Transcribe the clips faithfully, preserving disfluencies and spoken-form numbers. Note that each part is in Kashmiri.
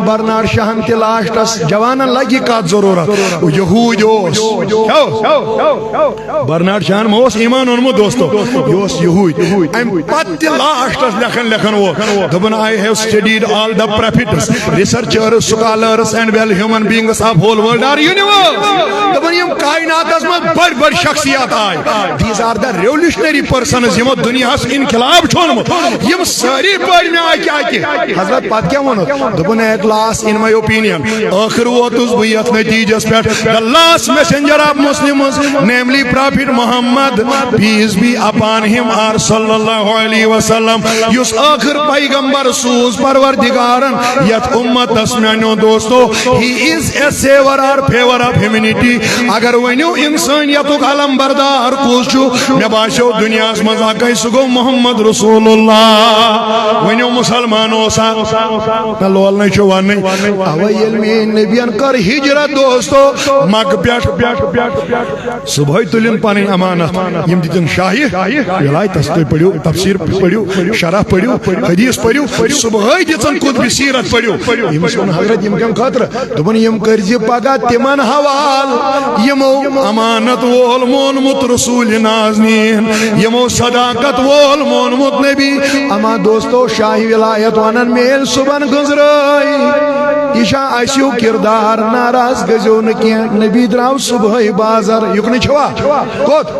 برنارڈ شاہن تہِ لاسٹس جوانن لگہِ کتھ ضرورت۔ یہوٗدۍ اوس۔ کیٛاہ اوس؟ برنارڈ شاہن ما اوس ایمان اوٚنمُت، دوستو؟ یہِ اوس یہوٗدۍ۔ امہِ پتہٕ تہِ لاسٹس لیکھان لیکھان ووت، دوٚپُن، "I have studied all the prophets, researchers, scholars and well human beings of whole world are universe." دوٚپُن، یِم کائناتس منٛز بٔڑۍ بٔڑۍ شخصیات آے۔ These are the revolutionary persons، یِمو دُنیاہس انقلاب چھُ اوٚنمُت۔ یِم سٲری پٔرۍ مےٚ اکہِ اکہِ۔ حضرت پتہٕ کیٛاہ ووٚنُکھ؟ دوٚپُن، "At last, in my opinion، ٲخٕر ووتُس بہٕ یتھ نتیجس پٮ۪ٹھ، the last messenger of Muslims, namely Prophet Muhammad, peace be upon him, or صلی اللہ علیہ وسلم، یُس ٲخٕر پیغمبر سوٗز پروردگارن یتھ امتس، میانیو دوستو، he is a savior or favor of humanity۔ اگر ؤنِو انسٲنیتُک علم بردار کُس چھُ، مےٚ باسیو دُنیاہس منٛز اکے، سُہ گوٚو محمد رسول اللہ۔" ؤنِو، مسلمان اوسا؟ نہ، لولنٕے چھُ وننٕے۔ اَوَے ییٚلہِ میٛٲنۍ نبیَن کٔر ہجرت، دوستو، مکہٕ پٮ۪ٹھ، صبحٲے تُلِن پنٕنۍ امانت، یِم دِتِن شاہہِ ولایتس۔ تُہۍ پٔرِو تفسیر، پٔرِو شرح، پٔرِو حدیث، پٔرِو صبحٲے دِژن قطبِ سیرت، پٔرِو۔ ییٚمِس ووٚن حضرت، یِم کَمہِ خٲطرٕ؟ دوٚپُن، یِم کٔرۍ زِ پگاہ تِمن حوال، یِمو امانت وول مونمُت رسول نازنین، یِمو صداقت وول مونمُت نبی۔ اما دوستو، شاہہِ ولایت ونان، میل صبحن گنزرٲے، یہِ چھا اسیُک کردار؟ ناراض گٔژھِو نہٕ کینٛہہ۔ نبی درٛاو صبحٲے بازر، یُکنُے چھوا؟ کوٚت؟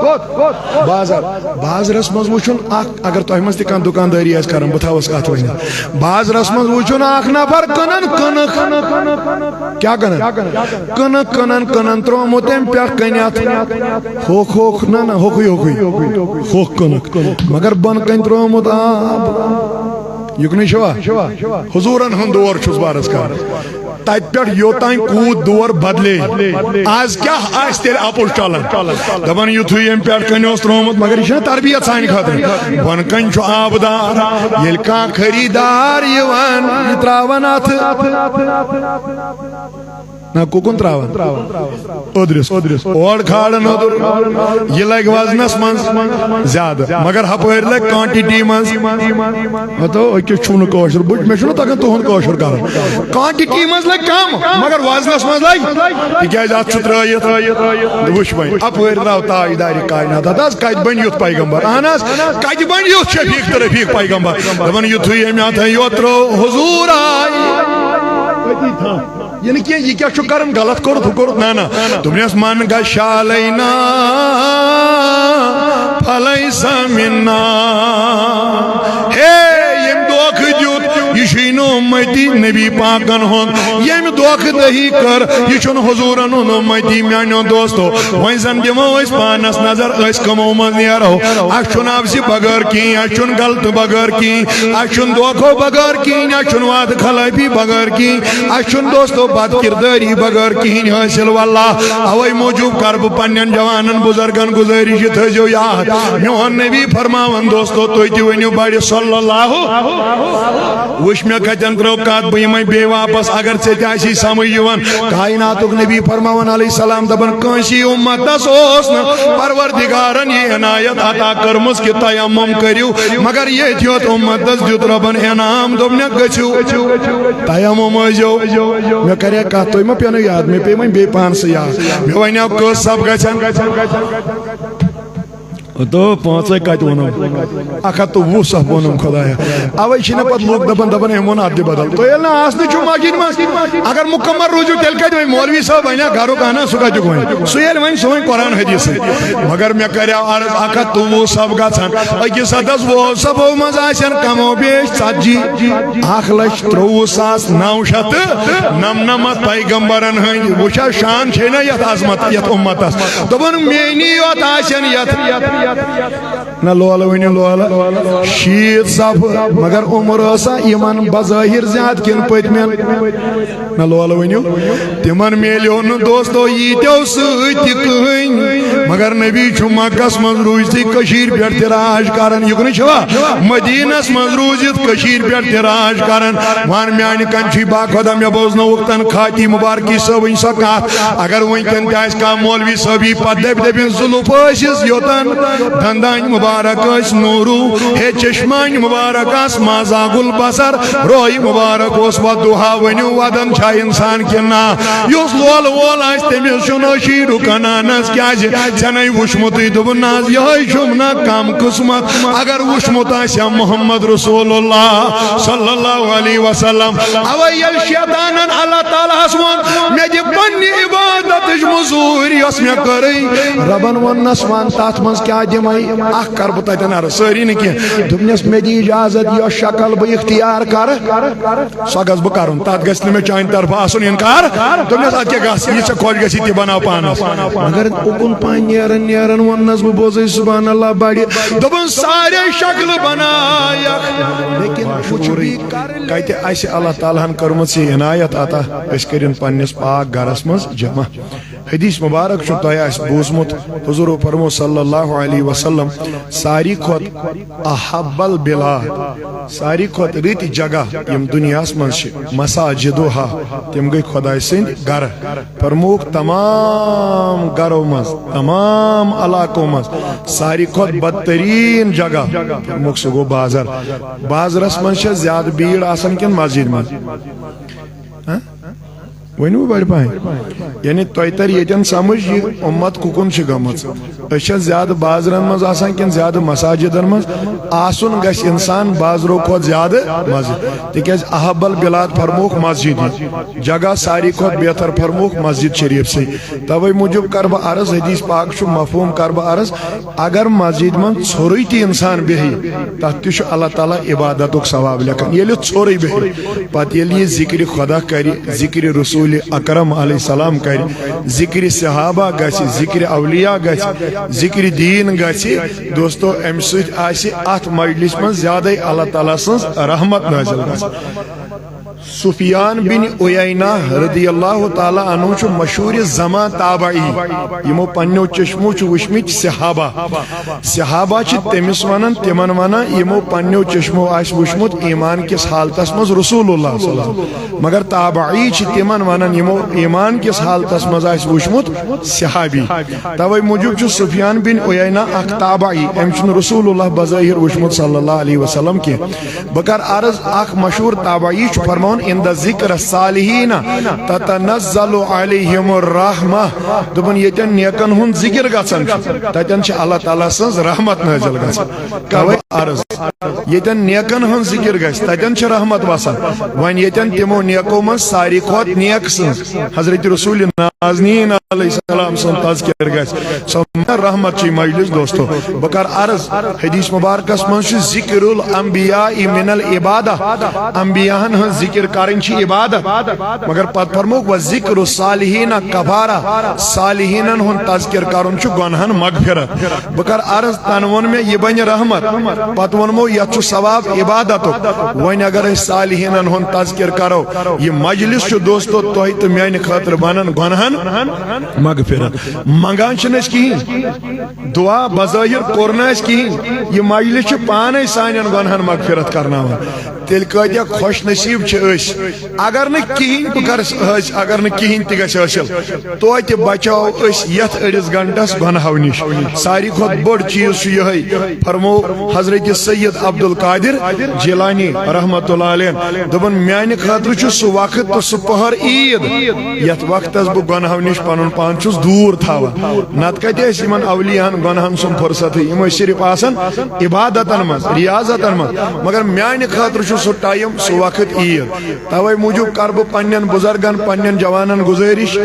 بازر۔ بازرس منٛز وٕچھُن اکھ، اگر تۄہہِ منٛز تہِ کانٛہہ دُکاندٲری آسہِ کران، بہٕ تھاوس کتھ ؤنِتھ۔ بازرس منٛز وٕچھُن اکھ نفر کٕنان کٕنک۔ کیٛاہ کٕنان؟ کٕنک کٕنان کٕنان ترٛوومُت تٔمۍ پٮ۪ٹھ کٔنِتھ۔ ہوٚکھ ہوٚکھ، نہ نہ، ہوٚکھُے ہوٚکھُے۔ ہوٚکھ کٕنک۔ مگر بۄنہٕ کنہِ ترٛوومُت آب۔ یُکنُے چھوا؟ حضوٗرن ہُنٛد دور چھُس بہٕ عرض کران۔ تتہِ پٮ۪ٹھ یوٚتام کوٗت دور بدلے، آز کیٛاہ آسہِ تیٚلہِ اپُز چلان؟ دپان یُتھُے ییٚمہِ پٮ۪ٹھ کنہِ اوس ترٛوومُت، مگر یہِ چھِنہٕ تربیت سانہِ خٲطرٕ۔ بۄنہٕ کنہِ چھُ آبدار، ییٚلہِ کانٛہہ خریٖدار یِوان، یہِ ترٛاوان اتھٕ۔ نہ، کُکُن ترٛاوان؟ اوٚدرِس۔ اورٕ کھالان اوٚدُر۔ یہِ لگہِ وزنس منٛز زیادٕ، مگر ہپٲرۍ لگہِ quantity منٛز۔ ہتو، أکِس چھُو نہٕ کٲشُر، بہٕ، مےٚ چھُنہٕ تگان تُہُنٛد کٲشُر کرُن۔ Quantity منٛز لگہِ کم، مگر وزنس منٛز لگہِ، تِکیٛازِ اتھ چھُ ترٲیِتھ۔ وٕچھ وۄنۍ، اپٲرۍ درٛاو تاجدارِ کائنات۔ اتھ حظ کتہِ بنہِ یُتھ پیغمبر؟ اہن حظ، کتہِ بنہِ یُتھ شفیق تہٕ رفیق پیغمبر؟ دپان، یُتھُے ییٚمہِ اتھٕ یوت ترٛوو، حضوٗر آے۔ یہِ نہٕ کینٛہہ، یہِ کیٛاہ چھُ کران غلط کوٚرُتھ، ہُہ کوٚرُتھ، نہ، نہ۔ دوٚپنس، "من غشا علینا فلیس منا۔" ہے، ییٚمۍ دھوکہٕ دیُت، یہِ چھُے نہٕ اُمتی نبی پاکن ہُنٛد۔ ییٚمۍ دھوکہٕ دہی کٔر، یہِ چھُنہٕ حضوٗرن ہُنٛد اُمتی۔ میانیو دوستو، وۄنۍ زن دِمو أسۍ پانس نظر، أسۍ کمو منٛز نیرو۔ اسہِ چھُنہٕ اَمہِ سۭتۍ بغٲر کِہیٖنۍ، اسہِ چھُنہٕ غلطہٕ بغٲر کِہیٖنۍ، اسہِ چھُنہٕ دھوکو بغٲر کِہیٖنۍ، اسہِ چھُنہٕ وعدٕ خلٲفی بغٲر کِہیٖنۍ، اسہِ چھُنہٕ دوستو بد کردٲری بغٲر کِہیٖنۍ حٲصِل۔ واللہ، اوے موٗجوٗب کر بہٕ پننٮ۪ن جوانن بزرگن گُزٲرِش، یہِ تھٲیزیو یاد۔ میون نبی فرماوان، دوستو، تُہۍ تہِ ؤنِو بڑِ صلی اللہ۔ وٕچھ مےٚ کتٮ۪ن ترٲو کتھ، بہٕ یِمے بیٚیہِ واپس، اگر ژےٚ تہِ آسی سمجھ یِوان۔ کائناتُک نبی فرماوان علیہ السلام، دپان، کٲنٛسی امتس اوس نہٕ پروردگارن یہِ عنایت عطا کٔرمٕژ کہِ تیمم کٔرِو، مگر ییٚتھۍ یوت امتس دیُت رۄبن انعام، دوٚپنکھ، گٔژھِو تیمم ٲسۍزیو۔ مےٚ کرے کتھ، تُہۍ ما پیٚنو یاد؟ مےٚ پیٚیہِ وۄنۍ بیٚیہِ پانسٕے یاد۔ مےٚ ونیو، کٔژ صف گژھن؟ تو پانٛژے کتہِ ووٚنُم؟ اکھ ہتھ تہٕ وُہ صف ووٚنُم خدایا۔ اوے چھِنہٕ پتہٕ لوٗکھ دپان، دپان، أمۍ ووٚن اتھ دِ بدل۔ تُہۍ ییٚلہِ نہٕ آسنٕے چھُو مسجد منٛز، اگر مکمل روٗزِو، تیٚلہِ کتہِ وۄنۍ مولوی صٲب ونیا گرُک اہنا، سُہ کتیُک وۄنۍ؟ سُہ ییٚلہِ وۄنۍ، سُہ وۄنۍ قرآن حدیث سۭتۍ۔ مگر مےٚ کریو عرض، اکھ ہتھ تہٕ وُہ صف گژھن، أکِس ہتس وُہو صفو منٛز آسن کم و بیش ژتجی، اکھ لچھ ترٛوٚوُہ ساس نو شیٚتھ تہٕ نمنمتھ پیغمبرن ہٕنٛدۍ۔ وٕچھا، شان چھے نہ یتھ عظمت، یتھ امتس۔ دوٚپُن، میٛٲنی یوت آسن یتھ۔ نہ لولہٕ ؤنِو لولہٕ۔ شیٖتھ صفہٕ، مگر عمر ٲسا یِمن بظٲہر زیادٕ کِنہٕ پٔتمٮ۪ن؟ نہ لولہٕ ؤنِو۔ تِمن میلیو نہٕ دوستو ییٖتیو سۭتۍ تہِ کٕہٕنۍ، مگر نبی چھُ مکس منٛز روٗزتھٕے کٔشیٖرِ پٮ۪ٹھ تہِ راج کران۔ یُکنُے چھُوا؟ مدیٖنس منٛز روٗزِتھ کٔشیٖرِ پٮ۪ٹھ تہِ راج کران۔ وَن میانہِ کنہِ چھُے با خۄدا، مےٚ بوزنٲوٕکھ تن خاطی مبارکی صٲبٕنۍ سۄ کتھ۔ اگر وٕنکٮ۪ن تہِ آسہِ کانٛہہ مولوی صٲبی پتہٕ دپہِ، دٔپِن، زُلُف ٲسِس یوٚتن دندانۍ مبارک ٲسۍ نورو، ہے چشمانۍ مبارک آس مازاغ البصر، روے مبارک اوس وضحیٰ۔ ؤنِو، ودان چھا انسان کِنہٕ نہ؟ یُس لولہٕ وول آسہِ، تٔمِس چھُنہٕ أشی رُکان۔ اہن حظ، کیازِ؟ ژےٚ نے وُچھمُتٕے؟ دوٚپُن، نہ حظ، یِہوٚے چھُم نہ کم قٕسمت۔ اگر وُچھمُت آسہِ ہا محمد رسول اللہ صلی اللہ علیہ وسلم، اوے ییٚلہِ شیطانن اللہ تعالیٰ ہس ووٚن، مےٚ دِ پننہِ عبادتٕچ مٔزوٗرۍ یۄس مےٚ کٔرٕے، ربن ووٚننس، وَن تتھ منٛز کیٛاہ دِمے؟ اکھ کرٕ بہٕ تتٮ۪ن عرض، سٲری نہٕ کینٛہہ۔ دوٚپنس، مےٚ دِ اجازت، یۄس شکل بہٕ اختیار کرٕ، سۄ گژھٕ بہٕ کرُن، تتھ گژھِ نہٕ مےٚ چانہِ طرفہٕ آسُن انکار۔ دوٚپنس، ادٕ کیٛاہ گژھ، یہِ ژےٚ خۄش گژھی تہِ بناو پانس۔ مگر اُکُن پہن نیران نیران ووٚننس بہٕ، بوزے سبحان اللہ بڑِ، دوٚپُن، سارے شکلہٕ بنایکھ، لیکن وُچھ بیٚیہِ کر۔ کتہِ اسہِ اللہ تعالیٰ ہن کٔرمٕژ یہِ عنایت عطا، أسۍ کٔرِن پننِس پاک گرس منٛز جمع۔ حدیث مبارک چھُ تۄہہِ آسہِ بوٗزمُت، حضور فرمو صلی اللہ علیہ وسلم، ساری کھۄتہٕ احب البلاد، ساری کھۄتہٕ رٕتۍ جگہ یِم دُنیاہس منٛز چھِ، مساجدها، تِم گٔے خۄداے سٕنٛدۍ گرٕ۔ فرمووُکھ تمام گرو منٛز، تمام علاقو منٛز ساری کھۄتہٕ بدترین جگہ، فرمووُکھ سُہ گوٚو بازر۔ بازرس منٛز چھےٚ زیادٕ بیٖڑ آسان کِنہٕ مسجد منٛز؟ ہہ؟ ؤنِو بڑِ پہن۔ یعنی تۄہہِ ترِ ییٚتٮ۪ن سمجھ یہِ اُمت کُکُن چھِ گٔمٕژ۔ أسۍ چھِ زیادٕ بازرن منٛز آسان کِنہٕ زیادٕ مساجدن منٛز؟ آسُن گژھِ انسان بازرو کھۄتہٕ زیادٕ مسجد۔ تِکیازِ احب البلاد فرمووُکھ مسجدی، جگہ ساری کھۄتہٕ بہتر فرمووُکھ مسجد شریف سٕے۔ توے موٗجوٗب کرٕ بہٕ عرض، حدیث پاک چھُ مفہوم کرٕ بہٕ عرض، اگر مسجد منٛز ژھوٚرُے تہِ انسان بیٚہہِ، تتھ تہِ چھُ اللہ تعالیٰ عبادتُک ثواب لیکھان۔ ییٚلہِ ژھوٚرُے بیٚہہِ، پتہٕ ییٚلہِ یہِ ذکرِ خدا کرِ، ذکرِ رسول اکرم علیہ السلام کرِ، ذکرِ صحابہ گژھِ، ذکرِ اولیاء گژھِ، ذکرِ دین گژھِ، دوستو، امہِ سۭتۍ آسہِ اتھ مجلس منٛز زیادے اللہ تعالیٰ سٕنٛز رحمت نازل گژھان۔ سفیان بن عیینہ رضی اللہ تعالیٰ عنہ چھُ مشہوٗر زمان تابعی، یِمو پننیو چشمو چھُ وٕچھمٕتۍ صحابہ۔ صحابہ چھِ تٔمِس ونان، تِمن ونان، یِمو پننیو چشمو آسہِ وٕچھمُت ایمان کِس حالتس منٛز رسول اللہ صلی اللہ علیہ وسلم۔ مگر تابعی چھِ تِمن ونان، یِمو ایمان کِس حالتس منٛز آسہِ وٕچھمُت صحابی۔ توے موٗجوٗب چھُ سفیان بن عیینہ اکھ تابعی، أمۍ چھُنہٕ رسول اللہ بظٲہر وٕچھمُت صلی اللہ علیہ وسلم کینٛہہ۔ بہٕ کرٕ عرض، اکھ مشہوٗر تابعی چھُ فرماوان، عند ذکر الصالحین تتنزل علیہم الرحمہ۔ دوٚپُن، ییٚتٮ۪ن نیکن ہُنٛد ذکر گژھان چھُ، تتٮ۪ن چھِ اللہ تعالیٰ سٕنٛز رحمت نٲزِل گژھان۔ توے عرض، ییٚتٮ۪ن نیکن ہٕنٛز ذکر گژھِ، تتٮ۪ن چھِ رحمت وسان۔ وۄنۍ ییٚتٮ۪ن تِمو نیکو منٛز ساروی کھۄتہٕ نیک سٕنٛز، حضرت رسول نازنین علیہ السلام سُنٛد تذکر گژھِ، سۄ رحمت چی مجلس دوستو۔ بہٕ کر عرض، حدیث مبارکس منٛز چھُ ذکر الانبیاء من العبادہ، انبیاہن ہٕنٛز ذکر کرٕنۍ چھِ عبادت۔ مگر پتہٕ فرمووُکھ، و ذکر الصالحین کفارہ، صالحینن ہُنٛد تذکر کرُن چھُ گۄنہن مغفرت۔ بہٕ کر عرض، تن ووٚن مےٚ یہِ بنہِ رحمت، پتہٕ ووٚنمو یتھ چھُ ثواب عبادتُک۔ وۄنۍ اگر أسۍ صالحینن ہُنٛد تذکر کرو، یہِ مجلس چھُ دوستو تۄہہِ تہٕ میانہِ خٲطرٕ بنان گۄنہن مغفرت۔ منگان چھِنہٕ أسۍ کِہیٖنۍ، دعا بظٲہر کوٚر نہٕ اَسہِ کِہیٖنۍ، یہِ مجلس چھُ پانے سانٮ۪ن گۄنہن مغفرت کرناوان۔ تیٚلہِ کۭتیاہ خۄش نصیٖب چھِ أسۍ، اگر نہٕ کِہیٖنۍ تہِ گژھِ حٲص-، اگر نہٕ کِہیٖنۍ تہِ گژھِ حٲصِل، توتہِ بچاو أسۍ یتھ أڑِس گھنٹس گۄنہو نِش۔ ساروی کھۄتہٕ بٔڑ چیٖز چھُ یِہوٚے، فرمو حضرت سید عبدالقادر جیلانی رحمتہ اللہ علیہ، دوٚپُن، میانہِ خٲطرٕ چھُ سُہ وقت تہٕ سُہ پہر عیٖد، یتھ وقتس بہٕ گۄنہو نِش پنُن پان چھُس دوٗر تھاوان۔ نتہٕ کتہِ ٲسۍ یِمن اولیاہن گۄنہن سُنٛد فرصتٕے، یِم ٲسۍ صرف آسان عبادتن منٛز، ریاضتن منٛز۔ مگر میانہِ خٲطرٕ چھُ سُہ ٹایم، سُہ وقت عیٖد۔ توے موٗجوٗب کر بہٕ پننٮ۪ن بُزرگن، پننٮ۪ن جوانن گُزٲرِش،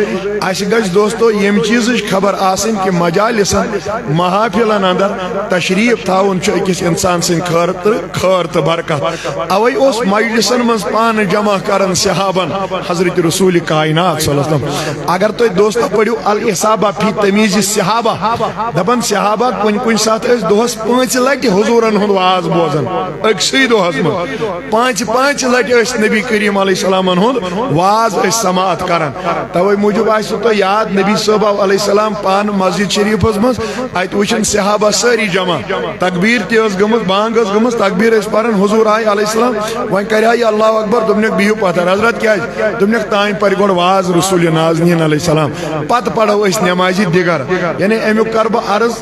اسہِ گژھِ دوستو ییٚمہِ چیٖزٕچ خبر آسٕنۍ کہِ مجالسن، محافلن اندر تشریف تھاوُن چھُ أکِس انسان سٕنٛدِ خٲطرٕ خٲر تہٕ برکت۔ اوے اوس مجلسن منٛز پانہٕ جمع کران صحابن حضرت رسول کائنات صلی اللہ علیہ وسلم۔ اگر تُہۍ دوستو پٔرِو الاصابہ فی تمیز صحابہ، دپان صحابہ کُنہِ کُنہِ ساتہٕ ٲسۍ دۄہس پانٛژِ لٹہِ حضوٗرن ہُنٛد واز بوزان أکسٕے دۄہس منٛز۔ پانٛژِ پانٛژِ لٹہِ ٲسۍ نبی کریم علیہ السلامن ہُنٛد واز ٲسۍ سماعت کران۔ توے موٗجوٗب آسہِ تۄہہِ یاد، نبی صٲب آو علیہ السلام پانہٕ مسجد شریفس منٛز، اتہِ وٕچھِن صحابہ سٲری جمع، تکبیر تہِ ٲس گٔمٕژ، بانگ ٲس گٔمٕژ، تکبیر ٲسۍ پران، حضور آے علیہ السلام، وۄنۍ کرِ ہا یہِ اللہ اکبر، دوٚپنکھ بِہِو پتھر۔ حضرت کیازِ؟ دوٚپنکھ تام پرِ گۄڈٕ واز رسول نازنین علیہ السلام، پتہٕ پرو أسۍ نمازِ دِگر۔ یعنی امیُک کرٕ بہٕ عرض،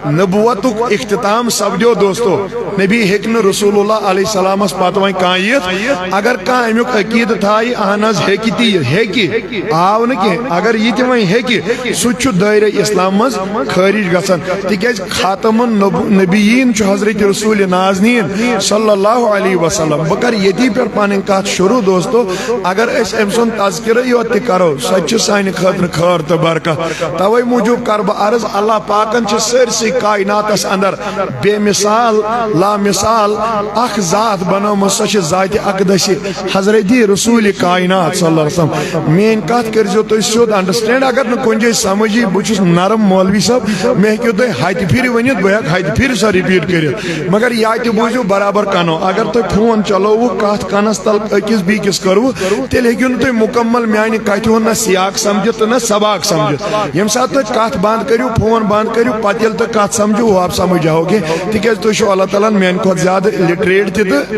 نبوتُک اختتام سپدیو دوستو، نبی ہیٚکہِ نہٕ رسول اللہ علیہ السلامس پتہٕ وۄنۍ کانٛہہ یِتھ۔ اگر کانٛہہ امیُک عقیدٕ تھایہِ، اہن حظ ہیٚکہِ تہِ یِتھ، ہیٚکہِ، آو نہٕ کینٛہہ۔ اگر یہِ تہِ وۄنۍ ہیٚکہِ، سُہ تہِ چھُ دٲیرہ اسلام منٛز خٲرج گژھان، تِکیازِ خاتم النب-، نبیین چھُ حضرت رسول نازنین صلی اللہ علیہ وسلم۔ بہٕ کرٕ ییٚتی پٮ۪ٹھ پنٕنۍ کتھ شروع دوستو۔ اگر أسۍ أمۍ سُنٛد تذکرٕ یوت تہِ کرو، سۄ تہِ چھِ سانہِ خٲطرٕ خٲر تہٕ برکت۔ توے موٗجوٗب کرٕ بہٕ عرض، اللہ پاکن چھِ سٲرسٕے کائناتس اندر بے مثال، لامثال اکھ ذات بنٲومٕژ، سۄ چھِ ذات اقدس حضرت رسول کائنات صلی اللہ علیہ وسلم۔ میٲنۍ کتھ کٔرزیو تُہۍ سیوٚد understand، اگر نہٕ کُنہِ جایہِ سمجھ یی، بہٕ چھُس نرم مولوی صٲب، مےٚ ہیٚکِو تُہۍ ہتہِ پھِرِ ؤنِتھ، بہٕ ہیٚکہٕ ہتہِ پھِرِ سۄ repeat کٔرِتھ، مگر یا تہِ بوٗزِو برابر کنو۔ اگر تُہۍ فون چلووُ، کتھ کنس تل أکِس بیٚکِس کٔروٕ، تیٚلہِ ہیٚکِو نہٕ تُہۍ مُکمل میانہِ کتھِ ہُنٛد نہ سیاق سمجھِتھ تہٕ نہ سباق سمجھِتھ۔ ییٚمہِ ساتہٕ تُہۍ کتھ بند کٔرِو، فون بند کٔرِو، پتہٕ ییٚلہِ تُہۍ کتھ سمجھِو، ہُہ آپ سمجھ جاؤ گے، تِکیازِ تُہۍ چھِو اللہ تعالیٰ ہن میانہِ کھۄتہٕ زیادٕ literate تہِ تہٕ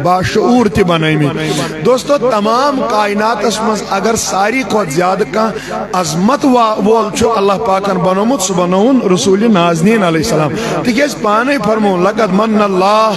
باشعوٗر تہِ بنٲومٕتۍ۔ دوستو، تمام کائناتس منٛز اگر ساروی کھۄتہٕ زیادٕ کانٛہہ عظمت وا-، وول چھُ اللہ پاکن بنوومُت، سُہ بنووُن رسول نازنین علیہ السلام، تِکیازِ پانے فرموو، "لقد من اللہ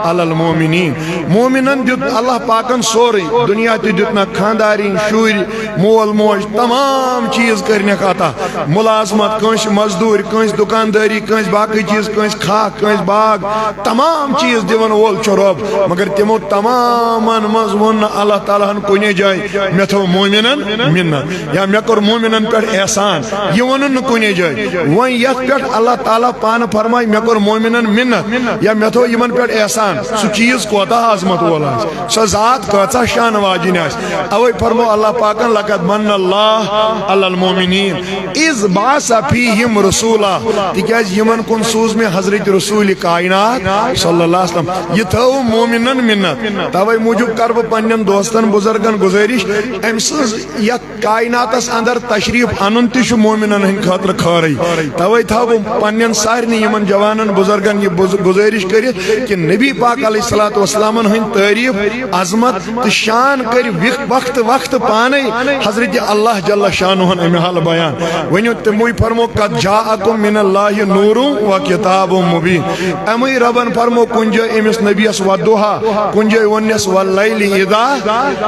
علی المومنین"۔ مومنن دیُت اللہ پاکن سورُے، دنیا تہِ دیُتنکھ، خاندارِنۍ، شُرۍ، مول موج، تمام چیز کٔرنکھ عطا۔ ملازمت، کٲنٛسہِ مزدوٗرۍ، کٲنٛسہِ دُکاندٲری، کٲنٛسہِ باقٕے چیز، کٲنٛسہِ کھاہ، کٲنٛسہِ باغ، تمام چیز دِوان وول چھُ رۄب۔ مگر تِمو تمامن منٛز ووٚن نہٕ اللہ تعالیٰ ہن کُنے جایہِ، "مےٚ تھوٚو مومنن منت"، یا "مےٚ کوٚر مومنن پٮ۪ٹھ احسان"، یہِ ووٚنُن نہٕ کُنے جایہِ۔ وۄنۍ یتھ پٮ۪ٹھ اللہ تعالیٰ پانہٕ فرمایہِ، "مےٚ کوٚر مومنن منت"، یا "مےٚ تھوٚو یِمن پٮ۪ٹھ احسان"، سُہ چیز کوتاہ عظمت وول آسہِ، سۄ ذات کۭژاہ شان واجِنۍ آسہِ۔ اوے فرمو اللہ پاکن، "لقد من اللہ علی المومنین اذ بعث فیہم رسولا"، تِکیازِ یِمن کُن سوٗز مےٚ حضرت رسول کائنات صلی اللہ علیہ وسلم۔ یہِ تھٲو مومنن منت۔ توے موٗجوٗب کرٕ بہٕ پننٮ۪ن دوستن بزرگن گُزٲرِش، أمۍ سٕنٛز یتھ کائناتس اندر تشریف انُن تہِ چھُ مومنن ہٕنٛدِ خٲطرٕ خٲرٕے۔ توے تھاو بہٕ پننٮ۪ن سارنٕے یِمن جوانن بزرگن یہِ بز-، گُزٲرِش کٔرِتھ کہِ نبی پاک علیہ الصلوۃ والسلامن ہٕنٛدۍ تعریف، عظمت تہٕ شان کٔرۍ وق-، وقتہٕ وقتہٕ پانے حضرت اللہ جل شانہن امہِ حالہٕ بیان۔ ؤنِو تِموٕے فرمو، "قد جاءکم من اللہ نور و کتاب مبین"۔ اَمے رۄبن فرمو کُنہِ جایہِ أمِس نبیَس "والضحیٰ"، کُنہِ جایہِ ووٚننس "واللیل اذا"،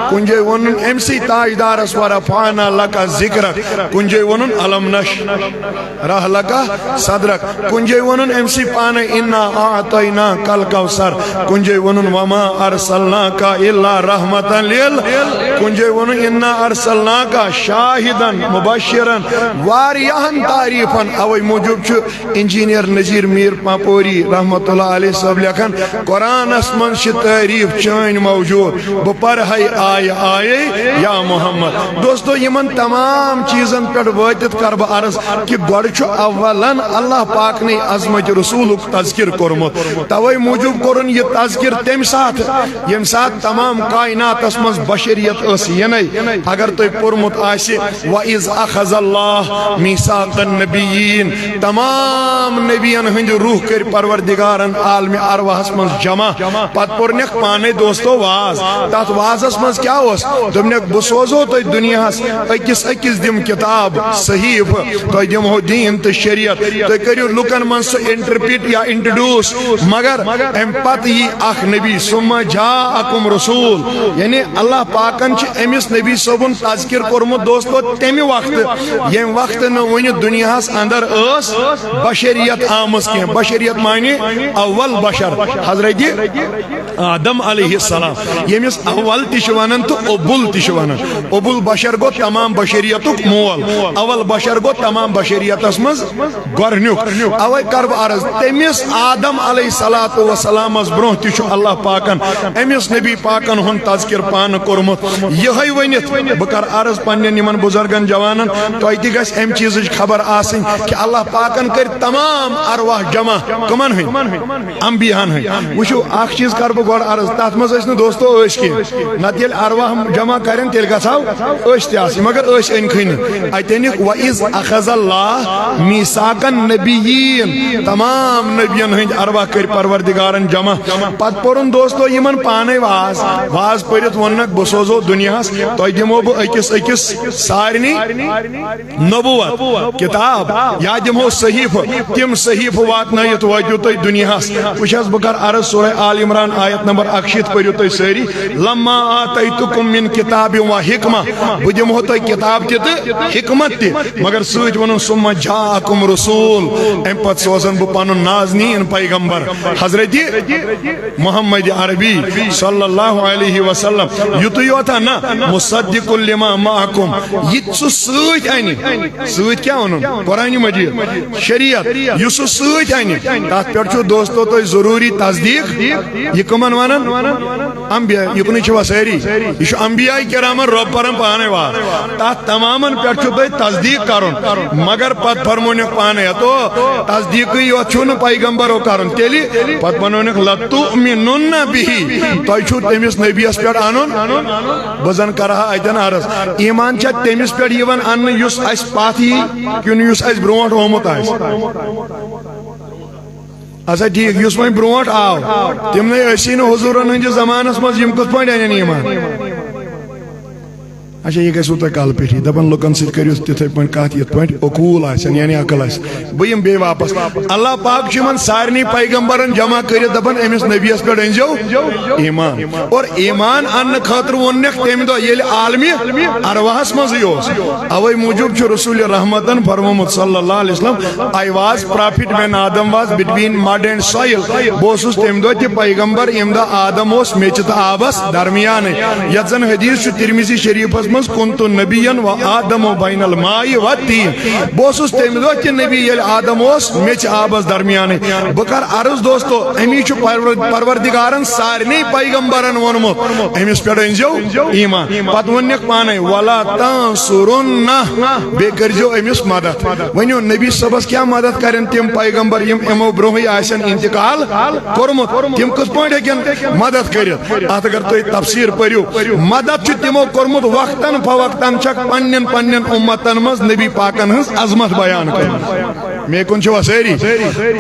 کُنہِ جایہِ ووٚنُن أمسٕے تاجدارس "ورفعنا لک ذکرک"، کُنہِ جایہِ ووٚنُن "الم نشرح لک صدرک"، کُنہِ جایہِ ووٚنُن أمسٕے پانے "انا اعطیناک الکوثر"، کُنہِ جایہِ ووٚنُن "وما ارسلناک الا رحمتا لل"، کُنہِ جایہِ ووٚنُن "انا ارسلناک شاہدا مبشرا"۔ واریاہن تعریفن۔ اوے موٗجوٗب چھُ انجینئر نذیر میر پاپوری رحمت اللہ علیہ صٲب لیکھان، "قرآنس منٛز چھِ تعریف چٲنۍ موجود، بہٕ پرہے آیہِ آیے یا محمد۔" دوستو، یِمن تمام چیزن پٮ۪ٹھ وٲتِتھ کرٕ بہٕ عرض کہِ گۄڈٕ چھُ اولاً اللہ پاکنٕے عظمت رسولُک تذکر کوٚرمُت۔ توے موٗجوٗب کوٚرُن یہِ تذکر تمہِ ساتہٕ، ییٚمہِ ساتہٕ تمام کائناتس منٛز بشریت ٲس یِنَے۔ اگر تۄہہِ پوٚرمُت آسہِ، "وَإِذْ أَخَذَ اللَّهُ مِيثَاقَ النَّبِيِّينَ"، تمام نبین ہٕنٛدۍ روح کٔرۍ پروردگارن عالمِ ارواحس منٛز جمع۔ پتہٕ پوٚرنکھ پانے دوستو واز۔ تتھ وازس منٛز کیٛاہ اوس؟ دوٚپنکھ، "بہٕ سوزو تۄہہِ دُنیاہس أکِس أکِس دِم کتاب، صحیفہٕ، تۄہہِ دِمہو دیٖن تہٕ شریعت، تُہۍ کٔرِو لُکن منٛز سُہ interpret یا introduce، مگر امہِ پتہٕ یی اکھ نبی، ثم جاءکم رسول"۔ یعنی اللہ پاکن چھِ أمِس نبی صٲبُن تذکر کوٚرمُت دوستو تمہِ وقتہٕ، ییٚمہِ وقتہٕ نہٕ وُنہِ دُنیاہس اندر ٲس بشریت آمٕژ کینٛہہ۔ بشریت معنی اول بشر، حضرت آدم علیہ السلام، ییٚمِس اول تہِ چھِ ونان تہٕ ابو تہِ چھِ ونان۔ ابو البشر گوٚو تمام بشریتُک مول، اول بشر گوٚو تمام بشریتس منٛز گۄڈنیُک۔ اوے کرٕ بہٕ عرض، تٔمِس آدم علیہ الصلوۃ والسلامس برونٛہہ تہِ چھُ اللہ پاکن أمِس نبی پاکن ہُنٛد تذکر پانہٕ کوٚرمُت۔ یِہوٚے ؤنِتھ بہٕ کرٕ عرض پننٮ۪ن یِمن بُزرگن جوانن، تۄہہِ تہِ گژھِ امہِ چیٖزٕچ خبر آسٕنۍ کہِ اللہ پاکن کٔرۍ تمام ارواح جمع۔ کٕمن ہٕنٛدۍ؟ انبیاہن ہٕنٛدۍ۔ وٕچھِو، اکھ چیٖز کرٕ بہٕ گۄڈٕ عرض۔ تتھ منٛز ٲسۍ نہٕ دوستو أسۍ کینٛہہ، نتہٕ ییٚلہِ ارواح جمع کرن تیٚلہِ گژھو أسۍ تہِ آسٕنۍ، مگر أسۍ أنۍ کھٕے نہٕ۔ اتہِ أنِکھ، "وَإِذْ أَخَذَ اللَّهُ مِيثَاقَ النَّبِيِّينَ"، تمام نبین ہٕنٛدۍ ارواح کٔرۍ پروردگارن جمع۔ پتہٕ پوٚرُن دوستو یِمن پانے واز، واز پٔرِتھ ووٚننکھ، "بہٕ سوزو دُنیاہس، تۄہہِ دِمو بہٕ أکِس أکِس سارنٕے نبوت کتاب، یا دِمو صحیفہٕ، تِم صحیفہٕ واتنٲیِتھ وٲتِو تُہۍ دُنیاہس۔" وٕچھ حظ، بہٕ کرٕ عرض، سورہ آل عمران آیت نمبر اکشیٖتھ پٔرِو تُہۍ سٲری، "لَمَّا آتَيْتُكُم مِّن كِتَابٍ وَحِكْمَةٍ"، بہٕ دِمہو تۄہہِ کتاب تہِ تہٕ حکمت تہِ، مگر سۭتۍ ووٚنُن، "ثُمَّ جَاءَكُمْ رَسُولٌ"، امہِ پتہٕ سوزن بہٕ پنُن نازنیٖن پیغمبر حضرت محمد عربی صلی اللہ علیہ وسلم۔ یُتُے یوت ہا نہ، "مُصَدِّقٌ لِّمَا مَعَكُمْ"، یہِ تہِ سُہ سۭتۍ انہِ۔ سۭتۍ کیٛاہ اونُن؟ قرآن مجید، شریعت، یُس سُہ سۭتۍ انہِ، تتھ پٮ۪ٹھ چھُ دوستو تۄہہِ ضروٗری تصدیٖق۔ یہِ کٕمن ونان؟ انبیاء، یُکنُے چھِوا سٲری؟ یہِ چھُ انبیاء کرامن رۄب پران پانے واز۔ تتھ تمامن پٮ۪ٹھ چھُ تۄہہِ تصدیٖق کرُن، مگر پتہٕ فرمونکھ پانے، ہتو تصدیٖقٕے یوت چھُو نہٕ پیغمبرو کرُن، تیٚلہِ پتہٕ ونونکھ، "لَتُؤْمِنُنَّ بِهِ"، تۄہہِ چھُو تٔمِس نبیَس پٮ۪ٹھ انُن۔ بہٕ زن کرٕ ہا اتٮ۪ن عرض، ایمان چھا تٔمِس پٮ۪ٹھ یِوان اننہٕ یُس اسہِ پتھ یی کِنہٕ یُس اسہِ برونٹھ آمُت آسہِ؟ اچھا ٹھیک، یُس وۄنۍ برونٹھ آو، تِمنے ٲسی نہٕ حضورن ہٕنٛدِس زمانس منٛز، یِم کِتھ پٲٹھۍ انن ایمان؟ اچھا، یہِ گژھِوٕ تۄہہِ کلہٕ پیٚٹھی، دپان لُکن سۭتۍ کٔرِو تِتھے پٲٹھۍ کتھ یِتھ پٲٹھۍ عقول آسن، یعنی عقل آسہِ۔ بہٕ یِمہٕ بیٚیہِ واپس۔ اللہ پاک چھُ یِمن سارنٕے پیغمبرن جمع کٔرِتھ دپان، أمِس نبیَس پٮ۪ٹھ أنۍزیو ایمان۔ اور ایمان اننہٕ خٲطرٕ ووٚننکھ تمہِ دۄہ، ییٚلہِ عالمِ ارواحس منٛزٕے اوس۔ اوے موٗجوٗب چھُ رسول رحمتن فرمومُت صلی اللہ علیہ وسلم، "I was prophet when Adam was between mud and soil"۔ بہٕ اوسُس تمہِ دۄہ تہِ پیغمبر، ییٚمہِ دۄہ آدم اوس میٚژِ تہٕ آبس درمیانٕے۔ یتھ زن حدیث چھُ ترمذی شریفس منٛز، "كنت نبيا وآدم بين الماء والطين"۔ بہٕ اوسُس تمہِ دۄہ تہِ نبی، ییٚلہِ آدم اوس میٚژِ آبس درمیانٕے۔ بہٕ کرٕ عرض دوستو، امی چھُ پرور-، پروردگارن سارنٕے پیغمبرن ووٚنمُت، أمِس پٮ۪ٹھ أنۍزیو ایمان۔ پتہٕ ووٚننکھ پانے، "ولا تنصرنہ"، بیٚیہِ کٔرۍزیو أمِس مدد۔ ؤنِو، نبی صٲبس کیٛاہ مدد کرن تِم پیغمبر، یِم یِمو برونٛہٕے آسن انتقال کوٚرمُت؟ تِم کِتھ پٲٹھۍ ہیٚکن مدد کٔرِتھ؟ اتھ اگر تُہۍ تفسیر پٔرِو، مدد چھُ تِمو کوٚرمُت وقتاً فوقتاً، چھکھ پننٮ۪ن پننٮ۪ن امتن منٛز نبی پاکن ہٕنٛز عظمت بیان کٔرمٕژ۔ مےٚ کُن چھِوا سٲری؟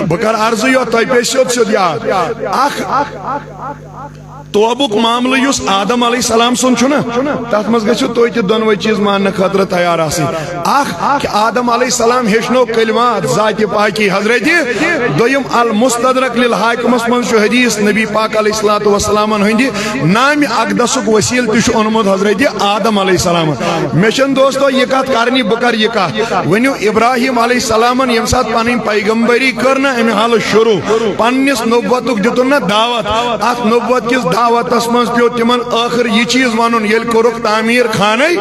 بہٕ کرٕ عرضہٕ یوت، تۄہہِ پیٚیہِ سیوٚد سیوٚد یاد۔ اکھ توبُک معاملہٕ یُس آدم علیہ السلام سُنٛد چھُنہ، تتھ منٛز گٔژھِو تُہۍ تہِ دۄنوَے چیٖز ماننہٕ خٲطرٕ تیار آسٕنۍ۔ اکھ کہ آدم علیہ السلام ہیٚچھنو کلمات ذاتِ پاکی حضرتِ۔ دوٚیِم، المستدرک للحاکمس منٛز چھُ حدیث، نبی پاک علیہ الصلوۃ والسلامن ہٕنٛدِ نامِ اقدسُک وسیٖلہٕ تہِ چھُ اوٚنمُت حضرتِ آدم علیہ السلامن۔ مےٚ چھَنہٕ دوستو یہِ کتھ کرنی، بہٕ کرٕ یہِ کتھ۔ ؤنِو، ابراہیم علیہ السلامن ییٚمہِ ساتہٕ پنٕنۍ پیغمبری کٔر نہ امہِ حالہٕ شروع، پننِس نبوتُک دِتُن نہ دعوت، اتھ نبوت کِس دعوتس منٛز پیوٚو تِمن ٲخر یہِ چیٖز ونُن، ییٚلہِ کوٚرُکھ تعمیٖر خانَے۔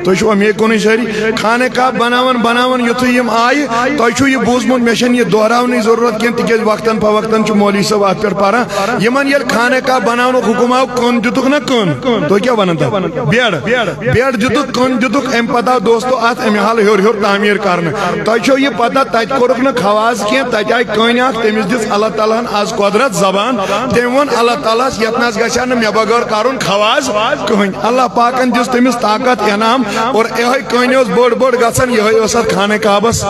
تُہۍ چھِوا مےٚ کُنُے سٲری؟ خانہ کعبہ بناوان بناوان یُتھُے یِم آیہِ، تۄہہِ چھُو یہِ بوٗزمُت، مےٚ چھَنہٕ یہِ دۄہراونٕچ ضروٗرت کینٛہہ، تِکیٛازِ وقتاً فوقتاً چھُ مولوی صٲب اتھ پٮ۪ٹھ پران۔ یِمن ییٚلہِ خانہ کعبہ بناونُک حُکم آو، کٔنۍ دِتُکھ نہ کٔنۍ؟ تُہۍ کیٛاہ ونان تتھ؟ بیڈ۔ بیڈ دِتُکھ، کٔنۍ دِتُکھ، امہِ پتہٕ آو دوستو اتھ امہِ حالہٕ ہیوٚر ہیوٚر تعمیٖر کرنہٕ۔ تۄہہِ چھو یہِ پتہ، تتہِ کوٚرُکھ نہٕ خواز کینٛہہ، تتہِ آیہِ کٔنۍ اکھ، تٔمِس دِژ اللہ تعالیٰ ہن از قۄدرت زبان۔ تٔمۍ ووٚن اللہ تعالیٰ ہس، "یتھ نہ حظ گژھِ ہا نہٕ مےٚ بغٲر کرُن خواز کٕہٕنۍ۔" اللہ پاکن دِژ تٔمِس طاقت، انعام، اور یِہوٚے کٔنۍ ٲس بٔڑ بٔڑ گژھان، یِہوٚے ٲس اتھ خانہ کعبس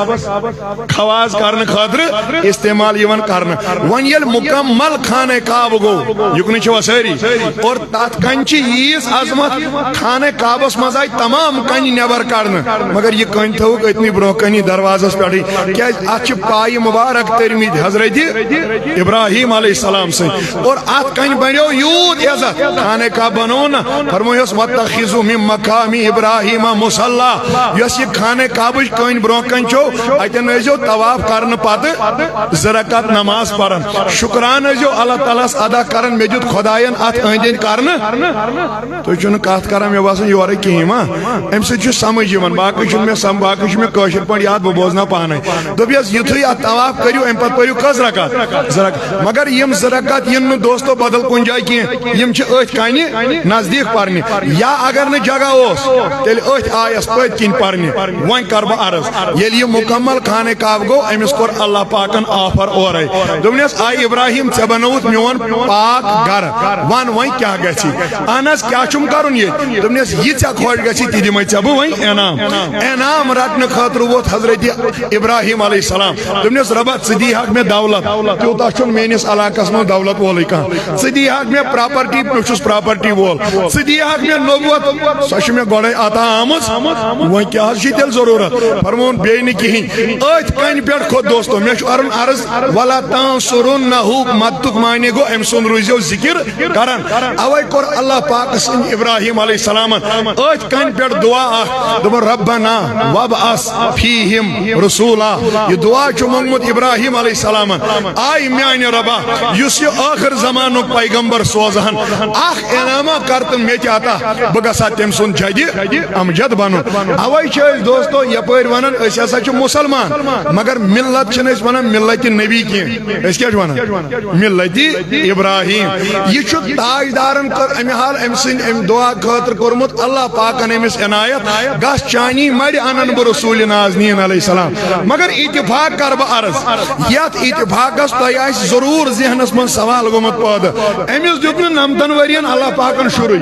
خواز کرنہٕ خٲطرٕ استعمال یِوان کرنہٕ۔ وۄنۍ ییٚلہِ مکمل خانہ کعبہٕ گوٚو، یُکنُے چھِوا سٲری؟ اور تتھ کنہِ چھِ ییٖژ عظمت، خانہ کعبس منٛز آیہِ تمام کنہِ نٮ۪بر کڑنہٕ، مگر یہِ کنہِ تھٲوٕکھ أتنی برونٛہہ کنی دروازس پٮ۪ٹھٕے، کیازِ اتھ چھِ پایہِ مبارک تٔرمٕتۍ حضرت ابراہیم علیہ السلام سٕنٛدۍ۔ اور اتھ کنہِ بنیو یوٗت عزت، خانہ کعبہ بنوو نہ، فرمووس، "واتخذوا من مقام ابراہیم مصلی"، یۄس یہِ خانہ کعبٕچ کٔنۍ برونٛہہ کنہِ چھو، اتٮ۪ن ٲسۍزیو طواف کرنہٕ پتہٕ زٕ رکعت نماز پران، شکران ٲسۍزیو اللہ تعالیٰ ہس ادا کران، مےٚ دیُت خداین اتھ أنٛدۍ أنٛدۍ کرنہٕ۔ تُہۍ چھِو نہٕ کتھ کران، مےٚ باسان، یورے کِہیٖنۍ ما؟ امہِ سۭتۍ چھُ سمجھ یِوان، باقٕے چھُنہٕ مےٚ سم-، باقٕے چھُ مےٚ کٲشِر پٲٹھۍ یاد، بہٕ بوزناو پانے۔ دوٚپیس، یُتھُے اتھ طواف کٔرِو، امہِ پتہٕ پٔرِو کٔژ رکعت؟ زٕ رکعت۔ مگر یِم زٕ رکعت یِن نہٕ دوستو بدل کُنہِ جایہِ کینٛہہ، یِم چھِ أتھۍ کنہِ نزدیٖک پرنہِ، یا اگر نہٕ جگہ اوس، تیٚلہِ أتھۍ آیس پٔتۍ کِنۍ پرنہِ۔ وۄنۍ کرٕ بہٕ عرض، ییٚلہِ یہِ مُکمل خانہ کعبہ گوٚو، أمِس کوٚر اللہ پاکن آفر اورے۔ دوٚپنس، "آے ابراہیم، ژےٚ بنووُتھ میون پاک گرٕ، ون وۄنۍ کیٛاہ گژھِ؟" "اہن حظ، کیٛاہ چھُم کرُن ییٚتہِ؟" دوٚپنس، "یہِ ژےٚ خۄش گژھی، تہِ دِمے ژےٚ بہٕ وۄنۍ انعام۔" انعام رٹنہٕ خٲطرٕ ووت حضرت ابراہیم علیہ السلام۔ دوٚپنس، "رۄبا، ژٕ دی ہاکھ مےٚ دولت، تیوٗتاہ چھُنہٕ میٲنِس علاقس منٛز دولت وولٕے کانٛہہ۔ ژٕ دی ہاکھ مےٚ پراپرٹی، بہٕ چھُس پراپرٹی وول۔ ژٕ دی ہاکھ مےٚ نبوت، سۄ چھِ مےٚ گۄڈے عطا آمٕژ۔ وۄنۍ کیٛاہ حظ چھِ تیٚلہِ ضروٗرت؟" فرمووُن، "بیٚیہِ نہٕ کِہیٖنۍ۔" أتھۍ کنہِ پٮ۪ٹھ کھوٚت دوستو، مےٚ چھُ عرض، عرض، "ولا تنصرنہ"، مدتُک معنی گوٚو أمۍ سُنٛد روٗزیو ذِکِر کران۔ اوے کوٚر اللہ پاک سٕنٛدۍ ابراہیم علیہ السلامن أتھۍ کنہِ پٮ۪ٹھ دعا اکھ، دوٚپُن، "ربنا وابعث فیہم رسولا۔" یہِ دعا چھُ مونگمُت ابراہیم علیہ السلامن، "آے میانہِ رۄبا، یُس یہِ ٲخر زمانُک پیغمبر سوزہن، اکھ انعامہ کر تہٕ مےٚ تہِ عطا، بہٕ گژھٕ ہا تٔمۍ سُنٛد جدِ امجد بنُن۔" اوے چھِ أسۍ دوستو یپٲرۍ ونان، أسۍ ہسا چھِ مسلمان، مگر ملت چھِنہٕ أسۍ ونان ملت نبی کینٛہہ۔ أسۍ کیٛاہ چھِ ونان؟ ملت ابراہیم۔ یہِ چھُ تاجدارن کٔر امہِ حال أمۍ سٕنٛدِ امہِ دعا خٲطرٕ کوٚرمُت اللہ پاکن أمِس عنایت، "گژھ چانی مَرِ انن بہٕ رسول نازنین علیہ السلام۔" مگر اتفاق کرٕ بہٕ عرض، یتھ اتفاقس تۄہہِ آسہِ ضروٗر ذہنس منٛز سوال گوٚمُت پٲدٕ، أمِس دیُت نہٕ نمتن ؤرین اللہ پاکن شُرُے۔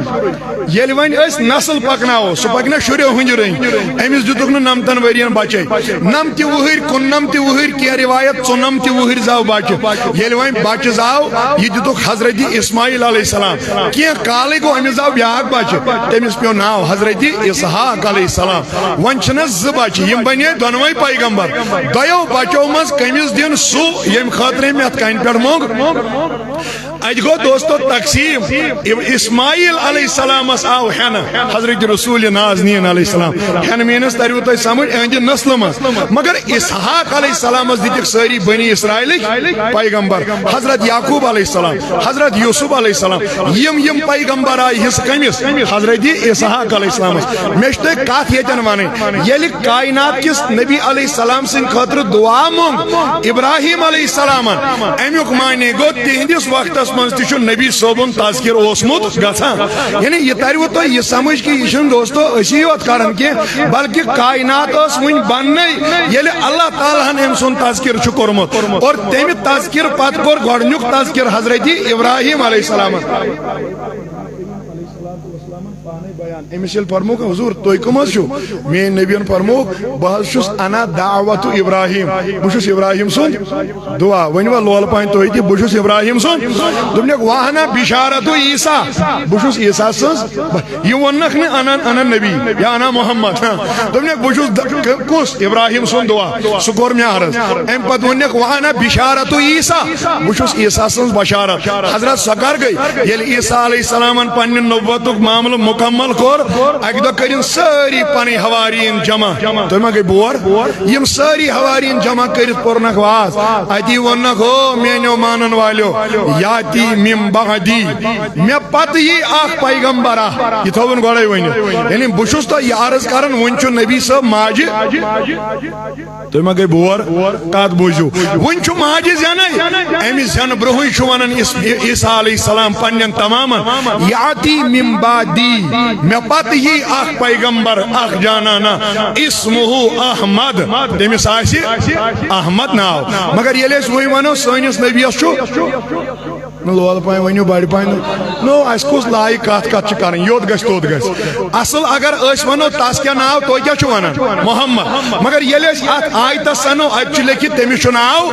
ییٚلہِ وۄنۍ أسۍ نسل پکناوو، سُہ پکنہ شُرٮ۪و ہٕنٛدِ رٔنٛگۍ۔ أمِس دِتُکھ نہٕ نمتن ؤرین بچے، نمتہِ وُہٕرۍ، کُننمتہِ وُہٕرۍ، کینٛہہ روایت ژُنمتہِ وُہٕرۍ زاو بچہِ۔ ییٚلہِ وۄنۍ بچہِ زاو، یہِ دِتُکھ حضرت اسماعیل علیہ السلام۔ کینٛہہ کالٕے گوٚو، أمِس زاو بیٛاکھ بچہِ، تٔمِس پیوٚو ناو حضرت اسحاق علیہ السلام۔ وۄنۍ چھِنس زٕ بچہِ، یِم بنے دۄنوے پیغمبر۔ دۄیو بچو منٛز کٔمِس دِن سُہ، ییٚمہِ خٲطرٕ أمۍ یتھ کنہِ پٮ۪ٹھ موٚنگ؟ اتہِ گوٚو دوستو تقسیم۔ اب-، اسماعیل علیہ السلامس آو ہٮ۪نہٕ حضرت رسول نازنین علیہ السلام۔ ہٮ۪نہٕ مینس تریو تۄہہِ سمجھ، اہنٛدِ نسلہٕ منٛز۔ مگر اسحاق علیہ السلامس دِتِکھ سٲری بنی اسرائیلٕکۍ پیغمبر، حضرت یعقوب علیہ السلام، حضرت یوسف علیہ السلام۔ یِم یِم پیغمبر آیہِ حصہٕ کٔمِس؟ حضرت اسحاق علیہ السلامس۔ مےٚ چھِ تۄہہِ کتھ ییٚتٮ۪ن ونٕنۍ، ییٚلہِ کائنات کِس نبی علیہ السلام سٕنٛدِ خٲطرٕ دعا مونگ ابراہیم علیہ السلامن، امیُک معنی گوٚو تِہنٛدِس وقتس منٛز تہِ چھُ نبی صٲبُن تذکر اوسمُت گژھان۔ یعنی یہِ تروٕ تۄہہِ یہِ سمجھ کہِ یہِ چھُنہٕ دوستو أسی یوت کران کینٛہہ، بلکہِ کائنات ٲس وُنہِ بننے ییٚلہِ اللہ تعالیٰ ہن أمۍ سُنٛد تذکر چھُ کوٚرمُت۔ اور تمہِ تذکر پتہٕ کوٚر گۄڈٕنیُک تذکر حضرت ابراہیم علیہ السلامن۔ علیہ الصلوۃ والسلام پانے بیان۔ أمِس ییٚلہِ فرمووُکھ، "حضور، تُہۍ کٕم حظ چھِو؟" میٛٲنۍ نبیَن فرمووُکھ، "بہٕ حظ چھُس انا دعوت ابراہیم، بہٕ چھُس ابراہیم سُنٛد دعا۔" ؤنِو وۄنۍ لولہٕ پانۍ تُہۍ تہِ، "بہٕ چھُس ابراہیم سُنٛد۔" دوٚپنَکھ، "واہنا بشارت عیسیٰ، بہٕ چھُس عیسیٰ سٕنٛز۔" یہِ ووٚننَکھ نہٕ، "انا، انا نبی" یا "انا محمد"۔ دوٚپنَکھ، "بہٕ چھُس د-، ک-، کُس؟ ابراہیم سُنٛد دعا۔" سُہ کوٚر مےٚ عرض۔ اَمہِ پتہٕ ووٚننَکھ، "وانا بشارت عیسیٰ، بہٕ چھُس عیسیٰ سٕنٛز بشارت۔" حضرت، سۄ کر گٔے؟ ییٚلہِ عیسیٰ علیہ السلامن پننہِ نبوتُک معاملہٕ مکمل کوٚر، اکہِ دۄہ کٔرِن سٲری پنٕنۍ حوارین جمع۔ تُہۍ ما گٔے بور؟ یِم سٲری حوارین جمع کٔرِتھ پوٚرنکھ واز۔ اتی ووٚننکھ، "ہو میٲنیو مانن والیو، یاتی من بعدی، مےٚ پتہٕ یی اکھ پیغمبر اکھ۔" یہِ تھٲوٕن گۄڈے ؤنِتھ۔ یعنی بہٕ چھُس تۄہہِ یہِ عرض کران، وُنہِ چھُ نبی صٲب ماجہِ۔ تُہۍ ما گٔے بور؟ کتھ بوٗزِو۔ وُنہِ چھُ ماجہِ زٮ۪نَے۔ أمِس زٮ۪نہٕ برونٛہٕے چھُ وَنان عیس-، عیسیٰ علیہ السلام پننٮ۪ن تمامن، "یاتی من بعدی"، مےٚ پتہٕ یی اکھ پیغمبر، اکھ جانانا، اسمہ احمد، تٔمِس آسہِ احمد ناو۔ مگر ییٚلہِ أسۍ وۄنۍ وَنو، سٲنِس نبیَس چھُ نہٕ لولہٕ پایہِ ؤنِو، بڑِ پایہِ نہٕ۔ نو، اَسہِ کُس لایق کَتھ کَتھ چھِ کَرٕنۍ، یوٚت گژھِ توٚت گژھِ۔ اَصٕل اگر أسۍ وَنو، تَس کیٛاہ ناو، تُہۍ کیٛاہ چھِو وَنان؟ محمد۔ مگر ییٚلہِ أسۍ اَتھ آیتَس سَنو، اَتہِ چھُ لیکھِتھ، تٔمِس چھُ ناو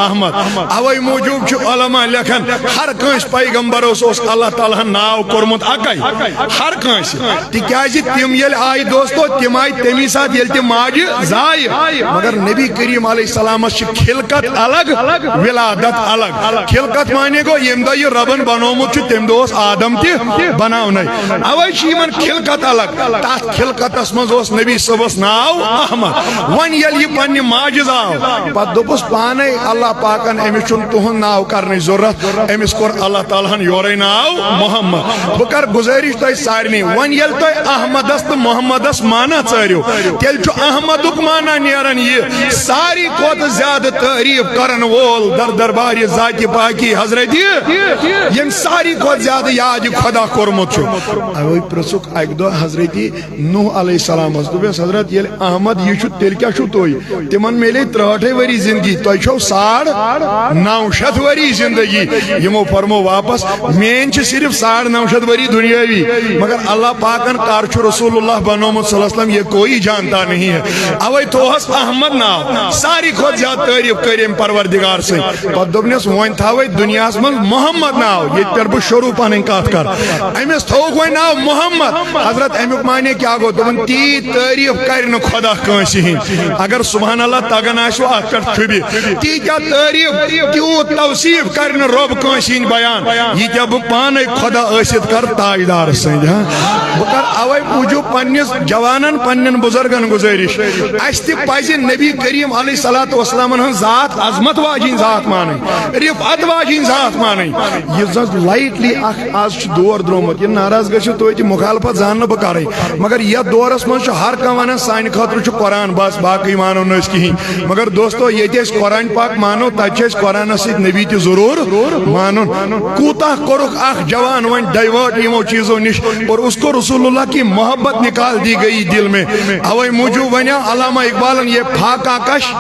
احمد۔ اَوَے موٗجوٗب چھُ علماء لیکھان، ہر کٲنٛسہِ پیغمبرَس اوس اللہ تعالیٰ ہَن ناو کوٚرمُت اَکَے، ہر کٲنٛسہِ۔ تِکیٛازِ تِم ییٚلہِ آیہِ دوستو، تِم آیہِ تَمی ساتہٕ ییٚلہِ تِم ماجہِ زایہِ۔ مگر نبی کریم علیہ السلامَس چھِ خلقت الگ، ولادت الگ۔ خلقت معنی گوٚو ییٚمہِ دۄہ یہِ رۄبن بنومُت چھُ، تَمہِ دۄہ اوس آدم تہِ بناونَے۔ اَوَے چھِ یِمن خلقت الگ۔ تَتھ خلقتس منٛز اوس نبی صٲبَس ناو احمد۔ وۄنۍ ییٚلہِ یہِ پننہِ ماجہِ زاو، پتہٕ دوٚپُس پانے اللہ پاکن، "أمِس چھُنہٕ تُہُنٛد ناو کرنٕچ ضروٗرت، أمِس کوٚر اللہ تعالیٰ ہن یورے ناو محمد۔" بہٕ کرٕ گُزٲرِش تۄہہِ سارنٕے، وۄنۍ ییٚلہِ تۄہہِ احمدس تہٕ محمدس معنہ ژٲرِو، تیٚلہِ چھُ احمدُک معنہ نیران یہِ، ساری کھۄتہٕ زیادٕ تعریف کرن وول در دربارِ ذاتِ پاکی حضرت ییٚمۍ ساروی کھۄتہٕ زیادٕ یاد یہِ خۄدا کوٚرمُت چھُ۔ اوے پرٛژھُکھ اَکہِ دۄہ حضرت نوح علیہ السلامس، دوٚپُس، "حضرت، ییٚلہِ احمد یہِ چھُ، تیٚلہِ کیٛاہ چھُو تُہۍ؟" تِمن میلے ترٛہٲٹھے ؤری زندگی، تۄہہِ چھو ساڑ نو شیٚتھ ؤری زندگی۔ یِمو فرمو واپس، "میٲنۍ چھِ صرف ساڑ نو شیٚتھ ؤری دُنیٲوی، مگر اللہ پاکن کر چھُ رسول اللہ بنومُت صلی اللہ علیہ وسلم، یہ کوئی جانتا نہیں ہے۔" اوے تھوہس احمد ناو، ساروی کھۄتہٕ زیادٕ تعریف کٔر أمۍ پروردگار سٕنٛز۔ پتہٕ دوٚپنس، "وۄنۍ تھاوے دُنیاہس منٛز محمد ناو، ییٚتہِ پٮ۪ٹھ بہٕ شروع پنٕنۍ کتھ کرٕ۔" أمِس تھووُکھ وۄنۍ ناو محمد۔ حضرت، امیُک معنی کیٛاہ گوٚو؟ دوٚپُن، تیٖژ تعریف کرِ نہٕ خۄدا کٲنٛسہِ ہِنٛز۔ اگر سبحان اللہ تگان آسہِ، اتھ پٮ۪ٹھ چھُبہِ۔ تیٖتیٛاہ تعریف، تیوٗت توصیف کرِ نہٕ رۄب کٲنٛسہِ ہِنٛدۍ بیان۔ یہِ کیٛاہ بہٕ پانے خۄدا ٲسِتھ کرٕ تاجدار سٕنٛدۍ، ہاں؟ بہٕ کرٕ اوے موٗجوٗب پننِس جوانن، پننٮ۪ن بُزرگن گُزٲرِش، اسہِ تہِ پزِ نبی کریم علیہ الصلوۃ والسلامن ہٕنٛز ذات عظمت واجِنۍ ذات مانٕنۍ، رفعت واجِنۍ ذات مانٕنۍ۔ یہِ زن لایٹلی اکھ آز چھُ دور درٛامُت، یہِ ناراض گٔژھِو تُہۍ تہِ، مخالفت زانہٕ نہٕ بہٕ کرٕنۍ، مگر یتھ دورس منٛز چھُ ہر کانٛہہ ونان، "سانہِ خٲطرٕ چھُ قرآن بس، باقٕے مانو نہٕ أسۍ کِہیٖنۍ۔" مگر دوستو، ییٚتہِ أسۍ قرآن پاک مانو، تتہِ چھُ اَسہِ قرآنس سۭتۍ نبی تہِ ضروٗر مانُن۔ کوٗتاہ کوٚرُکھ اکھ جوان وۄنۍ divert یِمو چیٖزو نِش، اور اس کو رسول اللہ کی محبت نکال دی گئی دل میں۔ اوے موٗجوٗب ونیو علامہ اقبالن، "یہ فاقہ کش،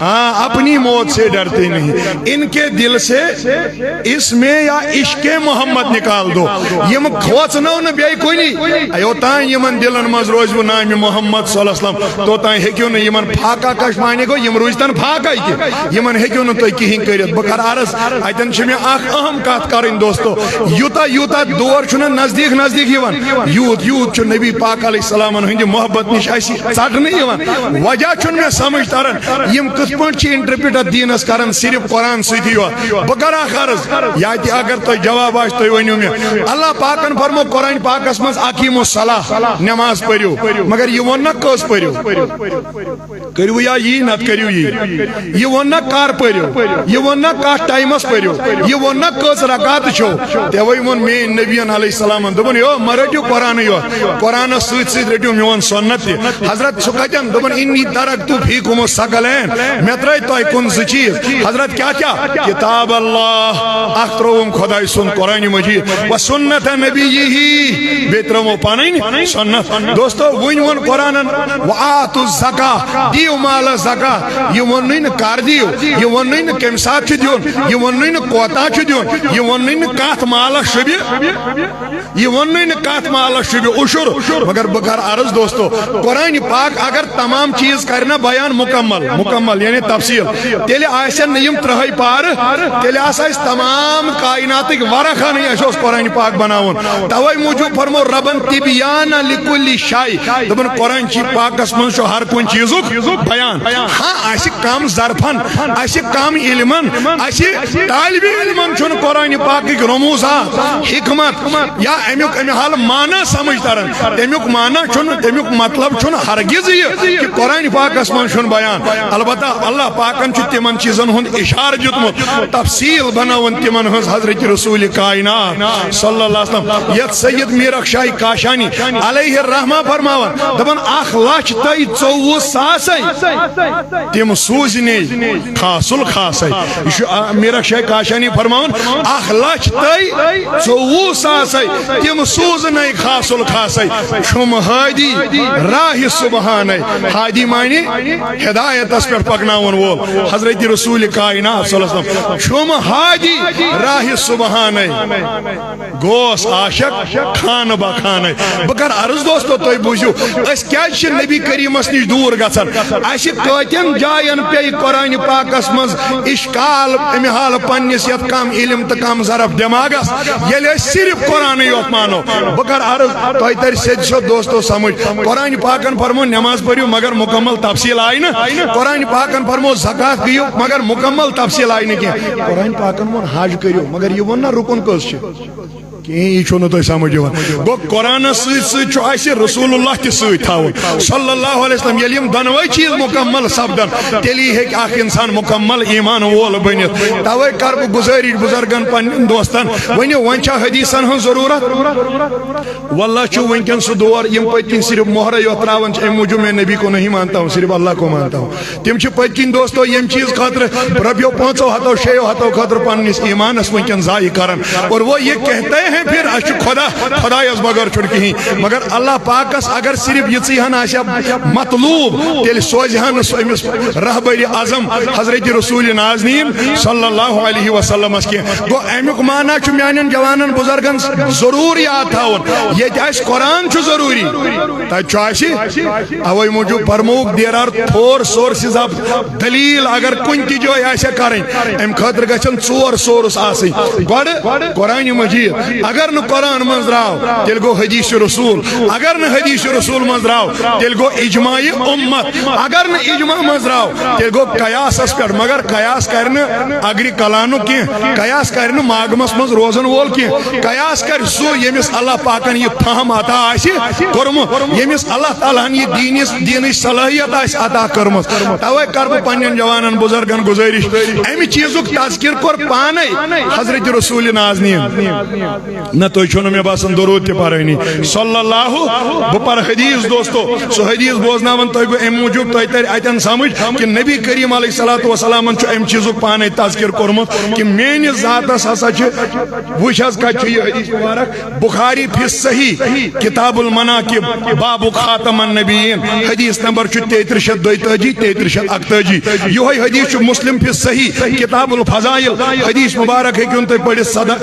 ہاں، اپنی موت سے ڈرتے نہیں، ان کے دل سے اس میں یا عشق محمد نکال دو۔" یِم کھوژنو نہٕ بیٚیہِ کُنی، یوٚتام یِمن دِلن منٛز روزِ وٕ نامِ محمد صلی اللہ علیہ وسلم، توٚتام ہیٚکِو نہٕ یِمن فاقہ کش معنی گوٚو، یِم روٗزۍتن فاقے تہِ، یِمن ہیٚکِو نہٕ تُہۍ کِہیٖنۍ کٔرِتھ۔ بہٕ کرٕ عرض، اتٮ۪ن چھِ مےٚ اکھ اہم کتھ کرٕنۍ دوستو، یوٗتاہ یوٗتاہ دور چھُنہٕ نزدیٖک نزدیٖک یِوان، یوٗت یوٗت چھُ نبی پاک علیہ السلامن ہٕنٛدِ محبت نِش اسہِ ژٹنہٕ یِوان۔ وجہ چھُنہٕ مےٚ سمجھ تران، یِم کِتھ پٲٹھۍ چھِ interpret اتھ دیٖنس کران صرف قرآن سۭتی یوت۔ بہٕ کرٕ اکھ عرض، یا تہِ اگر تۄہہِ جواب آسہِ، تُہۍ ؤنِو مےٚ۔ اللہ پاکن فرمو قرآن پاکس منٛز، "اقیموا الصلاۃ"، نماز پٔرِو، مگر یہِ ووٚن نہ کٔژ پٔرِو۔ کٔرِو یا یی، نتہٕ کٔرِو یی۔ یہِ ووٚن نہ کر پٔرِو، یہِ ووٚن نہ کتھ ٹایمس پٔرِو، یہِ ووٚن نہ کٔژ رکعت چھو۔ توے ووٚن میٲنۍ نبین علیہ السلامن، دوٚپُن، "یو، مہ رٔٹِو قرآنٕے یوت، قرآنس سۭتۍ سۭتۍ رٔٹِو میون سنت تہِ۔" حضرت، سُہ کتٮ۪ن؟ دوٚپُن، "انی ترکت فیکم الثقلین"، مےٚ ترٲے تۄہہِ کُن زٕ چیٖز۔ حضرت، کیٛاہ کیٛاہ؟ کتاب اللہ، اکھ ترٛووُم خۄداے سُنٛد قرآن مجید، و سنت نبیہ، بیٚیہِ ترٛٲومو پنٕنۍ سنت۔ دوستو، وٕنۍ ووٚن قرآنن، "وآتوا الزکاۃ"، دِیِو مالس زکات۔ یہِ ووٚنُے نہٕ کر دِیِو، یہِ ووٚنُے نہٕ کمہِ ساتہٕ چھُ دیُن، یہِ ووٚنُے نہٕ کوتاہ چھُ دیُن، یہِ ووٚنُے نہٕ کتھ مالس شوٗبہِ، یہِ ووٚنُے نہٕ کتھ مالس شوٗبہِ عشر۔ مگر بہٕ کرٕ عرض دوستو، قرآن پاک اگر تمام چیٖز کرِ نہ بیان مکمل، مکمل یعنی تفصیل، تیٚلہِ آسن نہٕ یِم ترٛہے پارٕ، تیٚلہِ آسہٕ اسہِ تمام کائناتٕکۍ ورق ہنٕے، اسہِ اوس قرآن پاک بناوُن۔ توے موٗجوٗب فرمو ربن تبیان لکل شیء۔ دوٚپُن، قرآن چی پاکس منٛز چھُ ہر کُنہِ چیٖزُک بیان۔ ہاں، اسہِ کم ظرفن، اسہِ کم علمن، اسہِ طالب علمن چھُنہٕ قرآن پاکٕکۍ رموزات، حکمت یا امیُک امہِ حال معنی سمجھ تران۔ تمیُک معنی چھُنہٕ، تمیُک مطلب چھُنہٕ ہرگز یہِ کہ قرآن پاکس منٛز چھُنہٕ بیان۔ البتہ اللہ پاکن چھُ تِمن چیٖزن ہُنٛد اشارٕ دیُتمُت، تفصیل بنٲوٕن تِمن ہٕنٛز حضرت رسول کائنات صلی اللہ علیہ وسلم۔ یتھ سید میرخ شاہ کاشانی علیہ الرحمہ فرماوان، دپان، اکھ لچھ تہٕ ژوٚوُہ ساسے تِم سوٗزنے خاص الخاصے۔ یہِ چھُ، آ، میرخ شاہ کاشانی فرماوان، اکھ لچھ تہٕ ژوٚوُہ ساسے تِم سوٗزنے خاص الخاصے۔ چھُم ہادی راہ سبحانے۔ ہادی معنی ہدایتس پٮ۪ٹھ پکناون وول حضرت رسول کائنات صلی اللہ علیہ وسلم۔ چھُم ہادی راہ سبحانے۔ گوس عاشق خانہٕ بہ خانَے۔ بہٕ کَرٕ عرض دوستو، تُہۍ بوٗزِو، أسۍ کیٛازِ چھِ نبی کریٖمَس نِش دوٗر گژھان؟ اَسہِ کۭتٮ۪ن جایَن پیٚیہِ قرآنِ پاکَس منٛز اِشکال، اَمہِ حالہٕ پنٛنِس یَتھ کم علم تہٕ کم ظرف دٮ۪ماغَس، ییٚلہِ أسۍ صرف قرآنٕے یوت مانو؟ بہٕ کَرٕ عرض، تۄہہِ تَرِ سیٚدِ سیوٚد دوستو سمجھ، قرآنِ پاکَن فرمو نٮ۪ماز پٔرِو، مگر مُکمل تفصیٖل آیہِ نہٕ۔ قرآنِ پاکَن فرمو زکوٰۃ دِیِو، مگر مُکمل تفصیٖل آیہِ نہٕ کینٛہہ۔ قرآنِ پاکَن ووٚن حج کٔرِو، مگر یہِ ووٚن نہ رُکُن کٔژ چھِ۔ کِہیٖنۍ، یہِ چھُو نہٕ تۄہہِ سمجھ یِوان۔ گوٚو، قرآنس سۭتۍ سۭتۍ چھُ اَسہِ رسول اللہ تہِ سۭتۍ تھاوُن، صلی اللہ علیہ وسلم۔ ییٚلہِ یِم دۄنوَے چیٖز مُکمل سپدن، تیٚلی ہیٚکہِ اکھ انسان مُکمل ایمان وول بٔنِتھ۔ توے کر بہٕ گُزٲرِش بُزرگن، پننٮ۪ن دوستن، ؤنِو، وۄنۍ چھا حدیثن ہٕنٛز ضروٗرت؟ واللہ چھُ وٕنکٮ۪ن سُہ دور، یِم پٔتۍ کِنۍ صرف مۄہرے یوت تراوان چھِ، امہِ موٗجوٗب میں نبی کو نہیں مانتا ہوں، صرف اللہ کو مانتا ہوں۔ تِم چھِ پٔتۍ کِنۍ، دوستو، ییٚمہِ چیٖز خٲطرٕ رۄپیو پانٛژو ہتو، شیٚیو ہتو خٲطرٕ پننِس ایمانس وٕنکٮ۪ن ضایع کران۔ اور وہ یہ کہتے ہیں پھر، اسہِ چھُ خدا، خدایس بغٲر چھُنہٕ کِہیٖنۍ۔ مگر اللہ پاکس اگر صرف یِژٕے ہن آسہِ ہا مطلوب، تیٚلہِ سوزِ ہا نہٕ سُہ أمِس رہبر اعظم حضرت رسول نازنین صلی اللہ علیہ وسلمس کینٛہہ۔ گوٚو، امیُک معنی چھُ میانٮ۪ن جوانن بُزرگن ضروٗر یاد تھاوُن، ییٚتہِ آسہِ قرآن چھُ ضروٗری، تتہِ چھُ اسہِ۔ اوے موٗجوٗب فرمووُکھ، there are four sources of دلیل۔ اگر کُنہِ تہِ جایہِ آسہِ ہا کرٕنۍ، امہِ خٲطرٕ گژھن ژور سورس آسٕنۍ۔ گۄڈٕ قرآن مجید، اگر نہٕ قرآن منٛز درٛاو، تیٚلہِ گوٚو حدیث رسول، اگر نہٕ حدیث رسول منٛز درٛاو، تیٚلہِ گوٚو اجماع امت، اگر نہٕ اجماع منٛز درٛاو، تیٚلہِ گوٚو قیاسس پٮ۪ٹھ۔ مگر قیاس کرِ نہٕ اگرِ کلانُک کینٛہہ، قیاس کرِ نہٕ ماگمس منٛز روزن وول کینٛہہ، قیاس کرِ سُہ، ییٚمِس اللہ پاکن یہِ فہم عطا آسہِ کوٚرمُت، ییٚمِس اللہ تعالیٰ ہن یہِ دیٖنِس، دیٖنٕچ صلٲحیت آسہِ عطا کٔرمٕژ۔ توے کر بہٕ پننٮ۪ن جوانن بُزرگن گُزٲرِش، امہِ چیٖزُک تذکر کوٚر پانے حضرت رسول نازنین۔ نہ، تُہۍ چھِو نہٕ مےٚ باسان درود تہِ پرٲنی۔ صلی اللہ، بہٕ پرٕ حدیث، دوستو، سُہ حدیث بوزناوان تۄہہِ بہٕ امہِ موٗجوٗب، تۄہہِ ترِ اتٮ۪ن سمجھ کہِ نبی کریم علیہ الصلوۃ والسلامن چھُ امہِ چیٖزُک پانے تذکر کوٚرمُت کہِ میٲنِس ذاتس ہسا چھِ، وٕچھ حظ، کتہِ چھُ یہِ حدیث مبارک؟ بخاری فی الصحیح، کتاب المناقب، باب خاتم النبیین، حدیث نمبر چھُ تیترٛہ شیٚتھ دۄیتٲجی، تیترٛہ شیٚتھ اکتٲجی۔ یِہوٚے حدیث چھُ مسلم فی الصحیح، کتاب الفضائل، حدیث مبارک ہیٚکِوُن تُہۍ پٔرِتھ سداہ،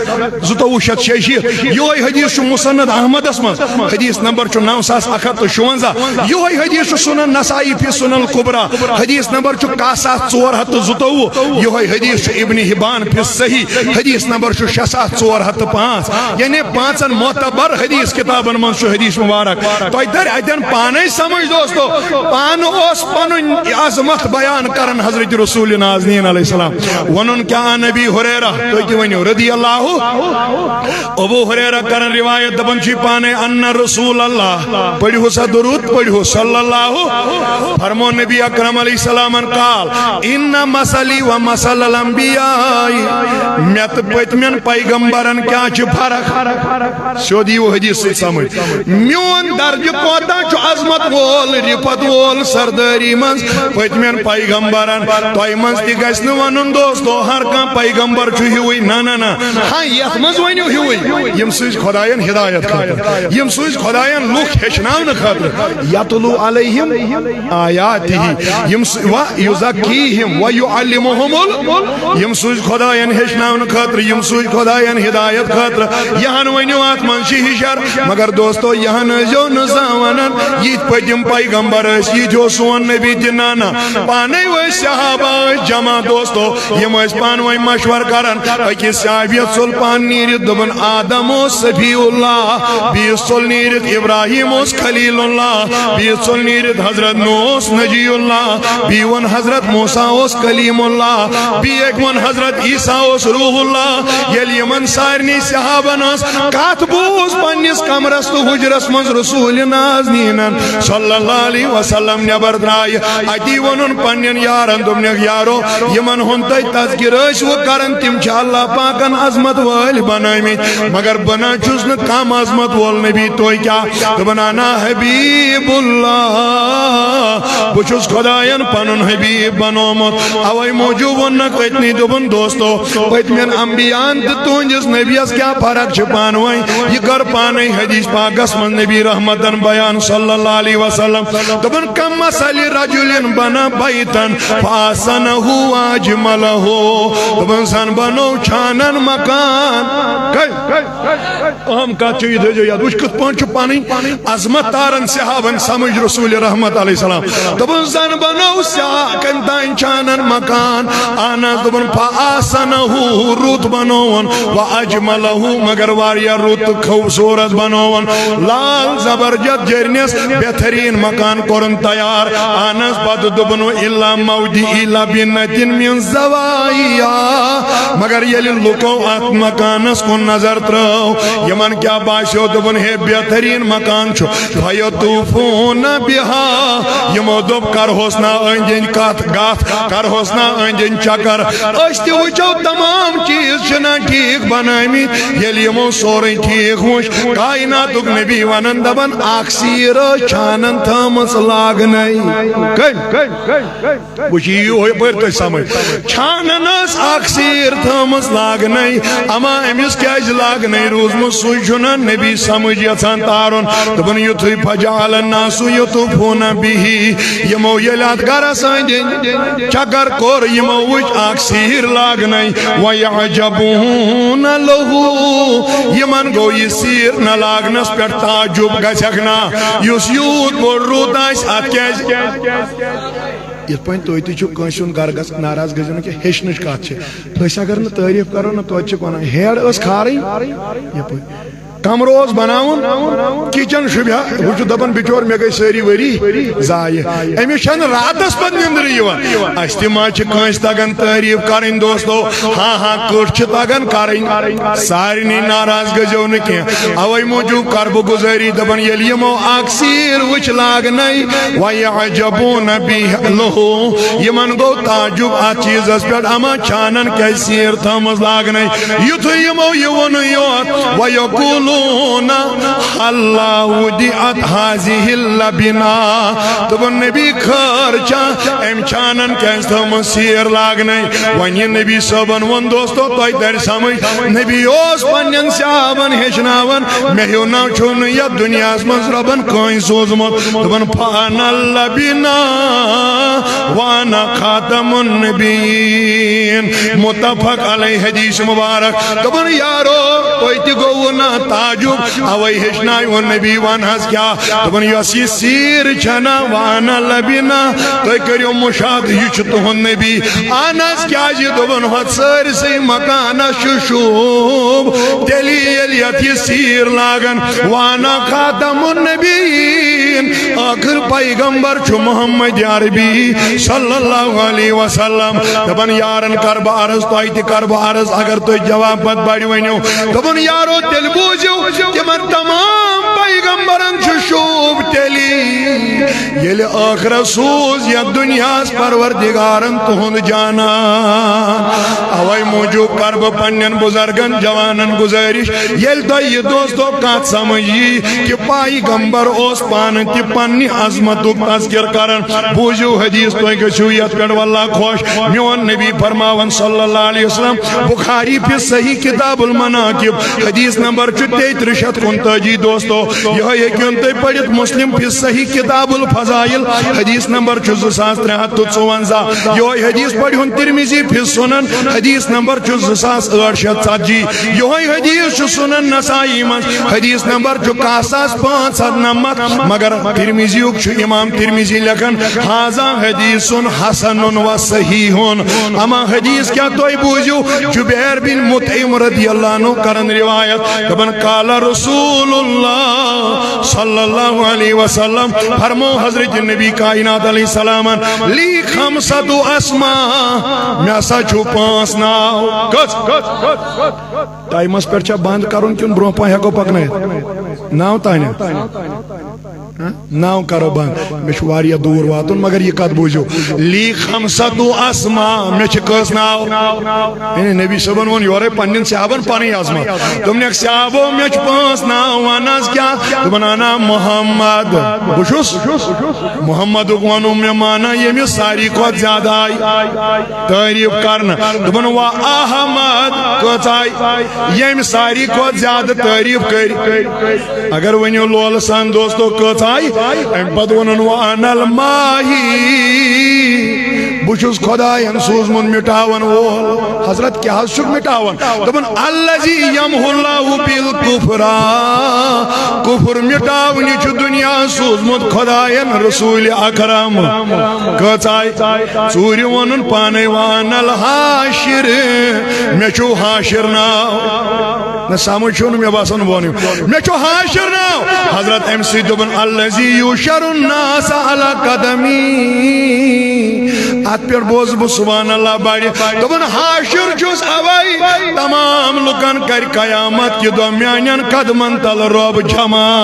زٕتووُہ شیٚتھ شیٚیہِ شیٖتھ۔ یِہوٚے حدیث چھُ مسند احمدس منٛز، حدیث نمبر چھُ نو ساس اکھ ہتھ تہٕ شُونزہ۔ یِہوٚے حدیث چھُ سنن نسائی فی سنن الکبریٰ، حدیث نمبر چھُ کاہ ساس ژور ہتھ تہٕ زٕتووُہ۔ یِہوٚے حدیث چھُ ابن حبان فی الصحیح، حدیث نمبر چھُ شےٚ ساس ژور ہتھ تہٕ پانٛژھ۔ یعنی پانٛژن معتبر حدیث کتابن منٛز چھُ حدیث مبارک۔ تۄہہِ ترِ اتٮ۪ن پانے سمجھ، دوستو۔ پانہٕ اوس پنُن عظمت بیان کران حضرت رسول نازنین علیہ السلام۔ وَنُن کیٛاہ عن ابی ہریرہ، تُہۍ تہِ ؤنِو، رضی اللہ۔ ابو ہریرہ کران روایت، دپان چھُ پانے، ان رسول اللہ، پٔرِو سا درود، پٔرِو صلی اللہ، فرمو نبی اکرم علیہ السلامن قال، ان مثلی و مثل الانبیاء، مےٚ تہٕ پٔتمٮ۪ن پیغمبرن کیٛاہ چھِ فرق؟ سیوٚد یِیِو حدیث سۭتۍ سمجھ۔ میون درجہٕ کوتاہ چھُ عظمت وول، رفعت وول سردٲری منٛز پٔتمٮ۪ن پیغمبرن؟ تۄہہِ منٛز تہِ گژھِ نہٕ ونُن، دوستو، ہر کانٛہہ پیغمبر چھُ ہیوٗے۔ نہ، نہ، نہ۔ ہاں، یتھ منٛز ؤنِو ہیوٗے، یِم سوٗزۍ خۄداین ہدایت خٲطرٕ، یِم سوٗزۍ خۄداین لُکھ ہیٚچھناونہٕ خٲطرٕ۔ یتلو علیہم آیاتہ، یِم س-، و یزکیہم و یعلمہم ال-، یِم سوٗزۍ خۄداین ہیٚچھناونہٕ خٲطرٕ، یِم سوٗزۍ خۄداین ہدایت خٲطرٕ۔ یہِ ہن ؤنِو، اتھ منٛز چھِ ہِشر۔ مگر دوستو، یہِ ہن ٲسۍزیو نہٕ زانٛہہ ونان، یِتھۍ پٲٹھۍ یِم پیغمبر ٲسۍ، یِتھۍ اوس سون نبی تہِ۔ نہ، نہ، پانے ٲسۍ صحابہ ٲسۍ جمع، دوستو، یِم ٲسۍ پانہٕ ؤنۍ مشور کران۔ أکِس صحابیس ژوٚل پان نیٖرِتھ، دوٚپُن، آدم اوس صفی اللہ، بیٚیِس ژوٚل نیٖرِتھ، ابراہیم اوس خلیل اللہ، بیٚیِس ژوٚل نیٖرِتھ، حضرت نوح اوس نجی اللہ، بیٚیہِ ووٚن، حضرت موسیٰ اوس کلیم اللہ، بیٚیہِ أکۍ ووٚن، حضرت عیسیٰ اوس روح اللہ۔ ییٚلہِ یِمن سارنٕے صحابن ہٕنٛز کتھ بوٗز پننِس کمرس تہٕ حجرس منٛز رسول نازنینن صلی اللہ علیہ وسلم نٮ۪بر درٛایہِ، اتی ووٚنُن پننٮ۪ن یارن، دوٚپنکھ، یارو، یِمن ہُنٛد تُہۍ تذکرٕ ٲسوٕ کران، تِم چھِ اللہ پاکن عظمت وٲلۍ بنٲومٕتۍ، مگر بہٕ نہ چھُس نہٕ کم عظمت وول نبی۔ تُہۍ کیٛاہ؟ دوٚپُن، انا حبیب اللہ، بہٕ چھُس خۄداین پنُن حبیب بنومُت۔ اوے موٗجوٗب ووٚننکھ أتنی، دوٚپُن، دوستو، پٔتمٮ۪ن انبیاہن تہٕ تُہنٛدِس نبیس کیٛاہ فرق چھِ پانہٕ ؤنۍ؟ یہِ کٔر پانے حدیث پاکس منٛز نبی رحمتن بیان صلی اللہ علیہ وسلم۔ دوٚپُن، کم مثل رجل بنى بیتا فاحسنہ واجملہ۔ دوٚپُن، زن بنوو چھانن مکان۔ کٔمۍ؟ اہم کتھ چھِ، یہِ تھٲیزیو یاد۔ وٕچھ، کِتھ پٲٹھۍ چھُ پنٕنۍ عظمت تاران صحابن سمجھ رسول رحمت علیہ السلام۔ زن بنوو سیاہ کن تام چھانن مکان۔ انس دوٚپُن، فاحسنہ، رُت بنووُن، واجملہ، مگر واریاہ رُت تہٕ خوبصورت بنووُن۔ لال زبرجد جرنس بہترین مکان کوٚرُن تیار۔ انس پتہٕ دوٚپُن، الا موضع لبنۃ من زوایا، مگر ییٚلہِ لُکو اتھ مکانس کُن نظر ترٲو، یِمن کیٛاہ باسیو؟ دوٚپُن، ہے، بہترین مکان چھُ۔ فیطوفون بہا، یِمو دوٚپ، کرہوس نا أنٛدۍ أنٛدۍ کتھ گتھ، کرہوس نا أنٛدۍ أنٛدۍ چکر، أسۍ تہِ وٕچھو تمام چیٖز چھِنا ٹھیٖک بنٲومٕتۍ۔ ییٚلہِ یِمو سورُے ٹھیٖک وٕچھ، کایناتُک نبی ونان، دپان، اکھ سیٖر ٲس چھانن تھٲمٕژ لاگنے۔ کٔمۍ؟ وٕچھ، یہِ یِیہِ یِہوٚے پٲٹھۍ تۄہہِ سمجھ۔ چھانن ٲس اکھ سیٖر تھٲمٕژ لاگنے، اما أمِس کیٛازِ لاگنے روٗزمٕژ، سُے چھُنہ نبی سمجھ یژھان تارُن۔ دوٚپُن، یُتھُے فجعل الناس یطوفون بہ، یِمو ییٚلہِ اتھ گرس أنٛدۍ أنٛدۍ چکر کوٚر، یِمو وٕچھ اکھ سیٖر لاگنے، ویعجبون لہ، یِمن گوٚو یہِ سیٖر نہ لاگنس پٮ۪ٹھ تعجب گژھکھ نا، یُس یوٗت بوٚڑ رُت آسہِ، اتھ کیٛازِ؟ یِتھ پٲٹھۍ تُہۍ تہِ چھِو کٲنٛسہِ ہُنٛد گرٕ گژھ-، ناراض گٔژھِو نہٕ کینٛہہ، ہیٚچھنٕچ کتھ چھِ۔ أسۍ اگر نہٕ تعریٖف کرو نہ، توتہِ چھِ ونان، ہیڈ ٲس کھارٕنۍ یپٲرۍ۔ کمرٕ اوس بناوُن، کچن شوٗبہِ ہا، ہُہ چھُ دپان، بچور، مےٚ گٔے سٲری ؤری ضایع۔ أمِس چھنہٕ راتس پتہٕ نیندرٕے یِوان۔ اسہِ تہِ ما چھِ کٲنٛسہِ تگان تعریٖف کرٕنۍ، دوستو؟ ہاں ہاں، کٔٹھۍ چھِ تگان کرٕنۍ۔ سارنٕے ناراض گٔژھِو نہٕ کینٛہہ۔ اوے موٗجوٗب کر بہٕ گُزٲری، دپان، ییٚلہِ یِمو اکھ سیٖر وٕچھ لاگنے، ویعجبون بہ لہ، یِمن گوٚو تعجب اتھ چیٖزس پٮ۪ٹھ، اما چھانن کیٛازِ سیٖر تھٲمٕژ لاگنے؟ یُتھُے یِمو یہِ ووٚنُے یوت، ویقولون، ہلا وضعت هذه اللبنة۔ دوٚپُن، نبی، خٲر چھا؟ أمۍ چھانن کیٛازِ تھٲومٕژ سیٖر لاگنے؟ وۄنۍ یہِ نبی صٲبن ووٚن، دوستو، تۄہہِ ترِ سمجھ، نبی اوس پننٮ۪ن صحابن ہیٚچھناوان، مےٚ ہیوٗ نہ چھُنہٕ یتھ دُنیاہس منٛز رۄبن کٲنٛسہِ سوٗزمُت۔ دوٚپُن، فانا اللبنة وانا خاتم النبیین۔ متفق علیہ حدیث مبارک۔ دوٚپُن، یارو، تۄہہِ تہِ گوٚوُ نا تعجب؟ اوے ہیٚچھنایون نبی، ون حظ کیٛاہ؟ دوٚپُن، یۄس یہِ سیٖر چھنا، وانا اللبنة، تُہۍ کٔرِو مُشاہدٕ، یہِ چھُ تُہُنٛد نبی۔ اہن حظ، کیٛازِ؟ دوٚپُن، ہۄتھ سٲرسٕے مکانس چھُ شوٗب تیٚلی، ییٚلہِ یتھ یہِ سیٖر لاگن۔ وانا خاتم النبیین، ٲخر پیغمبر چھُ محمد عربی صلی اللہ علیہ وسلم۔ دپان، یارن کر بہٕ عرض، تۄہہِ تہِ کر بہٕ عرض، اگر تُہۍ جواب پتہٕ بڑِ ؤنِو۔ دوٚپُن، یارو، تیٚلہِ بوٗزِو، تِمن تمام پیغمبرن چھُ شوٗب تیٚلی، ییٚلہِ ٲخرت سوٗز یتھ دُنیاہس پروردگارن تُہُنٛد جانان۔ اوے موٗجوٗب کر بہٕ پننٮ۪ن بُزرگن، جوانن گُزٲرِش، ییٚلہِ تۄہہِ یہِ، دوستو، کتھ سمجھ یی کہِ پیغمبر اوس پانہٕ تہِ پننہِ عظمتُک تذکر کران، بوٗزِو حدیث، تُہۍ گٔژھِو یتھ پٮ۪ٹھ واللہ خۄش۔ میون نبی فرماوان صلی اللہ علیہ وسلم، بخاری فی صحیح کتاب المناقب، حدیث نمبر چھُ تیٚترٕہ شیٚتھ کُنتٲجی، دوستو، یِہوٚے ہیٚکِو تُہۍ پٔرِتھ۔ مسلم فی صحیح کتاب الفضائل، حدیث نمبر چھُ زٕ ساس ترٛےٚ ہتھ تہٕ ژُوَنزاہ۔ یِہوٚے حدیث پٔرۍہُن ترمذی فی سنن، حدیث نمبر چھُ زٕ ساس ٲٹھ شیٚتھ ژتجی۔ یِہوٚے حدیث چھُ سنن نسائی منٛز، حدیث نمبر چھُ کاہ ساس پانٛژھ ہتھ نمتھ۔ مگر ترمذیُک چھُ امام ترمذی لیکھان، ھذا حدیث حسن و صحیح۔ اما حدیث کیا تُہۍ بوٗزِو، جبیر بن مطعم رضی اللہ عنہ کرن روایت، دپان، قال رسول اللہ صلی اللہ علیہ وسلم، فرمو حضرت نبی کائنات علیہ السلامن، لی خمسۃ اسماء، مےٚ ہسا چھُ پانٛژھ ناو۔ کٔژ؟ ٹایمس پٮ۪ٹھ چھا بند کرُن کِنہٕ برونٛہہ پہن ہٮ۪کو پکنٲیِتھ؟ نو تانۍ؟ ہہ؟ نو کرو بند۔ مےٚ چھُ واریاہ دوٗر واتُن، مگر یہِ کتھ بوٗزِو۔ لی خمسۃ اسماء، مےٚ چھِ کٔژ ناو؟ یعنی نبی صٲبن ووٚن یورے پننٮ۪ن صحابن پنٕنۍ عظمت۔ دوٚپنکھ، صحابو، مےٚ چھِ پانٛژھ ناو، ون حظ کیٛاہ؟ دوٚپُن، انا محمد، بہٕ چھُس محمدُک وَنُن مےٚ مانا، ییٚمِس ساروی کھۄتہٕ زیادٕ آیہِ تعریٖف کرنہٕ۔ دوٚپُن، و احمد، کٔژ آیہِ؟ ییٚمۍ ساروی کھۄتہٕ زیادٕ تعریٖف کٔرۍ۔ اگر ؤنِو لولہٕ سان، دوستو، کٔژ آیہِ؟ اَمہِ پتہٕ ووٚنُن، و انا الماحی، بہٕ چھُس خۄدایَن سوٗزمُت مِٹاوَن وول۔ حضرت، کیٛاہ حظ چھُکھ مِٹاوان؟ دوٚپُن، الذی یمحو اللہ بالکفر، کفر مِٹاونہِ چھُ دُنیا سوٗزمُت خۄدایَن رسول اکرم۔ کٔژ آیہِ؟ ژوٗرِ ووٚنُن پانے، وانا الحاشر، مےٚ چھُ حاشر ناو۔ نہ سمجھ چھُو نہٕ مےٚ باسان ووٚن أمۍ۔ مےٚ چھُ حاشر ناو۔ حضرت أمۍ سٕے دوٚپُن، الذی یحشر الناس علی قدمی۔ اتھ پٮ۪ٹھ بوز بہٕ سبحان اللہ بڑِ۔ دوٚپُن، حاشر چھُس اوے، تمام لُکن کرِ قیامت کہِ دۄہ میانٮ۪ن قدمن تل رۄب جمع۔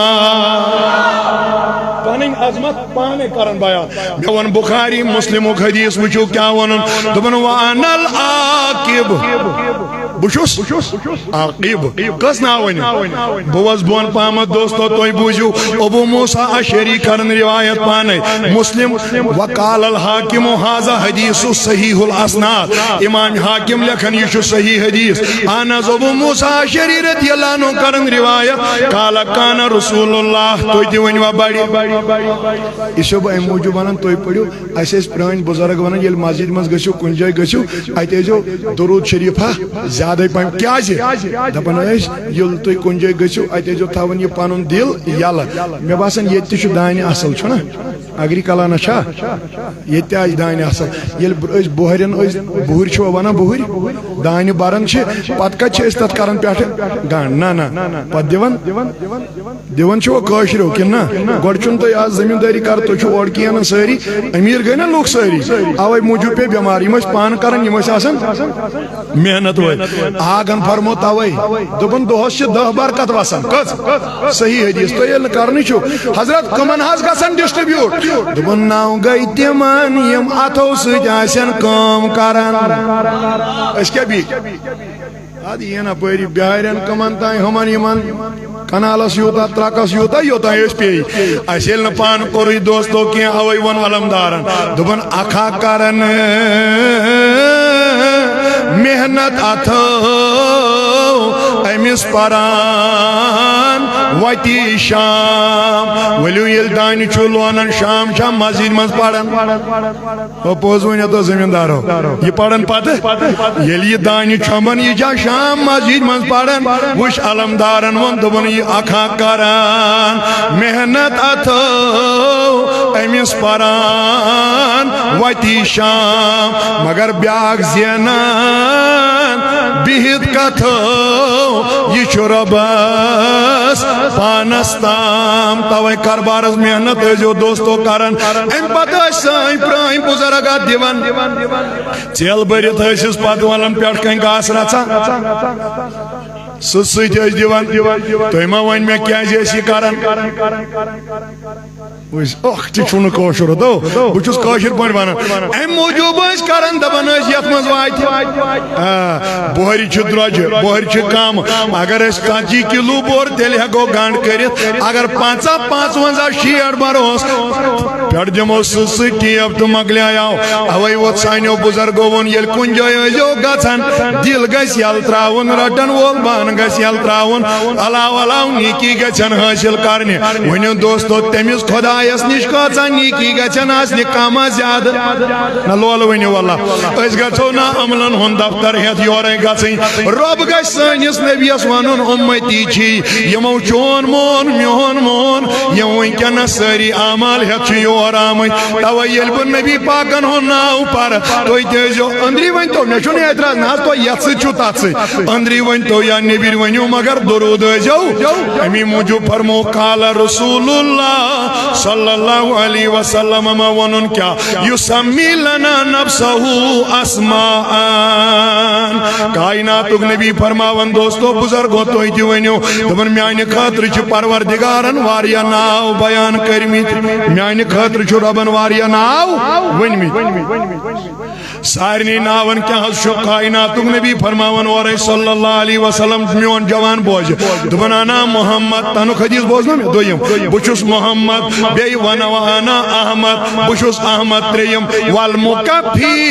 پنٕنۍ عظمت پانے کرن بیان۔ مےٚ ووٚن بخاری مسلمُک حدیث، وٕچھِو کیٛاہ ووٚنُن۔ دوٚپُن، وانا العاقب۔ بہٕ چھُس عاقب۔ کٔژ ناو ؤنِو؟ بہٕ وَس بۄن پہمتھ دوستو، تُہۍ بوٗزِو۔ ابو موسیٰ اشعری کرن روایت پانے۔ مسلم، وقال الحاکم ھذا حدیث صحیح الاسناد۔ امام حاکم لیکھن، یہِ چھُ صحیح حدیث۔ اہن حظ، ابو موسیٰ اشعری رضی اللہ عنہ کرن روایت۔ قال کان رسول اللہ، تُہۍ تہِ ؤنِو بڑِ۔ یہِ چھُسو بہٕ امہِ موٗجوٗب ونان، تُہۍ پٔرِو۔ اسہِ ٲسۍ پرٲنۍ بُزرگ ونان، ییٚلہِ مسجد منٛز گٔژھِو، کُنہِ جایہِ گٔژھِو، اتہِ ٲسۍزیو درود شریف ہا زیادے پہم۔ کیازِ؟ دپان ٲسۍ، ییٚلہِ تُہۍ کُنہِ جایہِ گٔژھِو، اتہِ ٲسۍزیو تھاوان یہِ پنُن دِل یلہٕ۔ مےٚ باسان، ییٚتہِ تہِ چھُ دانہِ اصل، چھُنہ؟ اگری کلانہ چھا؟ ییٚتہِ تہِ آسہِ دانہِ اصل۔ ییٚلہِ بر-، أسۍ بۄہرٮ۪ن، أسۍ بُہٕرۍ چھِوا ونان، بُہٕرۍ دانہِ بران چھِ، پتہٕ کتہِ چھِ أسۍ تتھ کران پٮ۪ٹھٕ گنڈ؟ نہ، نہ، پتہٕ دِوان۔ دِوان چھِوا کٲشرٮ۪و کِنہٕ نہ؟ گۄڈٕ چھُنہٕ تُہۍ آز زٔمیٖندٲری کَران، تُہۍ چھِو اورٕ کِنۍ اَنان سٲری، أمیٖر گٔے نہ لُکھ سٲری۔ اَوَے موٗجوٗب پیٚیہِ بٮ۪مار۔ یِم ٲسۍ پانہٕ کَران، یِم ٲسۍ آسان محنت وٲلۍ۔ آگن فرمو تَوَے، دوٚپُن، دۄہَس چھِ دَہ برکت وَسان۔ کٔژ؟ صحیح حدیث۔ تُہۍ ییٚلہِ نہٕ کَرنٕے چھِو، حضرت، کٕمَن حظ گژھن distribute؟ دوٚپُن، نَو گٔے تِمَن، یِم اَتھو سۭتۍ آسن کٲم کَران۔ أسۍ کیٛاہ بیٚیہِ؟ ادٕ یِن اپٲری بہارٮ۪ن کمن تام، ہُمن یِمن کنالس یوٗتاہ، ترکس یوٗتاہ، یوٚتام أسۍ پیٚیہِ۔ اَسہِ ییٚلہِ نہٕ پانہٕ کوٚرُے دوستو کینٛہہ، اوے ووٚن علمدارن، دوٚپُن، اکھا کرن محنت اتھو أمِس پران وتی شام۔ ؤلِو ییٚلہِ دانہِ چھُ لونان، شام شام مسجد منٛز پران۔ او پوٚز ؤنِو تو زٔمیٖندارو، یہِ پَرن پَتہٕ، ییٚلہِ یہِ دانہِ چھۄمبان، یہِ چھا شام مسجد منٛز پَران؟ وٕچھ علمدارن ووٚن، دوٚپُن، یہِ اکھا کران محنت اتھو أمِس پَران وتی شام، مگر بیٛاکھ زینان بِہِتھ کتھو، یہِ چھُ رۄبس پانس تام۔ توے کاربارس محنت ٲسۍزیو دوستو کران۔ امہِ پتہٕ ٲسۍ سٲنۍ پرٲنۍ بُزرگ اتھ دِوان۔ ژیل بٔرِتھ ٲسِس پتہٕ ولان پٮ۪ٹھ کنہِ گاسہٕ رژھا۔ سٕژ سۭتۍ ٲسۍ دِوان۔ تُہۍ ما ؤنۍ مےٚ کیازِ ٲسۍ یہِ کران؟ وٕچھ، اکھ تہِ چھُنہٕ کٲشُر، دو، بہٕ چھُس کٲشِر پٲٹھۍ ونان۔ امہِ موٗجوٗب ٲسۍ کران، دپان ٲسۍ، یتھ منٛز واتہِ۔ آ، بۄہرِ چھِ درٛۄجہِ، بۄہرِ چھِ کم۔ اگر أسۍ ژتجی کِلوٗ بۄہر، تیٚلہِ ہٮ۪کو گنڈ کٔرِتھ۔ اگر پنٛژاہ، پنٛژونٛزاہ، شیٹھ بروس، پٮ۪ٹھ دِمو سٕژ سۭتۍ ٹیپ تہٕ مۄکلیو۔ اوے ووت سانیو بُزرگو ووٚن، ییٚلہِ کُنہِ جایہِ ٲسۍزیو گژھان، دِل گژھِ یلہٕ ترٛاوُن، رٹن وول بانہٕ گژھِ یلہٕ ترٛاوُن، علاوٕ علاوٕ نیکی گژھن حٲصِل کرنہِ۔ ؤنِو دوستو، تٔمِس خۄدایس نِش کۭژاہ نیکی گژھن آسنہِ، کم ہا زیادٕ؟ نہ لولہٕ ؤنِو واللہ، أسۍ گژھو نا عملن ہُنٛد دفتر ہٮ۪تھ یورے گژھٕنۍ۔ رۄب گژھِ سٲنِس نبیَس ونُن، اُمتی چھی، یِمو چون مون، میون مون، یِم وٕنکیٚنس سٲری اعمال ہٮ۪تھ چھِ یور آمٕتۍ۔ توے ییٚلہِ بہٕ نبی پاکن ہُنٛد ناو پرٕ، تُہۍ تہِ ٲسۍزیو أنٛدری ؤنۍتو، مےٚ چھُنہٕ اعتراض، نہ حظ تۄہہِ یژھٕ چھُو تتھ سۭتۍ، أنٛدری ؤنۍتو یا نیٚبِرۍ ؤنِو، مگر درود ٲسۍزیو۔ امی موٗجوٗب فرمو، قال رسول اللہ صلی اللہ علیہ وسلم، ما ووٚنُن کیٛاہ؟ یسمی لنا نفسہ اسماء۔ کائناتُک نبی فرماوان، دوستو، بُزرگو، تُہۍ تہِ ؤنِو۔ دوٚپُن، میانہِ خٲطرٕ چھِ پروردگارن واریاہ ناو بیان کٔرمٕتۍ، میانہِ خٲطرٕ چھُ رۄبن واریاہ ناو ؤنمٕتۍ۔ سارنٕے ناون کیٛاہ حظ چھُ؟ کائناتُک نبی فرماوان اورے صلی اللہ علیہ وسلم، میون جوان بوزِ، دوٚپُن، انا محمد، تنُک حدیث بوزنو مےٚ دوٚیِم، بہٕ چھُس محمد، بیٚیہِ ونو انا احمد، بہٕ چھُس احمد ترٛیٚیِم، والمکفی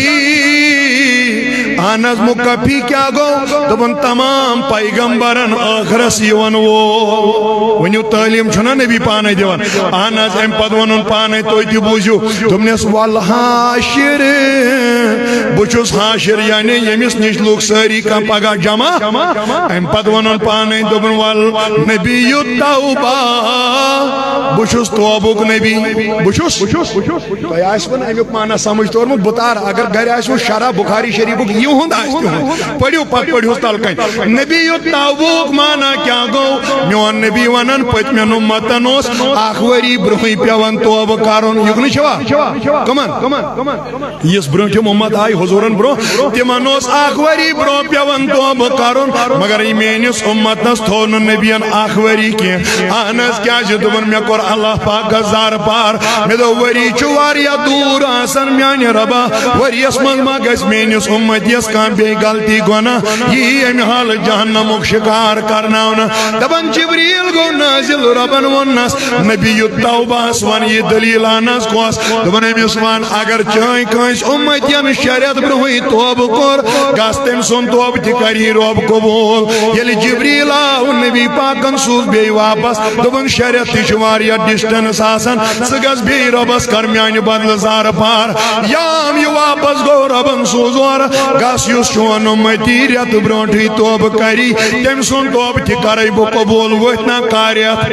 اہن حظ، مُکفی کیٛاہ گوٚو؟ دوٚپُن، تمام پیغمبرن ٲخرس یِوان وول۔ ؤنِو، تعلیٖم چھُنہ نبی پانے دِوان؟ اہن حظ، امہِ پتہٕ ووٚنُن پانے، تُہۍ تہِ بوٗزِو۔ دوٚپنس، والحاشر، بہٕ چھُس حاشر، یعنی ییٚمِس نِش لُکھ سٲری کانٛہہ پگاہ جمع۔ امہِ پتہٕ ووٚنُن پانے، دوٚپُن، والنبی التوبہ، بہٕ چھُس توبُک نبی، بہٕ چھُس۔ تۄہہِ آسہِ وۄنۍ اَمیُک معنی سمجھ توٚرمُت؟ بہٕ تارٕ، اگر گرِ آسہِ وۄنۍ شرح بخاری شریفُک یِہُنٛد آسہِ تِہُنٛد، پٔرِو پتہٕ پٔرِوس تَلہٕ کنہِ۔ نبی التوبُک معنی کیٛاہ گوٚو؟ میون نبی ونان، پٔتمٮ۪ن اُمتن اوس اکھ ؤری برونٛہٕے پٮ۪وان توبہٕ کرُن۔ یُکنُے چھوا؟ کٕمن؟ یُس برونٛٹھِم اُمت آیہِ حضوٗرن برونٛہہ، تِمن اوس اکھ ؤری برونٛہہ پٮ۪وان توبہٕ کرُن، مگر یہِ میٲنِس اُمتس تھوو نہٕ نبین اکھ ؤری کینٛہہ۔ اہن حظ، کیازِ؟ دوٚپُن، مےٚ کوٚر اللہ پاکس زارٕ پار، مےٚ دوٚپ، ؤری چھُ واریاہ دوٗر آسان میانہِ رۄبا، ؤریس منٛز ما گژھِ میٲنِس اُمتیس کانٛہہ بیٚیہِ غلطی گۄناہ، یہِ یی امہِ حالہٕ جہنمُک شکار کرناونہٕ۔ دپان، جبریل گوٚو نٲزِل، رۄبن ووٚننس، نبی التوبہس ون یہِ دلیل۔ اہن حظ، کۄس؟ دوٚپُن، أمِس ون، اگر چٲنۍ کٲنٛسہِ اُمتین شےٚ رٮ۪تھ برونٛہٕے توبہٕ کوٚر، گژھ، تٔمۍ سُنٛد توبہٕ تہِ کری رۄب قبوٗل۔ ییٚلہِ جبریل آو نبی پاکن سوٗز بیٚیہِ واپس، دوٚپُن، شےٚ رٮ۪تھ تہِ چھِ واریاہ ڈسٹنس آسان، ژٕ گژھ بیٚیہِ رۄبس کر میانہِ بدلہٕ زارٕ پار۔ یام یہِ واپس گوٚو، رۄبن سوٗز اورٕ، گژھ، یُس چون اُمتی رٮ۪تہٕ برونٛٹھٕے توبہٕ کری، تٔمۍ سُنٛد توبہٕ تہِ کرے بہٕ قبوٗل۔ ؤتھۍ نا کاہ رٮ۪تھ؟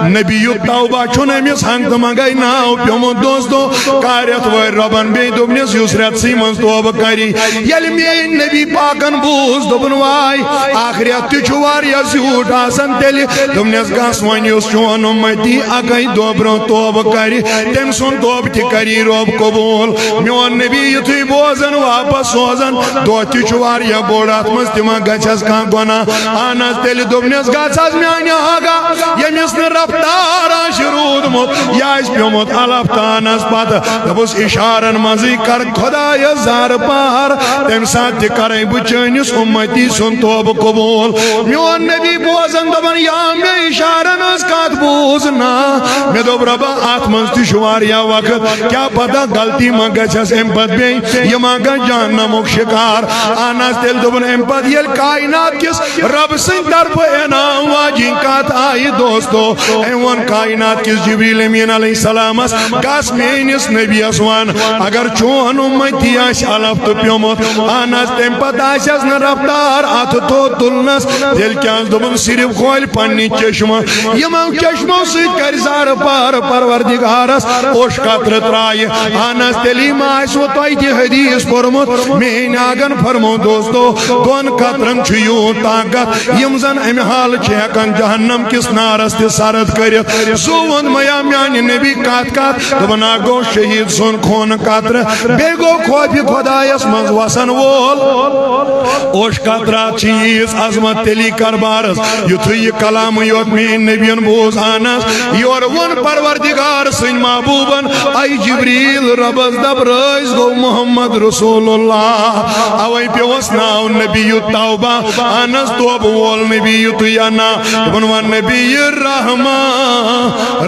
نبی التوبہ چھُنہٕ أمِس ہنٛگتہٕ منٛگے ناو پیومُت، دوستو۔ کاہ رٮ۪تھ وٲتۍ رۄبن بیٚیہِ، دوٚپنس، یُس رٮ۪تسٕے منٛز توبہٕ کری۔ ییٚلہِ میٲنۍ نبی پاکن بوٗز، دوٚپُن، واے، اکھ رٮ۪تھ تہِ چھُ واریاہ زیوٗٹھ آسان، تیٚلہِ دوٚپنس، گژھ وۄنۍ، یُس چون اُمتی اکے دۄہ برونٛہہ توبہٕ کرِ، تٔمۍ سُنٛد توبہٕ تہِ کری رۄب قبوٗل۔ میون نبی یُتھُے بوزان واپس سوزان، دۄہ تہِ چھُ واریاہ بوٚڑ، اتھ منٛز تہِ ما گژھٮ۪س کانٛہہ گۄناہ؟ اہن حظ، تیٚلہِ دوٚپنس، گژھ حظ میانہِ آقا، ییٚمِس نہٕ رفتار آسہِ روٗدمُت، یہِ آسہِ پیومُت الفتانس پتہٕ۔ دوٚپُس، اشارن منٛزٕے کر خدایس زارٕ پار، تمہِ ساتہٕ تہِ کرے بہٕ چٲنِس اُمتی سُنٛد توبہٕ قبوٗل۔ میون نبی بوزان دپان، یا مےٚ اشارن ہٕنٛز کتھ بوٗز نا۔ مےٚ دوٚپ، رۄبا، اتھ منٛز تہِ چھُ واریاہ وقت، کیٛاہ پتہ غلطی ما گژھٮ۪س امہِ پتہٕ بیٚیہِ، یہِ ما گژھِ جہنمُک شکار۔ اہن حظ، تیٚلہِ دوٚپُن، امہِ پتہٕ ییٚلہِ کائنات کِس رۄب سٕنٛدِ طرفہٕ انعام واجِنۍ کتھ آیہِ، دوستو، أمۍ ووٚن کائنات کِس جبریل امین علیہ السلامس، گژھ میٲنِس نبیس ون، اگر چون اُمتی آسہِ الف تہٕ پیومُت، اہن حظ، تمہِ پتہٕ آسٮ۪س نہٕ رفتار اتھٕ تھوٚد تُلنس، تیٚلہِ کیٛاہ؟ دوٚپُن، صرف کھولہِ پننہِ چشمہٕ، یِمو چشمو سۭتۍ کرِ زارٕ پار پروردگارس اوٚش قطرٕ ترایہِ۔ اہن حظ، تیٚلی ما آسِوٕ تۄہہِ تہِ حدیث پوٚرمُت، میٲنۍ آقن فرمو، دوستو، دۄن قطرن چھُ یوٗت طاقت، یِم زن امہِ حالہٕ چھِ ہٮ۪کان جہنم کِس نارس تہِ سرد کٔرِتھ۔ سُہ ووٚن مےٚ، یا میانہِ نبی، کتھ کتھ؟ دوٚپُن، اکھ گوٚو شہید سُنٛد خوٗنہٕ قطرٕ، بیٚیہِ گوٚو خوفِ خدایس منٛز وسن وول اوٚش قطرٕ۔ چھِ ییٖژ عظمت تیٚلی کربارس، یُتھُے یہِ کلام یوت میٲنۍ نبین بوز۔ اہن حظ، یورٕ ووٚن پروردگار سٕنٛدۍ محبوبن، اے جبریل، رۄبس دپ، رٲضۍ گوٚو محمد رسول اللہ۔ اوے پیوس ناو نبی التوبہ۔ اہن حظ، توبہٕ وول نبی یُتُے انا۔ دوٚپُن، وۄنۍ نبی رحمہ،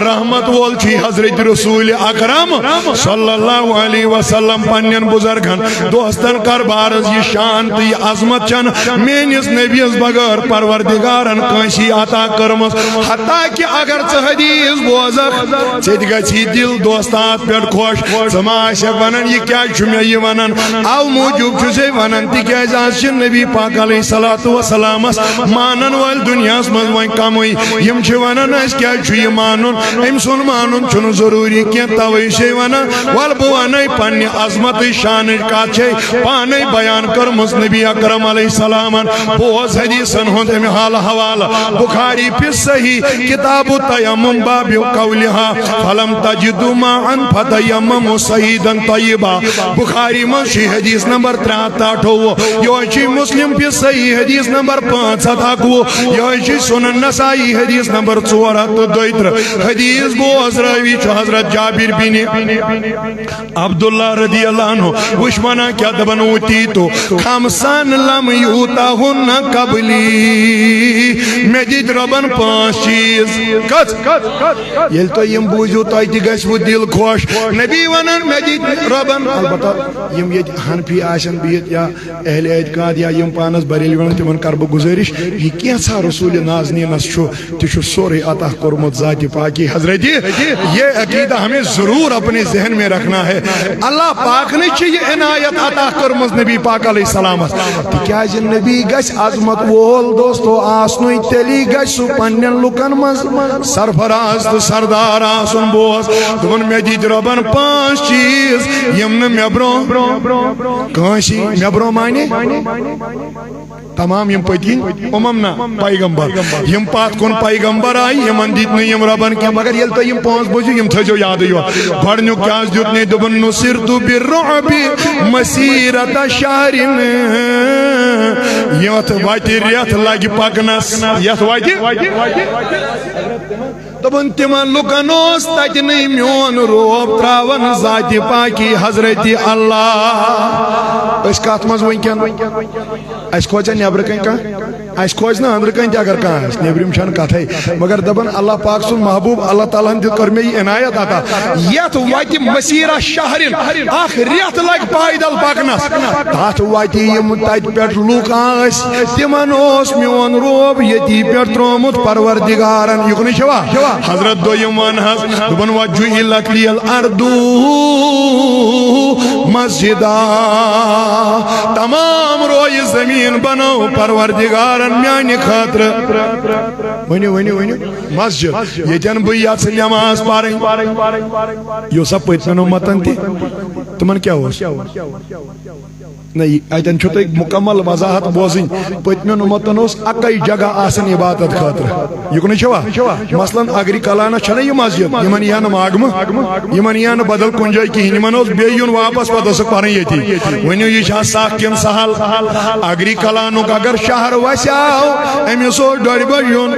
رحمت وول چھُ حضرت رسول اکرم صلی اللہ علیہ وسلم۔ پننٮ۪ن بزرگن، دوستن کربارس یہِ شان تہٕ یہِ عظمت چھنہٕ میٲنِس نبیس بغٲر پروردگارن کٲنٛسی عطا کٔرمٕژ۔ حتیٰ کہ اگر ژٕ حدیث بوزکھ، ژےٚ تہِ گژھی دل دوستات پٮ۪ٹھ خۄش۔ ژٕ ما آسکھ ونان، یہِ کیازِ چھُ مےٚ یہِ ونان؟ او موٗجوٗب چھُ سے ونان، تِکیازِ از چھِ نبی پاک علیہ الصلوۃ والسلامس مانن وٲلۍ دُنیاہس منٛز وۄنۍ کمٕے۔ یِم چھِ ونان، اسہِ کیازِ چھُ یہِ مانُن؟ أمۍ سُنٛد مانُن چھُنہٕ ضروٗری کینٛہہ، توے چھِ ونان، ول بہٕ ونے پننہِ عظمتٕچ شانٕچ کتھ چھے پانے بیان کٔرمٕژ نبی اکرم علیہ السلامن۔ بوز حدیثن ہُنٛد امہِ حالہٕ حوالہٕ، بخاری فی الصحیح، کتاب التیمم، باب قولہا، فلم تجدوا ماء فتیمموا صعیدا طیبا۔ بخاری منٛز چھُ حدیث نمبر ترٛےٚ ہتھ تہٕ اَٹھووُہ، یہوے چھُ مسلم فی الصحیح حدیث نمبر پانٛژھ ہتھ اکوُہ، یہوے چھُ سنن نسائی حدیث نمبر ژور ہتھ تہٕ دۄیہِ ترٕٛہ۔ حدیث بوز، راوی چھُ حضرت جابر بن عبداللہ رضی اللہ عنہ۔ وٕچھ ونان کیٛاہ دپان، اوتیت خمسا لم یؤتہن قبلی، مےٚ دِتۍ رۄبن پانٛژھ چیٖز۔ کتھ؟ ییٚلہِ تُہۍ یِم بوٗزِو، تۄہہِ تہِ گژھِوٕ دِل خۄش۔ نبی ونان، مےٚ دِتۍ رۄبن، البتہ یِم ییٚتہِ حنفی آسن، بہٕ یا اہل اعتقاد یا یِم پانس بریلوی ونان، تِمن کرٕ بہٕ گُزٲرِش، یہِ کینٛژھا رسول نازنینس چھُ، تہِ چھُ سورُے عطا کوٚرمُت ذاتِ پاکی حضرت۔ یہ عقیدہ ہمیں ضرور اپنے ذہن میں رکھنا ہے۔ اللہ پاک نے چھِ یہ عنایت عطا کٔرمٕژ نبی پاک علیہ السلامس۔ تِکیازِ نبی گژھِ عظمت وول دوستو آسنُے، تیٚلی گژھِ سُہ پننٮ۪ن لُکن منٛز سرفراز تہٕ سردار آسُن۔ بوز، دوٚپُن، مےٚ دِتۍ رۄبن پانٛژھ چیٖز، یِم نہٕ مےٚ برونٛہہ کٲنٛسہِ، مےٚ برونٛہہ معنی تمام یِم پٔتۍ کِنۍ اُمم نہ پیغمبر، یِم پتھ کُن پیغمبر آیہِ، یِمن دِتۍ نہٕ یِم رۄبن کینٛہہ، مگر ییٚلہِ تۄہہِ یِم پانٛژھ بوٗزِو، یِم تھٲیزیو یادٕے یوت۔ گۄڈٕنیُک کیٛاہ حظ دیُت نے؟ دوٚپُن، "نُصِرْتُ بِالرُّعْبِ مَسِيرَةَ شَهْرٍ"، یَتھ وَتہِ رٮ۪تھ لَگہِ پَکنَس، یَتھ وَتہِ۔ دوٚپُن، تِمن لُکن اوس تَتہِ نٕے میون رعب ترٛاوان ذاتِ پاکی حضرت اللہ۔ أسۍ کَتھ منٛز وٕنکٮ۪ن؟ اَسہِ کھوژِ نٮ۪برٕ کَنۍ کانٛہہ؟ اَسہِ کھوژِ نہٕ أنٛدرٕ کَنۍ تہِ اگر کانٛہہ آسہِ، نیٚبرِم چھَنہٕ کَتھَے۔ مگر دَپان، اللہ پاک سُنٛد محبوٗب، اللہ تعالیٰ ہَن دیُت، کٔر مےٚ یہِ عنایت عطا۔ یَتھ وَتہِ مسیرہ شہرن، اَکھ رٮ۪تھ لَگہِ پیدل پَکنَس۔ تَتھ وَتہِ یِم تَتہِ پٮ۪ٹھ لُکھ ٲسۍ، تِمَن اوس میون رعب ییٚتی پٮ۪ٹھ ترٛوومُت پروردگارَن۔ یُکنُے چھوا؟ حضرت دوٚیِم وَن حظ، دوٚپُن، "وَجُعِلَتْ لِيَ الْأَرْضُ مَسْجِدًا"۔ تمام رویہِ زٔمیٖن بنٲو پروردگارن میانہِ خٲطرٕ۔ ؤنِو، ؤنِو، ؤنِو۔ مسجد، ییٚتٮ۪ن بہٕ یژھٕ نماز پرٕنۍ۔ یہِ اوسا پٔتمٮ۪ن اُمتن تہِ؟ تِمن کیٛاہ اوس؟ نہ، یہِ، اتٮ۪ن چھُو تۄہہِ مُکمل وضاحت بوزٕنۍ۔ پٔتمٮ۪ن اُمتن اوس اکے جگہ آسان عبادت خٲطرٕ۔ یُکنُے چھوا؟ مثلاً اگری کلانس چھنہ یہِ مسجد، یِمن یی ہا نہٕ ماگمہٕ، یِمن یی ہا نہٕ بدل کُنہِ جایہِ کِہینۍ، یِمن اوس بیٚیہِ یُن واپس، پتہٕ ٲسٕکھ پرٕنۍ ییٚتی۔ ؤنِو، یہِ چھا سخ کِنہٕ سہل؟ اگری کلانُک اگر شہر وسیو، أمِس اوس ڈۄڈِ بجہِ یُن،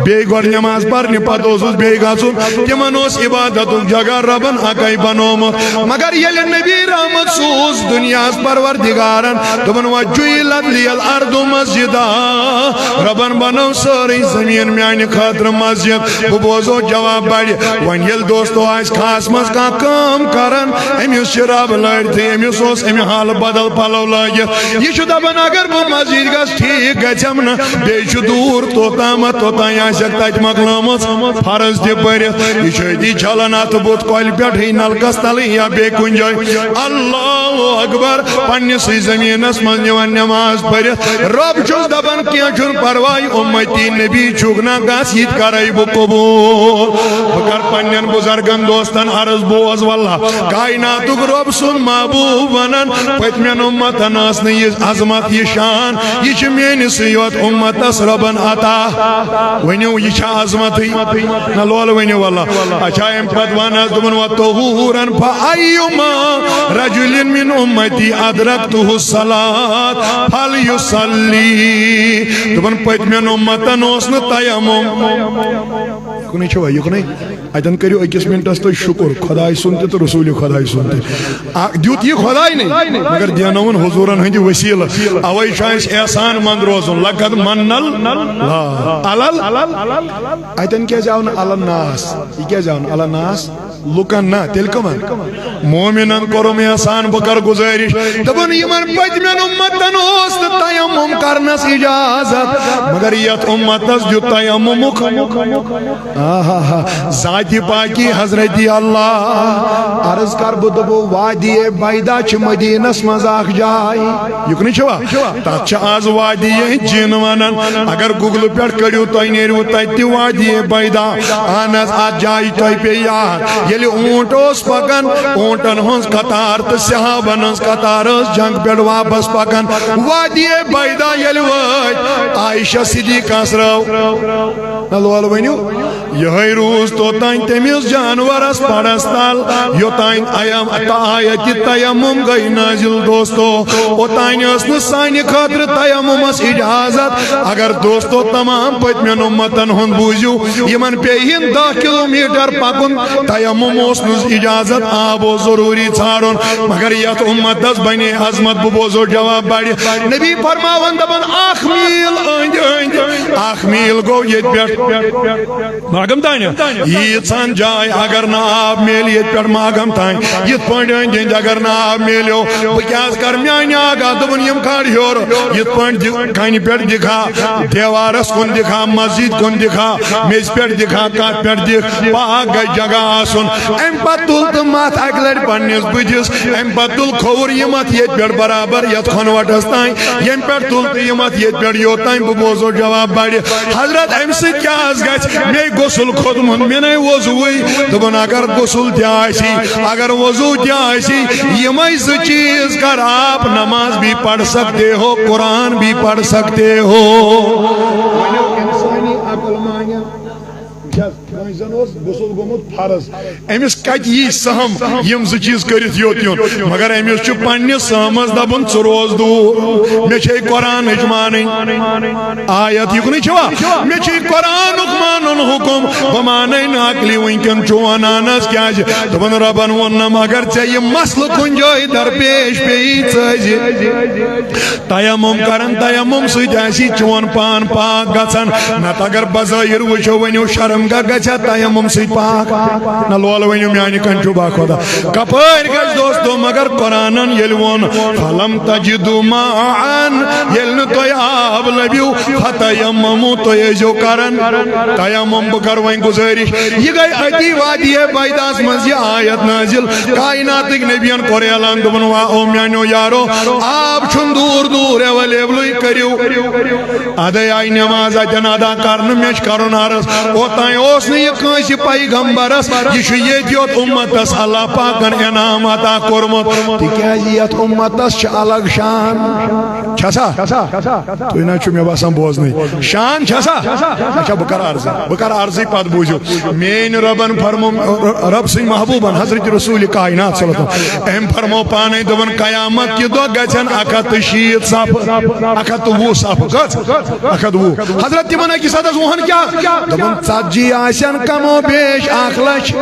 بیٚیہِ گۄڈٕ نماز پرنہِ، پتہٕ اوسُس بیٚیہِ گژھُن۔ تِمن اوس عبادتُک جگہ ربن اکے بنومُت۔ مگر ییٚلہِ نبی رحمت سوٗز دُنیاہس پروردگارن، دوٚپُن، "وجعلت لِيَ الْأَرْضُ مَسْجِدًا"، رۄبن بنٲو سٲرٕے زٔمیٖن میانہِ خٲطرٕ مسجد۔ بہٕ بوزو جواب بڑِ۔ وۄنۍ ییٚلہِ دوستو آسہِ کھہس منٛز کانٛہہ کٲم کران، أمِس چھِ رب لٲرتھٕے، أمِس اوس اَمہِ حالہٕ بدل پلو لٲگِتھ۔ یہِ چھُ دپان، اگر بہٕ مسجد گژھٕ، ٹھیٖک گژھٮ۪م نہٕ، بیٚیہِ چھُ دوٗر توٚتامتھ، توٚتام آسٮ۪کھ تتہِ مۄکلٲمٕژ فرض تہِ پٔرِتھ۔ یہِ چھُ أتی چھلان اتھٕ بُتھ کۄلہِ پٮ۪ٹھٕے، نلکس تلٕے یا بیٚیہِ کُنہِ جایہِ۔ اللہ اکبر، پننسٕے زٔمیٖنس منٛز نِوان نماز پٔرِتھ۔ رۄب چھُس دپان، کینٛہہ چھُنہٕ پرواے، اُمتی نبی چھُکھ نا، گژھ، یہِ تہِ کرے بہٕ قبوٗل۔ بہٕ کرٕ پننٮ۪ن بُزرگن دوستن عرض، بوز واللہ، کائناتُک رۄب سُنٛد محبوٗب ونان، پٔتمٮ۪ن اُمتن ٲس نہٕ یہِ عظمت، یہِ شان، یہِ چھِ میٲنِسٕے یوت اُمتس رۄبن عطا۔ ؤنِو، یہِ چھا عظمتٕے؟ نہ لول ؤنِو واللہ۔ اچھا، اَمہِ پتہٕ وَن حظ، دوٚپُن، "وطهورا فأيما رجل من أمتي أدركته الصلاة فليصلي"۔ دوٚپُن، پٔتمٮ۪ن اُمتن اوس نہٕ تیمم۔ یُکنُے چھُوا، یُکنُے؟ اَتٮ۪ن کٔرِو أکِس مِنٹَس تُہۍ شُکُر خۄداے سُنٛد تہِ تہٕ رسوٗلِ خۄداے سُنٛد تہِ۔ اَ-، دیُت یہِ خۄداے نے، مگر دینووُن حضوٗرن ہٕنٛدِ وسیٖلہٕ۔ اَوَے چھُ اَسہِ احسان مند روزُن۔ لقد من اللہ علل۔ اَتٮ۪ن کیٛازِ آو نہٕ علی الناس؟ یہِ کیٛازِ آو نہٕ علی الناس؟ لُکن نہ، تیٚلہِ کٕمن؟ مومنن کوٚرُم احسان، بہٕ کرٕ گُزٲرِش۔ دوٚپُن، یِمن پٔتمٮ۪ن اُمتن اوس نہٕ تیمم کرنس اجازت، مگر یتھ اُمتس دیُت تیممُک۔ آہا ہا، ذاتِ پاکی حضرت اللہ۔ عرض کر بہٕ، دوٚپُو، وادی بیضا چھِ مدینس منٛز اکھ جاے۔ یُکنُے چھُوا؟ تتھ چھِ آز وادی جن ونان۔ اگر گوگلہٕ پٮ۪ٹھ کٔڑِو، تۄہہِ نیرِوٕ تتہِ تہِ وادی بیضا۔ اہن حظ، اتھ جایہِ تۄہہِ پیٚیہِ یاد، ییٚلہِ اوٗنٹ اوس پکان، اوٗنٹن ہٕنٛز قطار تہٕ صحابن ہٕنٛز قطار ٲس جنگ پٮ۪ٹھ واپس پکان۔ وادی بیضا ییٚلہِ وٲتۍ، عائشہ صدیقہ ہس رٲو۔ نہ لول ؤنِو۔ یہے روٗز توٚتام تٔمِس جانورس پڑس تل، یوٚتام ایم-، آیتِ تیمم گٔے نازل۔ دوستو، اوٚتام ٲس نہٕ سانہِ خٲطرٕ تیممس اجازت۔ اگر دوستو تمام پٔتمٮ۪ن اُمتن ہُنٛد بوٗزِو، یِمن پیٚیہِ ہن دَہ کلوٗمیٹر پکُن، تیمم اوس نہٕ اجازت، آب اوس ضروٗری ژھانڈُن۔ مگر یتھ اُمتس بنے عظمت، بہٕ بوزو جواب بڑِ۔ نبی فرماوان دپان، اکھ میٖل أنٛدۍ أنٛدۍ، اکھ میٖل گوٚو ییٚتہِ پٮ۪ٹھ ماگم تانۍ۔ ییٖژہن جاے اگر نہٕ آب میلہِ ییٚتہِ پٮ۪ٹھ ماگم تام۔ یِتھ پٲٹھۍ أنٛدۍ أنٛدۍ اگر نہٕ آب میلیو، بہٕ کیٛاہ حظ کَرٕ؟ میٛانہِ آگاہ دوٚپُن، یِم کھار ہیوٚر۔ یِتھ پٲٹھۍ دِ-، کَنہِ پٮ۪ٹھ دِکھا، دیوارَس کُن دِکھا، مسجد کُن دِکھا، میٚژِ پٮ۪ٹھ دِکھا، کَتھ پٮ۪ٹھ دِکھ، پاک گژھِ جگہ آسُن۔ اَمہِ پَتہٕ تُل تہٕ مَتھ اَکہِ لَٹہِ پنٛنِس بٕتھِس، اَمہِ پَتہٕ تُل کھووُر یہِ مَتھ ییٚتہِ پٮ۪ٹھ برابر یَتھ کھۄنوَٹَس تام، ییٚمہِ پٮ۪ٹھ تُل تہٕ یہِ مَتھ ییٚتہِ پٮ۪ٹھ یوٚت تام بہٕ بوزو جواب بَڑِ۔ حضرت، اَمہِ سۭتۍ کیٛاہ حظ گژھِ؟ مےٚ غسل کھوٚتمُت، مےٚ نے وضوٗوٕے۔ دوٚپُن، اگر غسل تہِ آسی، اگر وضو تہِ آسی، یِمے زٕ چیز کر آپ نماز بھی پڑھ سکتے ہو، قرآن بھی پڑھ سکتے ہو۔ وۄنۍ ییٚلہِ اِنسٲنی عقل مانہِ، وٕچھ حظ، کٲنٛسہِ زن اوس غسل گوٚمُت فرض، أمِس کتہِ یی سہم یِم زٕ چیز کٔرِتھ یوت یُن؟ مگر أمِس چھُ پننِس سہمس دپُن، ژٕ روز دوٗر، مےٚ چھے قرآنٕچ مانٕنۍ۔ آیت یُکنُے چھوا؟ مےٚ چھُے قرآنُک مانُن حُکُم، بہٕ مانے نہٕ عقلی۔ وٕنکٮ۪ن چھُ ونان حظ کیٛازِ؟ دوٚپُن، رۄبن ووٚننم، اگر ژےٚ یہِ مسلہٕ کُنہِ جایہِ درپیش پیٚیی، ژٕ ٲسۍ تیمم کران، تیمم سۭتۍ آسی چون پان پاک گژھان۔ نتہٕ اگر بظاہر وٕچھو، ؤنِو شرم گا گژھِ تیمم سۭتۍ پاک؟ نہ لول ؤنِو میانہِ کنہِ چھُ با خۄدا۔ کپٲرۍ گژھِ دوستو؟ مگر قرآنن ییٚلہِ ووٚن، فلم تجدوا ماء، ییٚلہِ نہٕ تۄہہِ آب لٔبِو، فتیمموا، تُہۍ ٲسۍزیو کران تیمم۔ بہٕ کرٕ وۄنۍ گُزٲرِش، یہِ گٔے أتی وادی بیضاہس منٛز یہِ آیت نازل۔ کائناتٕکۍ نبین کوٚر اعلان، دوٚپُن، وا او میانیو یارو، آب چھُنہٕ دوٗر دوٗر ایویلیبلٕے، کٔرِو۔ ادے آیہِ نماز اتٮ۪ن ادا کرنہٕ، مےٚ چھُ کرُن عرض، اوتام اوس نہٕ یہِ کٲنٛسہِ پیغمبرس، یہِ چھُ ییٚتہِ یوت امتس اللہ پاکن انعام عطا کوٚرمُت، تِکیازِ یتھ امتس چھِ الگ شان۔ چھا سا؟ تُہۍ نہ چھُو مےٚ باسان بوزنٕے۔ شان چھا سا؟ اچھا، بہٕ کرٕ عرضٕے، بہٕ کرٕ عرضٕے، پتہٕ بوٗزِو۔ میٲنۍ رۄبن فرمو، رۄب سٕنٛدۍ محبوبن حضرت رسول کائنات صلی اللہ علیہ وسلم، أمۍ فرمو پانے، دوٚپُن، قیامت کہِ دۄہ گژھن اکھ ہتھ تہٕ شیٖتھ صف، اکھ ہتھ تہٕ وُہ صف۔ کٔژ؟ اکھ ہتھ وُہ۔ حضرت تِمن أکِس ہتس وُہن کیٛاہ؟ دوٚپُن، ژتجی آسن کم و بیش اکھ لچھ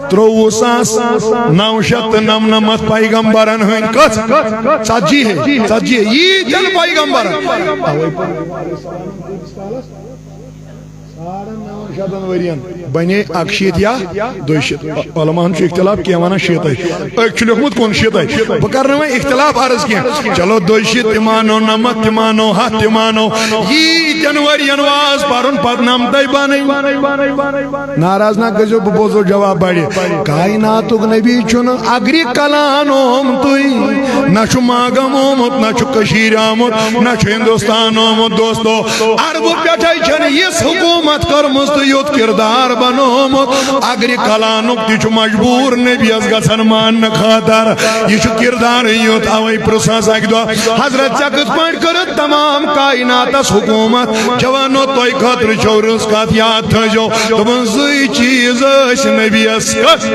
ترٛۆوُہ ساس نو شیٚتھ تہٕ نمنمتھ پیغمبرن ہٕنٛدۍ۔ کٔژ؟ ژتجی ہے، ژتجی ہے۔ ییٖتٮ۪ن پیغمبرن۔ اوے ساڑن نون شتن ؤرین بنے اکشیت یا دۄشیت۔ علماہن چھُ اختلاف، کینٛہہ ونان شیتے، أکۍ چھُ لیوٚکھمُت کُنشیتے۔ بہٕ کرٕ نہٕ وۄنۍ اختلاف عرض کینٛہہ۔ چلو، دۄشیت تہِ مانو، نمتھ تہِ مانو، ہتھ تہِ مانو، ییٖتٮ۪ن ؤرین واز پرُن، پتہٕ نمتے بنٕنۍ۔ ناراض نہ گٔژھِو، بہٕ بوزو جواب بڑِ۔ کائناتُک نبی چھُنہٕ اگرِ کلان آمتُے، نہ چھُ ماگم آمُت، نہ چھُ کٔشیٖرِ آمُت، نہ چھُ ہندوستان آمُت۔ دوستو، عربہٕ پٮ۪ٹھے چھنہٕ یِژھ حکوٗمت کٔرمٕژ تہٕ یُتھ کردار بنومُت۔ اگرِ کلانُک تہِ چھُ مجبوٗر نبیَس گژھن ماننہٕ خٲطر۔ یہِ چھُ کردارٕے یُتھ۔ اوے پرژھس اکہِ دۄہ، حضرت، ژےٚ کِتھ پٲٹھۍ کٔرٕتھ تمام کائناتس حکوٗمت؟ جوانو، تۄہہِ خٲطرٕ چھو رٕژ کتھ، یاد تھٲیزیو۔ دوٚپُن، زٕے چیٖز ٲسۍ نبیَس۔ کس؟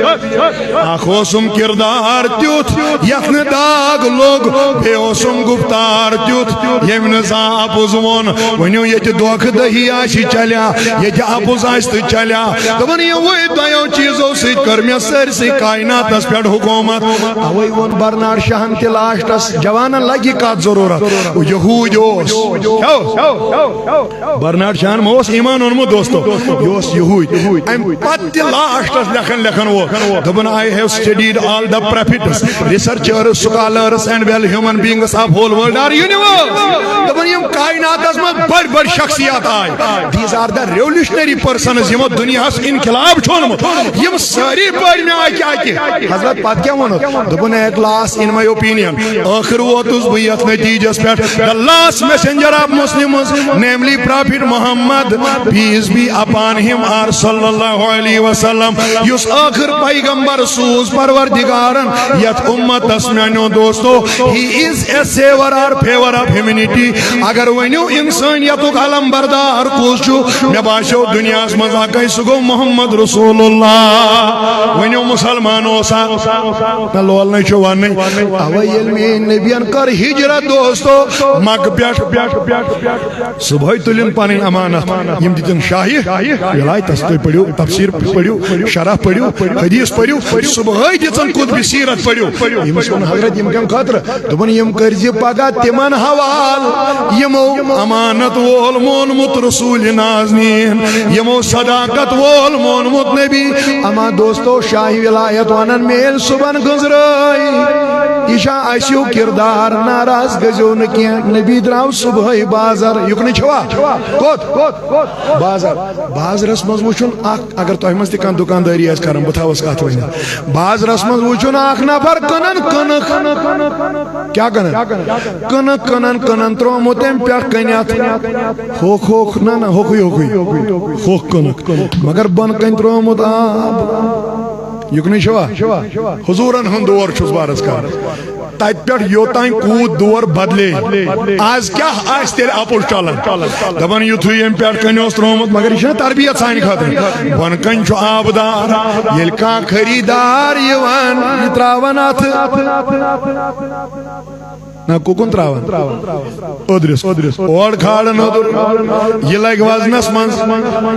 اکھ اوسُم کردار تیُتھ یتھ نہٕ داغ لوٚگ، بیٚیہِ اوسُم گفتار تیُتھ ییٚمۍ نہٕ زانٛہہ اپُز ووٚن۔ ؤنِو، ییٚتہِ دھوکہٕ دٔہی آسہِ چلیا، ییٚتہِ اپُز آسہِ تہٕ چلیا۔ دوٚپُن، یِموٕے دۄیو چیٖزو سۭتۍ کٔر مےٚ سٲرسٕے کائناتس پٮ۪ٹھ حکوٗمت۔ اوے ووٚن برنارڈ شاہن تہِ لاسٹس، جوانن لگہِ کتھ ضروٗرت، یہوٗدۍ اوس۔ کیٛاہ اوس؟ برنارڈ شاہن ما اوس ایمان اوٚنمُت، دوستو؟ یہِ اوس یہوٗدۍ۔ امہِ پتہٕ تہِ لاسٹس لیکھان لیکھان ووت، دوٚپُن، I have studied all the prophets, researchers, scholars and well human beings of whole world are universe۔ دوٚپُن، یِم کائناتس منٛز بٔڑۍ بٔڑۍ شخصیات آے، these are the revolutionary persons، یِمو دُنیاہس انقلاب چھُ اوٚنمُت، یِم سٲری پٔرۍ مےٚ اکہِ اکہِ۔ حضرت، پتہٕ کیٛاہ ووٚنُتھ؟ دوٚپُن، at last, in my opinion، ٲخٕر ووتُس بہٕ یتھ نتیجس پٮ۪ٹھ، the last messenger of Muslims, namely Prophet Muhammad, peace be upon him, or صلی اللہ علیہ وسلم، یُس ٲخٕر پیغمبر سوٗز پروردگارن یتھ امتس۔ میانیو دوستو، he is a saver or favor of humanity۔ اگر ؤنِو، انسٲنیتُک علم بردار کُس چھُ؟ مےٚ باسیو دُنیاہس منٛز اکے، سُہ گوٚو محمد رسول اللہ۔ ؤنِو، مسلمان اوسا؟ نہ، لول نَے چھُ وننٕے۔ اوے ییٚلہِ میٲنۍ نبین کٔر ہجرت، دوستو، مکہٕ پٮ۪ٹھ، صبحٲے تُلِن پنٕنۍ امانت، یِم دِتِن شاہہِ ولایتس۔ تُہۍ پٔرِو تفسیر، پٔرِو شرح، پٔرِو حدیث، پٔرِو صبحٲے دِژن قطبِ سیرت، پٔرِو۔ ییٚمِس ووٚن حضرت، یِم کَمہِ خٲطرٕ؟ دوٚپُن، یِم کٔرۍ زِ پگاہ تِمن حوال، یِمو امانت وول مونمُت رسول نازنین۔ یِمو صداقت وول مونمُت نبی۔ اما دوستو، شاہی ولایت ونان میل صبحن گنزرٲے۔ یہِ چھا اسیُک کردار؟ ناراض گٔژھِو نہٕ کینٛہہ۔ نبی درٛاو صبحٲے بازر۔ یُکنُے چھوا؟ کوٚت؟ بازر۔ بازرس منٛز وٕچھُن اکھ، اگر تۄہہِ منٛز تہِ کانٛہہ دُکاندٲری آسہِ کران، بہٕ تھاوس کتھ ؤنِتھ۔ بازرس منٛز وٕچھُن اکھ نفر کٕنان کٕنٕک۔ کیٛاہ کٕنان؟ کٕنٕک کٕنان کٕنان ترٛوومُت تٔمۍ پٮ۪ٹھ کٔنِتھ۔ ہوٚکھ ہوٚکھ، نہ نہ، ہوٚکھُے ہوٚکھُے۔ ہوٚکھ کٕنٕک۔ مگر بۄنہٕ کنہِ ترٛوومُت آب۔ یُکنُے چھوا؟ حضوٗرن ہُنٛد دور چھُس بہٕ عرض کران۔ تتہِ پٮ۪ٹھ یوٚتام کوٗت دور بدلے، آز کیٛاہ آسہِ تیٚلہِ اپُز چلان؟ دپان یُتھُے ییٚمہِ پٮ۪ٹھ کنہِ اوس ترٛوومُت، مگر یہِ چھِنہٕ تربیت سانہِ خٲطرٕ۔ بۄنہٕ کنہِ چھُ آبدار، ییٚلہِ کانٛہہ خریٖدار یِوان، یہِ ترٛاوان اتھٕ۔ نہ، کُکُن ترٛاوان؟ أدرِس۔ اورٕ کھالان أدُر۔ یہِ لگہِ وزنس منٛز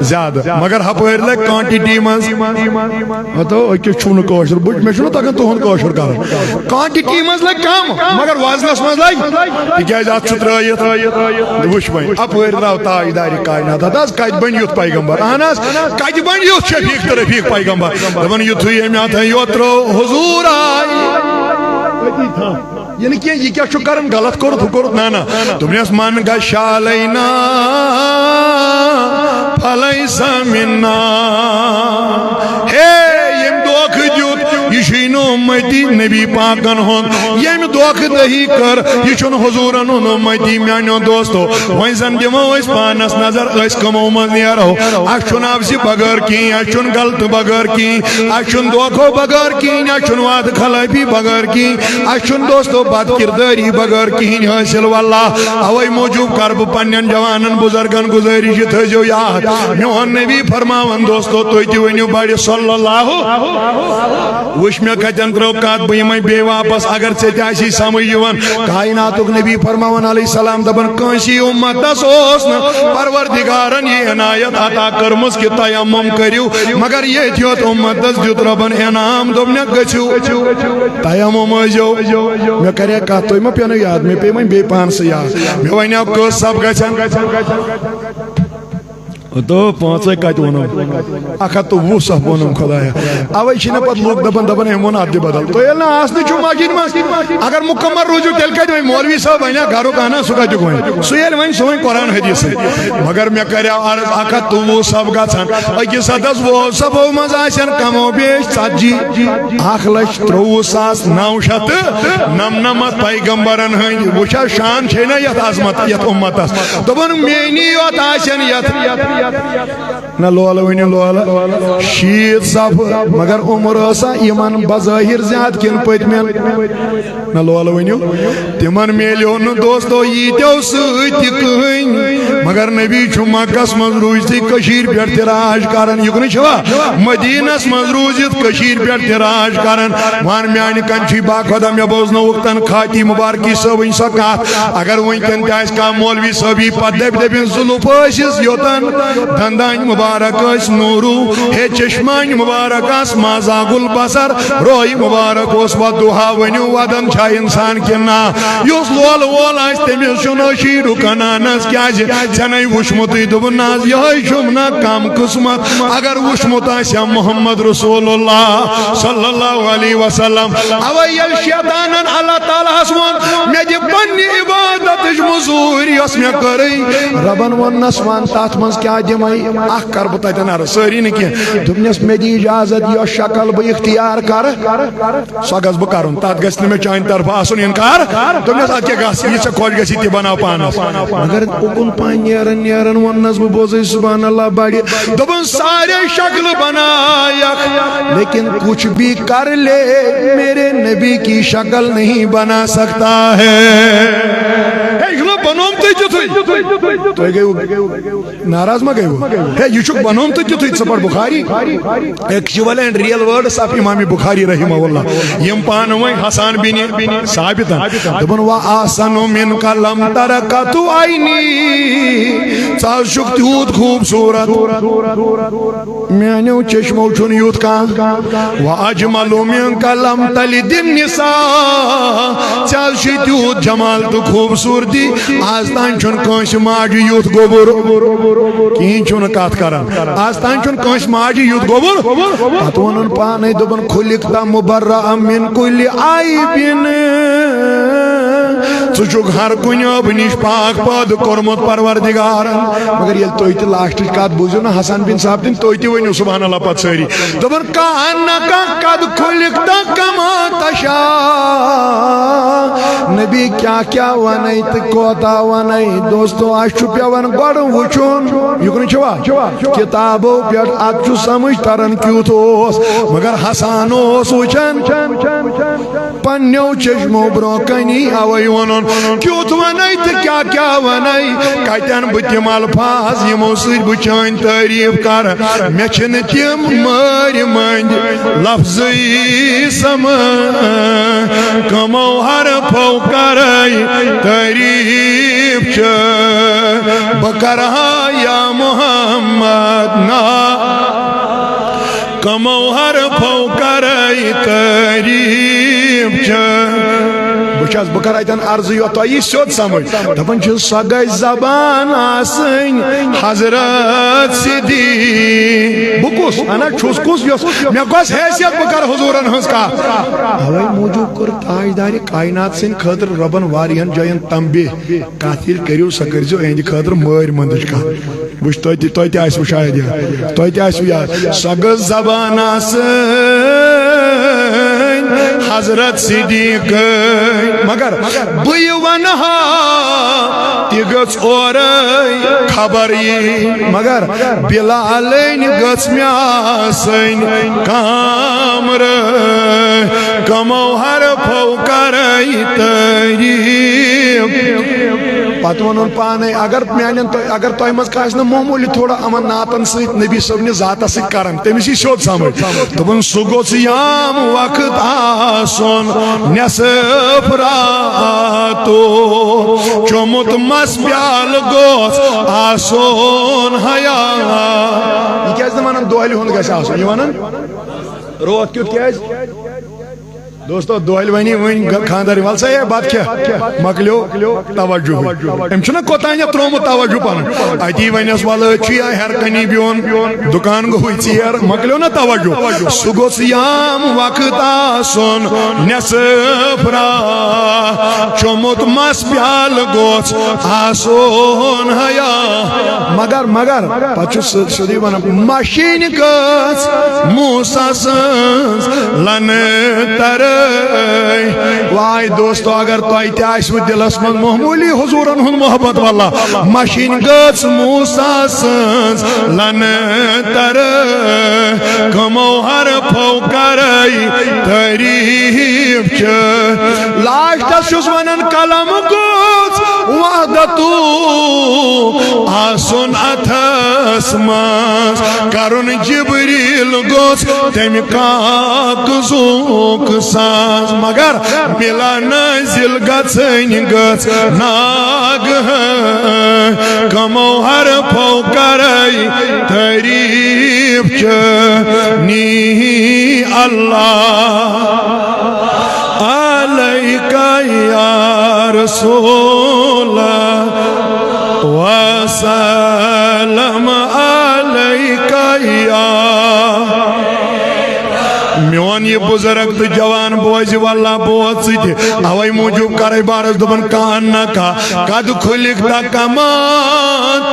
زیادٕ، مگر ہپٲرۍ لگہِ quantity منٛز۔ ہتو، أکِس چھُنہٕ کٲشُر، بہٕ، مےٚ چھُنہٕ تگان تُہُنٛد کٲشُر کرُن۔ Quantity منٛز لگہِ کم، مگر وزنس منٛز لگہِ، تِکیازِ اتھ چھُ ترٲیِتھ۔ وٕچھ وۄنۍ، اپٲرۍ درٛاو تاجدارِ کائنات۔ ہتہٕ حظ، کتہِ بنہِ یُتھ پیغمبر؟ اہن حظ، کتہِ بنہِ یُتھ شفیق تہٕ رفیق پیغمبر؟ دپان یُتھُے أمۍ اتھن یوت ترٲو، حضور آے۔ یہِ نہٕ کینٛہہ، یہِ کیٛاہ چھُ کران؟ غلط کوٚرُتھ، ہُہ کوٚرُتھ؟ نہ، نہ۔ دوٚپنس، "من غش علینا فلیس منا۔" ہے، ییٚمۍ دھوکہٕ دیُت، یہِ چھُے نہٕ اُمتی نبی پاکن ہُنٛد۔ ییٚمۍ دھوکہٕ دہی کٔر، یہِ چھُنہٕ حضوٗرن ہُنٛد اُمتی۔ میانیو دوستو، وۄنۍ زن دِمو أسۍ پانس نظر، أسۍ کٕمو منٛز نیرو۔ اسہِ چھُنہٕ عفظِ بغٲر کِہیٖنۍ، اسہِ چھُنہٕ غلطہٕ بغٲر کِہیٖنۍ، اسہِ چھُنہٕ دھوکھو بغٲر کِہیٖنۍ، اسہِ چھُنہٕ وعدٕ خلٲفی بغٲر کِہیٖنۍ، اسہِ چھُنہٕ دوستو بد کردٲری بغٲر کِہیٖنۍ حٲصِل۔ واللہ، اوے موٗجوٗب کر بہٕ پننٮ۪ن جوانن بزرگن گُزٲرِش، یہِ تھٲیزیو یاد، میون نبی فرماوان، دوستو، تُہۍ تہِ ؤنِو بڑِ صلی اللہ۔ وٕچھ مےٚ کتٮ۪ن ترٲو کتھ، بہٕ یِمے بیٚیہِ واپس، اگر ژےٚ تہِ آسی سمجھ یِوان۔ کائناتُک نبی فرماوان علیہ السلام، دپان، کٲنٛسی امتس اوس نہٕ پروردگارن یہِ عنایت عطا کٔرمٕژ کہِ تیمم کٔرِو، مگر ییٚتہِ یوت امتس دیُت رۄبن انعام، دوٚپنکھ، گٔژھِو تیمم ٲسۍزیو۔ مےٚ کرے کتھ، تُہۍ ما پیٚنو یاد؟ مےٚ پیٚیہِ وۄنۍ بیٚیہِ پانسٕے یاد۔ مےٚ ونیو، کٔژ صف گژھن؟ تو پانٛژے کتہِ ووٚنُم؟ اکھ ہتھ تہٕ وُہ صف ووٚنُم خدایا۔ اوے چھِنہ پتہٕ لوٗکھ دپان، دپان، أمۍ ووٚن اتھ تہِ بدل۔ تُہۍ ییٚلہِ نہٕ آسنٕے چھُو مسجد منٛز، اگر مکمل روٗزِو، تیٚلہِ کتہِ وۄنۍ مولوی صٲب ونیا گرُک انا، سُہ کتیُک وۄنۍ؟ سُہ ییٚلہِ وۄنۍ سُہ وۄنۍ قرآن حدیث سۭتۍ۔ مگر مےٚ کریو عرض، اکھ ہتھ تہٕ وُہ صف گژھن، أکِس ہتس وُہو صفو منٛز آسن کم و بیش ژتجی، اکھ لچھ ترٛوٚوُہ ساس نو شیٚتھ تہٕ نمنمتھ پیغمبرن ہٕنٛدۍ۔ وٕچھا، شان چھے نہ یتھ عظمت، یتھ امتس۔ دوٚپُن، میٛٲنی یوت آسن یتھ نہ لولہٕ ؤنِو لولہٕ، شیٖتھ صفہٕ، مگر عمر ٲسا یِمن بظٲہر زیادٕ کِنہٕ پٔتمٮ۪ن؟ نہ لولہٕ ؤنِو، تِمن میلیو نہٕ دوستو ییٖتیو سۭتۍ تہِ کٕہٕنۍ، مگر نبی چھُ مکس منٛز روٗزتھٕے کٔشیٖرِ پٮ۪ٹھ تہِ راج کران، یُکنُے چھوا؟ مدینس منٛز روٗزِتھ کٔشیٖرِ پٮ۪ٹھ تہِ راج کران۔ وَن میانہِ کنچی با خۄدا، مےٚ بوزنٲوٕکھ تنخواہ تی مبارکی صٲبٕنۍ سۄ کتھ، اگر وٕنکٮ۪ن تہِ آسہِ کانٛہہ مولوی صٲبی پتہٕ دپہِ، دپن زُلُف ٲسِس یوتن، دندانۍ مبارک ٲسۍ نوٗرو، ہے چشمانۍ مبارک آس مازاغ البصر، روے مبارک اوس وضحیٰ۔ ؤنِو، ودان چھا انسان کِنہٕ نا؟ یُس لولہٕ وول آسہِ، تٔمِس چھُنہٕ أشیٖرُک انانس، کیازِ ژےٚ نے وُچھمُتٕے؟ دوٚپُن، نہ حظ، یِہوٚے چھُم نہ کم قٕسمت۔ اگر وُچھمُت آسہِ ہا محمد رسول اللہ صلی اللہ علیہ وسلم، اوے ییٚلہِ شیطانن اللہ تعالیٰ ہس ووٚن، مےٚ دِ پننہِ عبادتٕچ مٔزوٗرۍ یۄس مےٚ کٔرٕے، ربن ووٚننس، وَن تتھ منٛز کیٛاہ دِمے؟ اکھ کرٕ بہٕ تتٮ۪ن عرض، سٲری نہٕ کینٛہہ۔ دوٚپنس، مےٚ دِ اجازت، یۄس شکل بہٕ اختیار کرٕ، سۄ گژھٕ بہٕ کرُن، تتھ گژھِ نہٕ مےٚ چانہِ طرفہٕ آسُن انکار۔ دوٚپنس، ادٕ کیٛاہ گژھ، یہِ ژےٚ خۄش گژھی تہِ بناو پانس۔ مگر اُکُن پہن نیران نیران ووٚننس بہٕ، بوزے سبحان اللہ بڑِ، دوٚپُن، سارے شکلہٕ بنایکھ، لیکن کچھ بھی کر لے، میرے نبی کی شکل نہیں بنا سکتا ہے۔ ہے، یہِ چھُنہ بنومتُے تیُتھُے۔ تُہۍ گٔیوٕ ناراض ما گٔیوٕ؟ ہے، یہِ چھُکھ بنومتُے تیُتھُے، ژٕ پَر بخاری۔ Actual and real words of امام بخاری رحمہ اللہ، یِم پانہٕ ؤنۍ حسان بن ثابتن۔ دوٚپُن، "وَأَحْسَنُ مِنْكَ لَمْ تَرَ قَطُّ عَيْنِي"، ژٕ حظ چھُکھ تیوٗت خوٗبصوٗرت، میٛانیو چشمو چھُنہٕ یُتھ کانٛہہ۔ "وَأَجْمَلُ مِنْكَ لَمْ تَلِدِ النِّسَاءَ"، ژےٚ حظ چھُے تیوٗت جمال تہٕ خوٗبصوٗرتی، آز تام چھُنہٕ کٲنٛسہِ ماجہِ یُتھ گوٚبُر، کِہیٖنۍ چھُنہٕ کتھ کران۔ آز تام چھُنہٕ کٲنٛسہِ ماجہِ یُتھ گوٚبُر۔ پتہٕ ووٚنُن پانے، دوٚپُن، "خلقت مبرأ من کل عیب"۔ ژٕ چھُکھ ہر کُنہِ عٲبہٕ نِش پاک پٲدٕ کوٚرمُت پروردگارن۔ مگر ییٚلہِ تُہۍ تہِ لاسٹٕچ کتھ بوٗزِو نا حسن بن ثابتن، تُہۍ تہِ ؤنِو سبحان اللہ پتہٕ سٲری۔ دوٚپُن، "کأنک قد خلقت کما تشاء"۔ نبی، کیٛاہ کیٛاہ وَنَے تہٕ کوتاہ وَنَے؟ دوستو، اَسہِ چھُ پٮ۪وان گۄڈٕ وٕچھُن، یُکنُے چھُوا؟ کِتابو پٮ۪ٹھ، اَتھ چھُ سمجھ تران کیُتھ اوس۔ مگر حسن اوس وٕچھان پننیو چشمو برونٛہہ کنی، اوے وونُن، کیُتھ ونَے تہٕ کیٛاہ کیٛاہ ونَے، کتٮ۪ن بہٕ تِم الفاظ یِمو سۭتۍ بہٕ چٲنۍ تعریف کرٕ؟ مےٚ چھِنہٕ تِم مٲرۍ مٔنٛدۍ لفظٕے سمجھ، کمو حرفو کرَے تعریف چٲنۍ، بہٕ کرٕ ہا یا محمد نا۔ کمو حرفو کرے تعریف چٲنۍ۔ بہٕ چھَس، بہٕ کرٕ اَتٮ۪ن عرضہٕ یوت تۄہہِ یی سیوٚد سمجھ۔ دَپان چھُ، سۄ گژھِ زبان آسٕنۍ حضرت صدیق۔ بہٕ کُس؟ انا چھُس کُس یۄس مےٚ گۄژھ حیثیت بہٕ کرٕ حضوٗرن ہٕنٛز کتھ؟ اوے موٗجوٗب کوٚر تاجدارِ کائنات سٕنٛدِ خٲطرٕ رۄبن واریاہن جاین تنبیہ۔ کتھ ییٚلہِ کٔرِو، سۄ کٔرۍزیو اِہِنٛدِ خٲطرٕ مٲرۍ مٔنٛدٕچ کتھ۔ وٕچھ، تۄہہِ تہِ، تۄہہِ تہِ آسِوٕ شاید یاد، تۄہہِ تہِ آسِوٕ یاد۔ سۄ گٔژھ زبان آسٕنۍ حضرت صدیقٕنۍ۔ مگر بہٕ یہِ ونہٕ ہا، تہِ گٔژھ اورَے خبر یی۔ مگر بلالٕنۍ گٔژھ مےٚ آسٕنۍ کامرٲے، کمو حرفو کرے تعریف۔ پتہٕ ووٚنُن پانے، اگر میانٮ۪ن تۄہہِ، اگر تۄہہِ منٛز کٲنٛسہِ نہٕ معموٗلی تھوڑا یِمن نعتن سۭتۍ، نبی صٲبنہِ ذاتس سۭتۍ کران، تٔمِس یی سیوٚد سمجھ۔ دوٚپُن، سُہ گوٚژھ یام وقت آسُن نٮ۪صٕف راتُک، چوٚمُت مس پیالہٕ گوٚژھ آسُن حیا۔ یہِ کیازِ نہٕ ونان دۄہلہِ ہُنٛد گژھِ آسُن؟ یہِ ونان روتھ کیُتھ کیازِ؟ دوستو، دۄہلہِ ونی وۄنۍ گ-، خاندار، ول سا ہے بتہٕ کھےٚ، مۄکلیو توجہ۔ أمۍ چھُنہ کوتانیتھ ترٛوومُت توجہ پنُن؟ اتی ونٮ۪س، ولہٕ، أتۍ چھُ یا ہیرٕ کنی بِہُن، دُکان گوٚوٕے ژیر، مۄکلیو نہ توجہ۔ سُہ گوٚژھ یام وقت آسُن نٮ۪صٕف راتُک، چوٚمُت مس پیالہٕ گوٚژھ آسُن حیا۔ مگر، مگر، پتہٕ چھُ سیوٚ-، سیوٚدُے ونان، مشیٖن گٔژھ موسیٰ سٕنٛز لنہٕ ترٲے۔ واے دوستو، اگر تۄہہِ تہِ آسِوٕ دِلس منٛز معموٗلی حضوٗرن ہُنٛد محبت، واللہ، مشیٖن گٔژھ موسیٰ سٕنٛز لنہٕ ترٲے، کمو حرفو کرے تعریف چٲنۍ۔ لاسٹس چھُس ونان، قلم گوٚژھ وحدتُک آسُن اتھس منٛز، کرُن جبریل گوٚژھ تمہِ کاغذُک ساز۔ مگر ملا نازل گژھٕنۍ گٔژھ ناگہٕ، کمو حرفو کرے تعریف چٲنی اللہ۔ علیک یا رسول، وسلم علیک یا۔ میون یہِ بزرگ تہٕ جوان بوزِ، واللہ بوز ژٕ تہِ۔ اوے موٗجوٗب کرے بہٕ عرض، دوٚپُن، کانہ کا قد خلقت کما